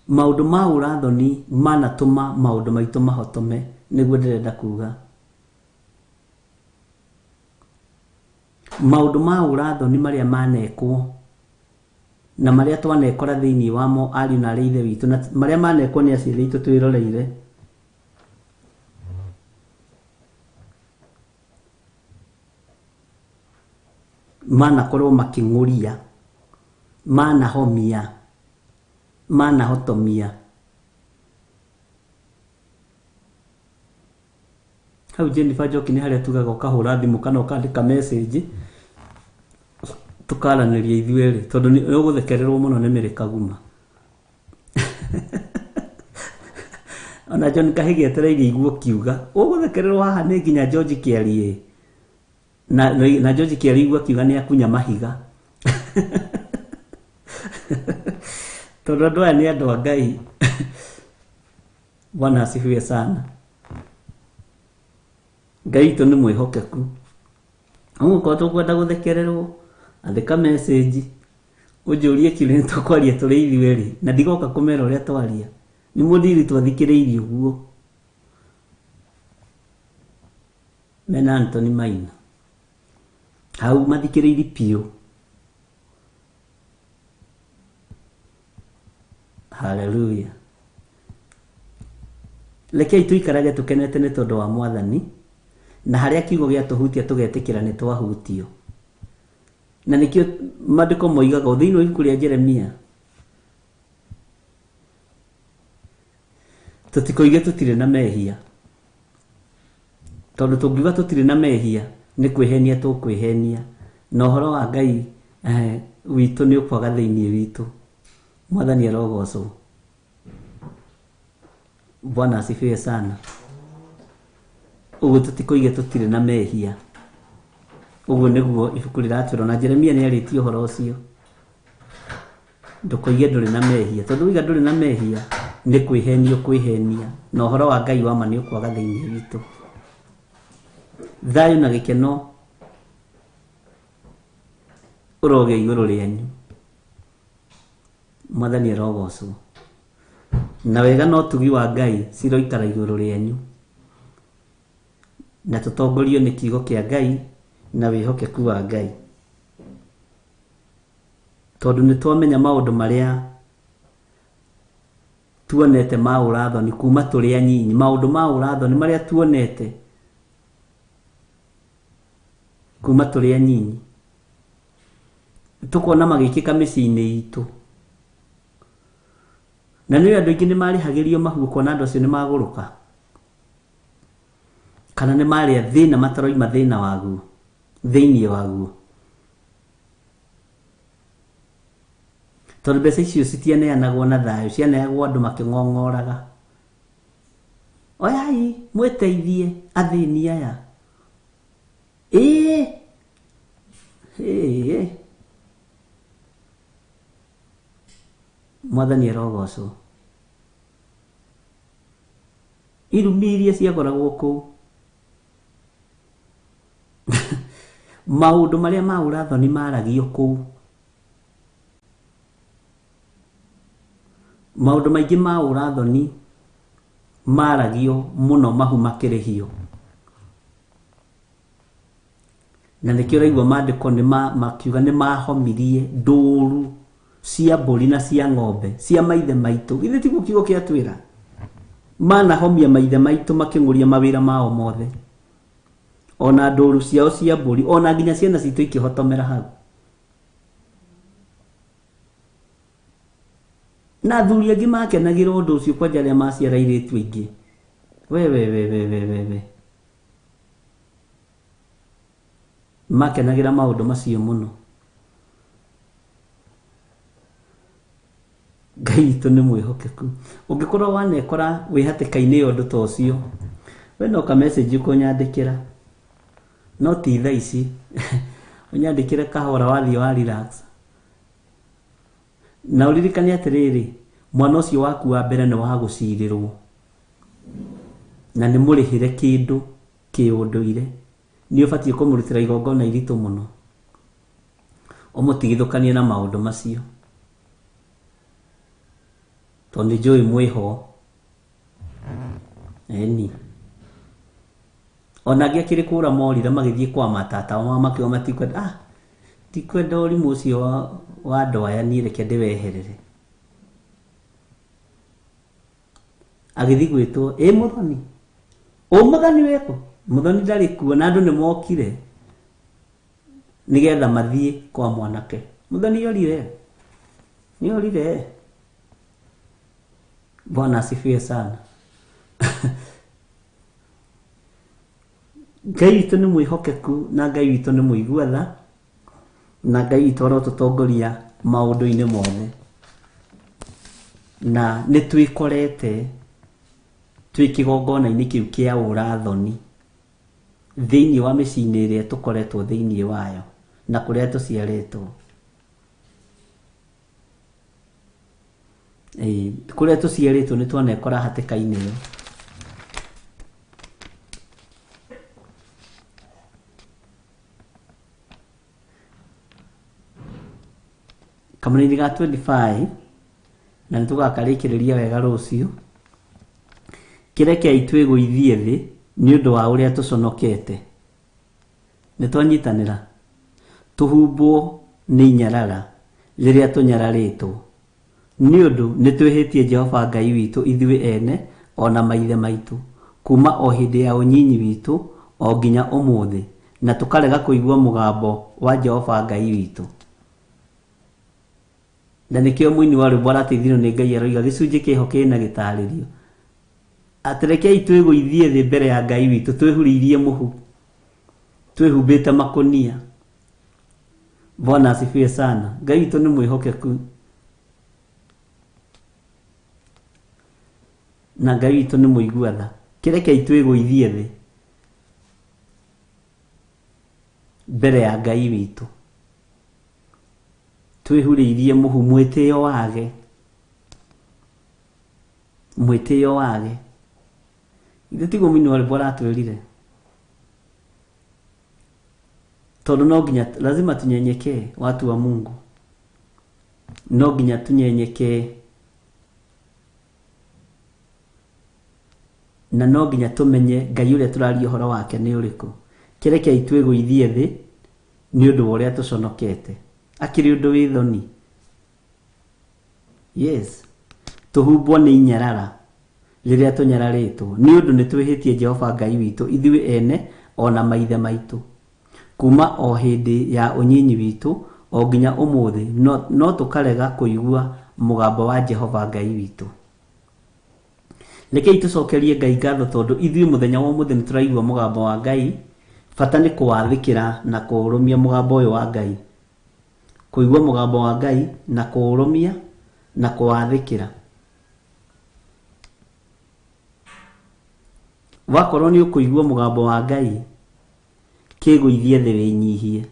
Maũndũ ma ũrathoni manatũma maũndũ maitũ mahotome, nĩguo ndĩrenda kuga. Maũndũ ma ũrathoni marĩa manekwo na marĩa twanekora thĩinĩ wamo, ariũ na aarĩ a Ithe witũ, na marĩa manekwo nĩ aciari aitũ twĩroreire, manakorwo makĩng'ũria, manahomia, manahotomia. Hau Jennifer Njoki nĩ harĩa tugaga ũkahũra thimũ kana ũkandĩka message tũkaranĩria ithuĩ erĩ, tondũ nĩ ũgũthekererwo mũno nĩ Mary Kaguma. Ona John Kahigi etereire igue ũkiuga ũgũthekererwo haha nĩ nginya George Kĩarie. Na George Kĩarie igua akiuga nĩ akunya mahiga. Tondũ andũ aya nĩ andũ a Ngai. Bwana asifiwe sana. Ngai witũ nĩ mwĩhokeku. Ũgũkorwo tũkwenda gũthekererwo, andĩka message, ũnjũrie kĩũria nĩ tũkwaria tũrĩ ithuĩ erĩ, na ndigoka kũmera ũrĩa twaria. Nĩ mũndiri twathikĩrĩirie ũguo. Mena Anthony Maina. Hau mathikĩrĩirie biũ. Hallelujah. Rekei tũikarage tũkenete nĩ tondũ wa Mwathani, na harĩa kiugo gĩatũhutia tũgetĩkĩra nĩ twahutio. Na nĩkĩo maandĩko moigaga thĩinĩ wa ibuku rĩa Jeremia, tũtikoige tũtirĩ na mehia, tondũ tũngiuga tũtirĩ na mehia nĩ kwĩhenia tũkwĩhenia, na ũhoro wa Ngai witũ nĩ ũkwaga thĩinĩ witũ. Mwathani arogocwo. Bwana asifiwe sana. Ũguo tũtikoige tũtirĩ na mehia. Ũguo nĩguo ibuku rĩratwĩra, na Jeremia nĩ arĩtie ũhoro ũcio. Ndũkoige ndũrĩ na mehia, tondũ waiga ndũrĩ na mehia nĩ kwĩhenia ũkwĩhenia, na ũhoro wa Ngai wa ma nĩ ũkwaga thĩinĩ witũ. Thayũ na gĩkeno ũrogĩa igũrũ rĩanyu. Mwathani arogocwo. Na wega na ũtugi wa Ngai ciroikara igũrũ rĩanyu. Na tũtongorio nĩ kiugo kĩa Ngai na wĩhokeku wa Ngai. Tondũ nĩ twamenya maũndũ marĩa tuonete ma ũrathoni kuma tũrĩ anyinyi, maũndũ ma ũrathoni marĩa tuonete kuma tũrĩ anyinyi, tũkona magĩkĩka mĩciĩ-inĩ itũ. Na nĩ andũ aingĩ nĩ marĩhagĩrio mahu, ũkona andũ acio nĩ magũrũka, kana nĩ marĩa thĩna mataroima thĩna waguo, thĩinĩ waguo. Tondũ mbeca icio citianeanagwo na thayũ, cianeagwo andũ makĩng'ong'oraga. Oyai, mwĩteithie athĩni aya. Ĩĩ, ĩĩ. Mwathani arogocwo. Irumi iria ciakoragwo kũu. Maũndũ marĩa ma ũrathoni maragio kũu. Maũndũ maingĩ ma ũrathoni maragio mũno mahu makĩrĩhio. Na nĩkĩo ũraigua maandĩko nĩ makiuga nĩ mahomirie ndũru cia mbũri na cia ng'ombe cia maithe maitũ. Githĩ tiguo kiugo gĩatwĩra? Manahomia maithe maitũ makĩng'ũria mawĩra mao mothe. Ona ndũru ciao cia mbũri, ona nginya ciana citũ ikĩhotomera hau. Na athuri angĩ makenagĩra ũndũ ũcio kwanja arĩa maciara airĩtu aingĩ. We we we we we we we. Makenagĩra maũndũ macio mũno. Ngai witũ nĩ mwĩhokeku. Ũngĩkorwo wanekora wĩ hatĩka-inĩ ya ũndũ ta ũcio, we no ka message ũkũnyandĩkĩra. No ti thaa ici. Ũnyandĩkĩre kahora wathiĩ wa relax. Na ũririkane atĩrĩrĩ, mwana ũcio waku wa mbere nĩ wa gũcirĩrwo. Na nĩ mũrĩhĩre kĩndũ kĩũndũire. Nĩ ũbatiĩ kũmũrutĩra igongona iritũ mũno. Ũmũtigithũkanie na maũndũ macio. Tondũ nĩ njũĩ mwĩho. Ĩni. Ona angĩ akĩrĩ kũra morire magĩthiĩ kwa matata wao makiuga matikwenda, ah, ndikwenda ũrimũ ũcio wa andũ aya niĩ reke ndĩweherere. Agĩthiĩ gwĩtwo, ĩ mũthoni, ũ mũthoni wĩkũ? Mũthoni ndarĩ kuo na andũ nĩ mokire nĩgetha mathiĩ kwa mwanake. Mũthoni orire, nĩ orire. Bwana asifiwe sana. Ngai witũ nĩ mwĩhokeku na Ngai witũ nĩ mũigua tha na Ngai witũ arotũtongoria maũndũ-inĩ mothe. Na nĩ twĩkorete twĩ kĩgongona-inĩ kĩu kĩa ũra-thoni thĩinĩ wa mĩciĩ-inĩ ĩrĩa tũkoretwo thĩinĩ wayo na kũrĩa tũciarĩtwo. Ĩĩ, kũrĩa tũciarĩtwo nĩ twanekora hatĩka-inĩ ĩyo. Kamũraini ga 25 na nĩ tũgakarĩkĩrĩria wega rũciũ. Kĩrekei twĩgũithie thĩ nĩ ũndũ wa ũrĩa tũconokete. Nĩ twanyitanĩra? Tũhumbwo nĩ inyarara rĩrĩa tũnyararĩtwo, nĩ ũndũ nĩtwĩhĩtie Jehova Ngai witũ ithuĩ ene o na maithe maitũ, kuuma o hĩndĩ ya ũnyinyi witũ o nginya ũmũthĩ, na tũkarega kũigua mũgambo wa Jehova Ngai witũ. Na nĩkĩo mũini wa rwĩmbo arateithirio nĩ Ngai aroiga gĩcunjĩ kĩho kĩna gĩtarĩrio. Atĩ rekei twĩgũithie thĩ mbere ya Ngai witũ twĩhurĩirie mũhu, twĩhumbĩte makũnia. Bwana asifiwe sana. Ngai witũ nĩ mwĩhokeku. Na Ngai witũ nĩ mũigua tha. Kĩrekei twĩgũithie thĩ mbere ya Ngai witũ. Twĩhurĩirie mũhu mwĩtĩo wage. Mwĩtĩo wage. Ithe tiguo mũini wa rwĩmbo aratwĩrire. Tondũ no nginya lazima tunyenyekee watu wa Mungu. No nginya tunyenyekee. Na no nginya tũmenye Ngai ũrĩa tũraria ũhoro wake nĩ ũrĩkũ. Kĩrekei twĩgũithie thĩ nĩ ũndũ wa ũrĩa tũconokete. Akĩrĩ ũndũ wĩ thoni. Yes. Tũhumbwo nĩ inyarara rĩrĩa tũnyararĩtwo nĩ ũndũ nĩ twĩhĩtie Jehova Ngai witũ ithuĩ ene o na maithe maitũ. Kuma o hĩndĩ ya ũnyinyi witũ o nginya ũmũthĩ no, no tũkarega kũigua mũgambo wa Jehova Ngai witũ. Rekei tũcokerie Ngai ngatho tondũ ithuĩ mũthenya wa ũmũthĩ nĩ tũraigua mũgambo wa Ngai. Bata nĩ kũwathĩkĩra na kũũrũmia mũgambo ũyũ wa Ngai. Kũigua mũgambo wa Ngai na kũũrũmia na kũwathĩkĩra. Wakorwo nĩ ũkũigua mũgambo wa Ngai, kĩgũithie thĩ wĩnyihie.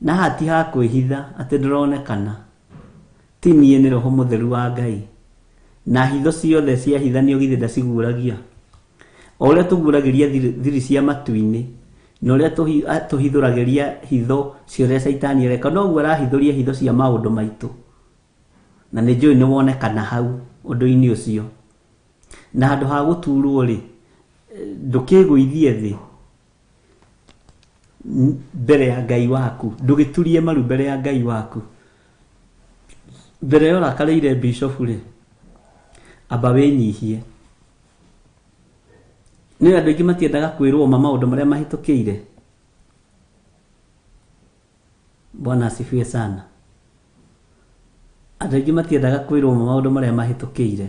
Na haha ti ha kwĩhitha atĩ ndũronekana. Ti niĩ nĩ Roho Mũtheru wa Ngai. Na hitho ciothe cia hithanio githĩ ndaciguũragia? O ũrĩa tũguũragĩria thiri cia matu-inĩ, na ũrĩa tũhithũragĩria hitho cia ũrĩa Caitani areka, noguo arahithũria hitho cia maũndũ maitũ. Na nĩ njũĩ nĩ wonekana hau ũndũ-inĩ ũcio. Na handũ ha gũturwo-rĩ, ndũkĩgũithie thĩ mbere ya Ngai waku, ndũgĩturie maru mbere ya Ngai waku. Mbere ya ũrakarĩire bishofu-rĩ, amba wĩnyihie. Nĩ andũ aingĩ matiendaga kwĩrwo ma maũndũ marĩa mahĩtũkĩire. Bwana asifiwe sana. Andũ aingĩ matiendaga kwĩrwo maũndũ marĩa mahĩtũkĩire.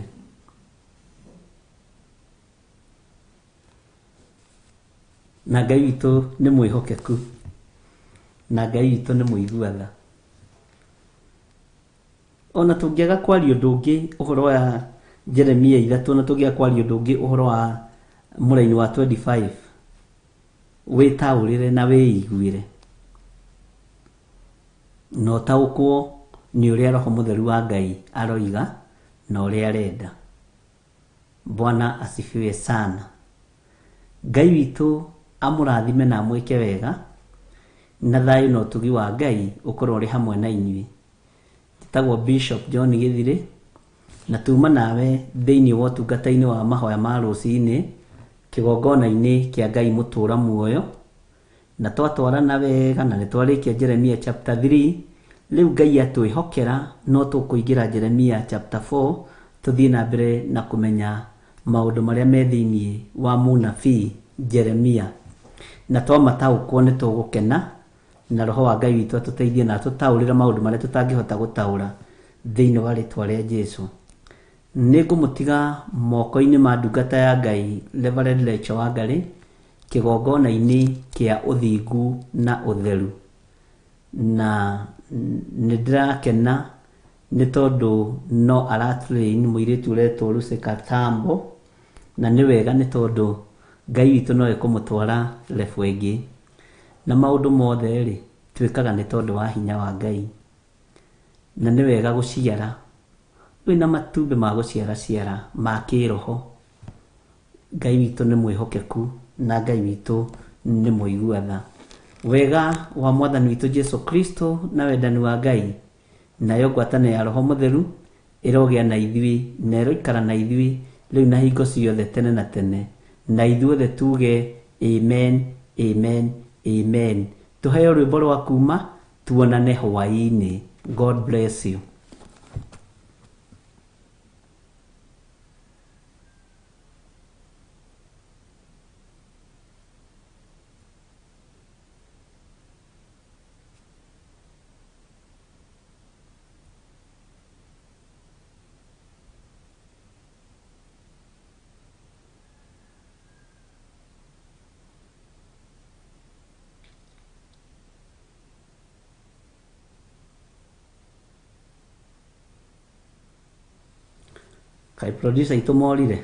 Na Ngai witũ nĩ mwĩhokeku, na Ngai witũ nĩ mũigua tha. Ona tũngĩaga kwaria ũndũ ũngĩ ũhoro wa Jeremia 3, ona tũngĩaga kwaria ũndũ ũngĩ ũhoro wa mũraini wa 25, wĩtaũrĩre na wĩiguĩre, na ũtaũkwo nĩ ũrĩa Roho Mũtheru wa Ngai aroiga na ũrĩa arenda. Bwana asifiwe sana. Ngai witũ amũrathime na amwĩke wega, na thayũ na ũtugi wa Ngai ũkorwo ũrĩ hamwe na inyuĩ. Njĩtagwo Bishop John Gĩthirĩ, na tuma nawe thĩinĩ wa ũtungata-inĩ wa mahoya ma rũcinĩ kĩgongona-inĩ kĩa Ngai mũtũra muoyo, na twatwarana wega na nĩtwarĩkia Jeremia chapter 3. Rĩu Ngai atwĩhokera no tũkũingĩra Jeremia chapter 4, tũthiĩ na mbere na kũmenya maũndũ marĩa me thĩinĩ wa mũnabii Jeremia, na twamataũkwo nĩ tũgũkena, na Roho wa Ngai witũ atũteithie na atũtaũrĩre maũndũ marĩa tũtangĩhota gũtaũra thĩinĩ wa rĩtwa rĩa Jesu. Nĩngũmũtiga moko-inĩ ma ndungata ya Ngai Reverend Rachel Wangari kĩgongona-inĩ kĩa ũthingu na ũtheru. Na nĩndĩrakena nĩ tondũ no aratrain mũirĩtu ũretwo Lucy Katambo, na nĩ wega nĩ tondũ Ngai witũ no ekũmũtwara level ĩngĩ. Na maũndũ mothe rĩ, twĩkaga nĩ tondũ wa hinya wa Ngai. Na nĩ wega gũciara wĩna matumbĩ ma gũciara ciara ma kĩroho. Ngai witũ nĩ mwĩhokeku na Ngai witũ nĩ mũigua tha. Wega wa Mwathani witũ Jesu Kristo na wendani wa Ngai nayo ngwatanĩro ya Roho Mũtheru ĩrogĩa na ithuĩ na ĩroikara na ithuĩ rĩu na hingo ciothe tene na tene. Na ithuothe tuge amen, amen, amen. Tũheo rwĩmbo rwa kuma, tuonane hwaĩ-inĩ. God bless you. Kai producer itũ morire.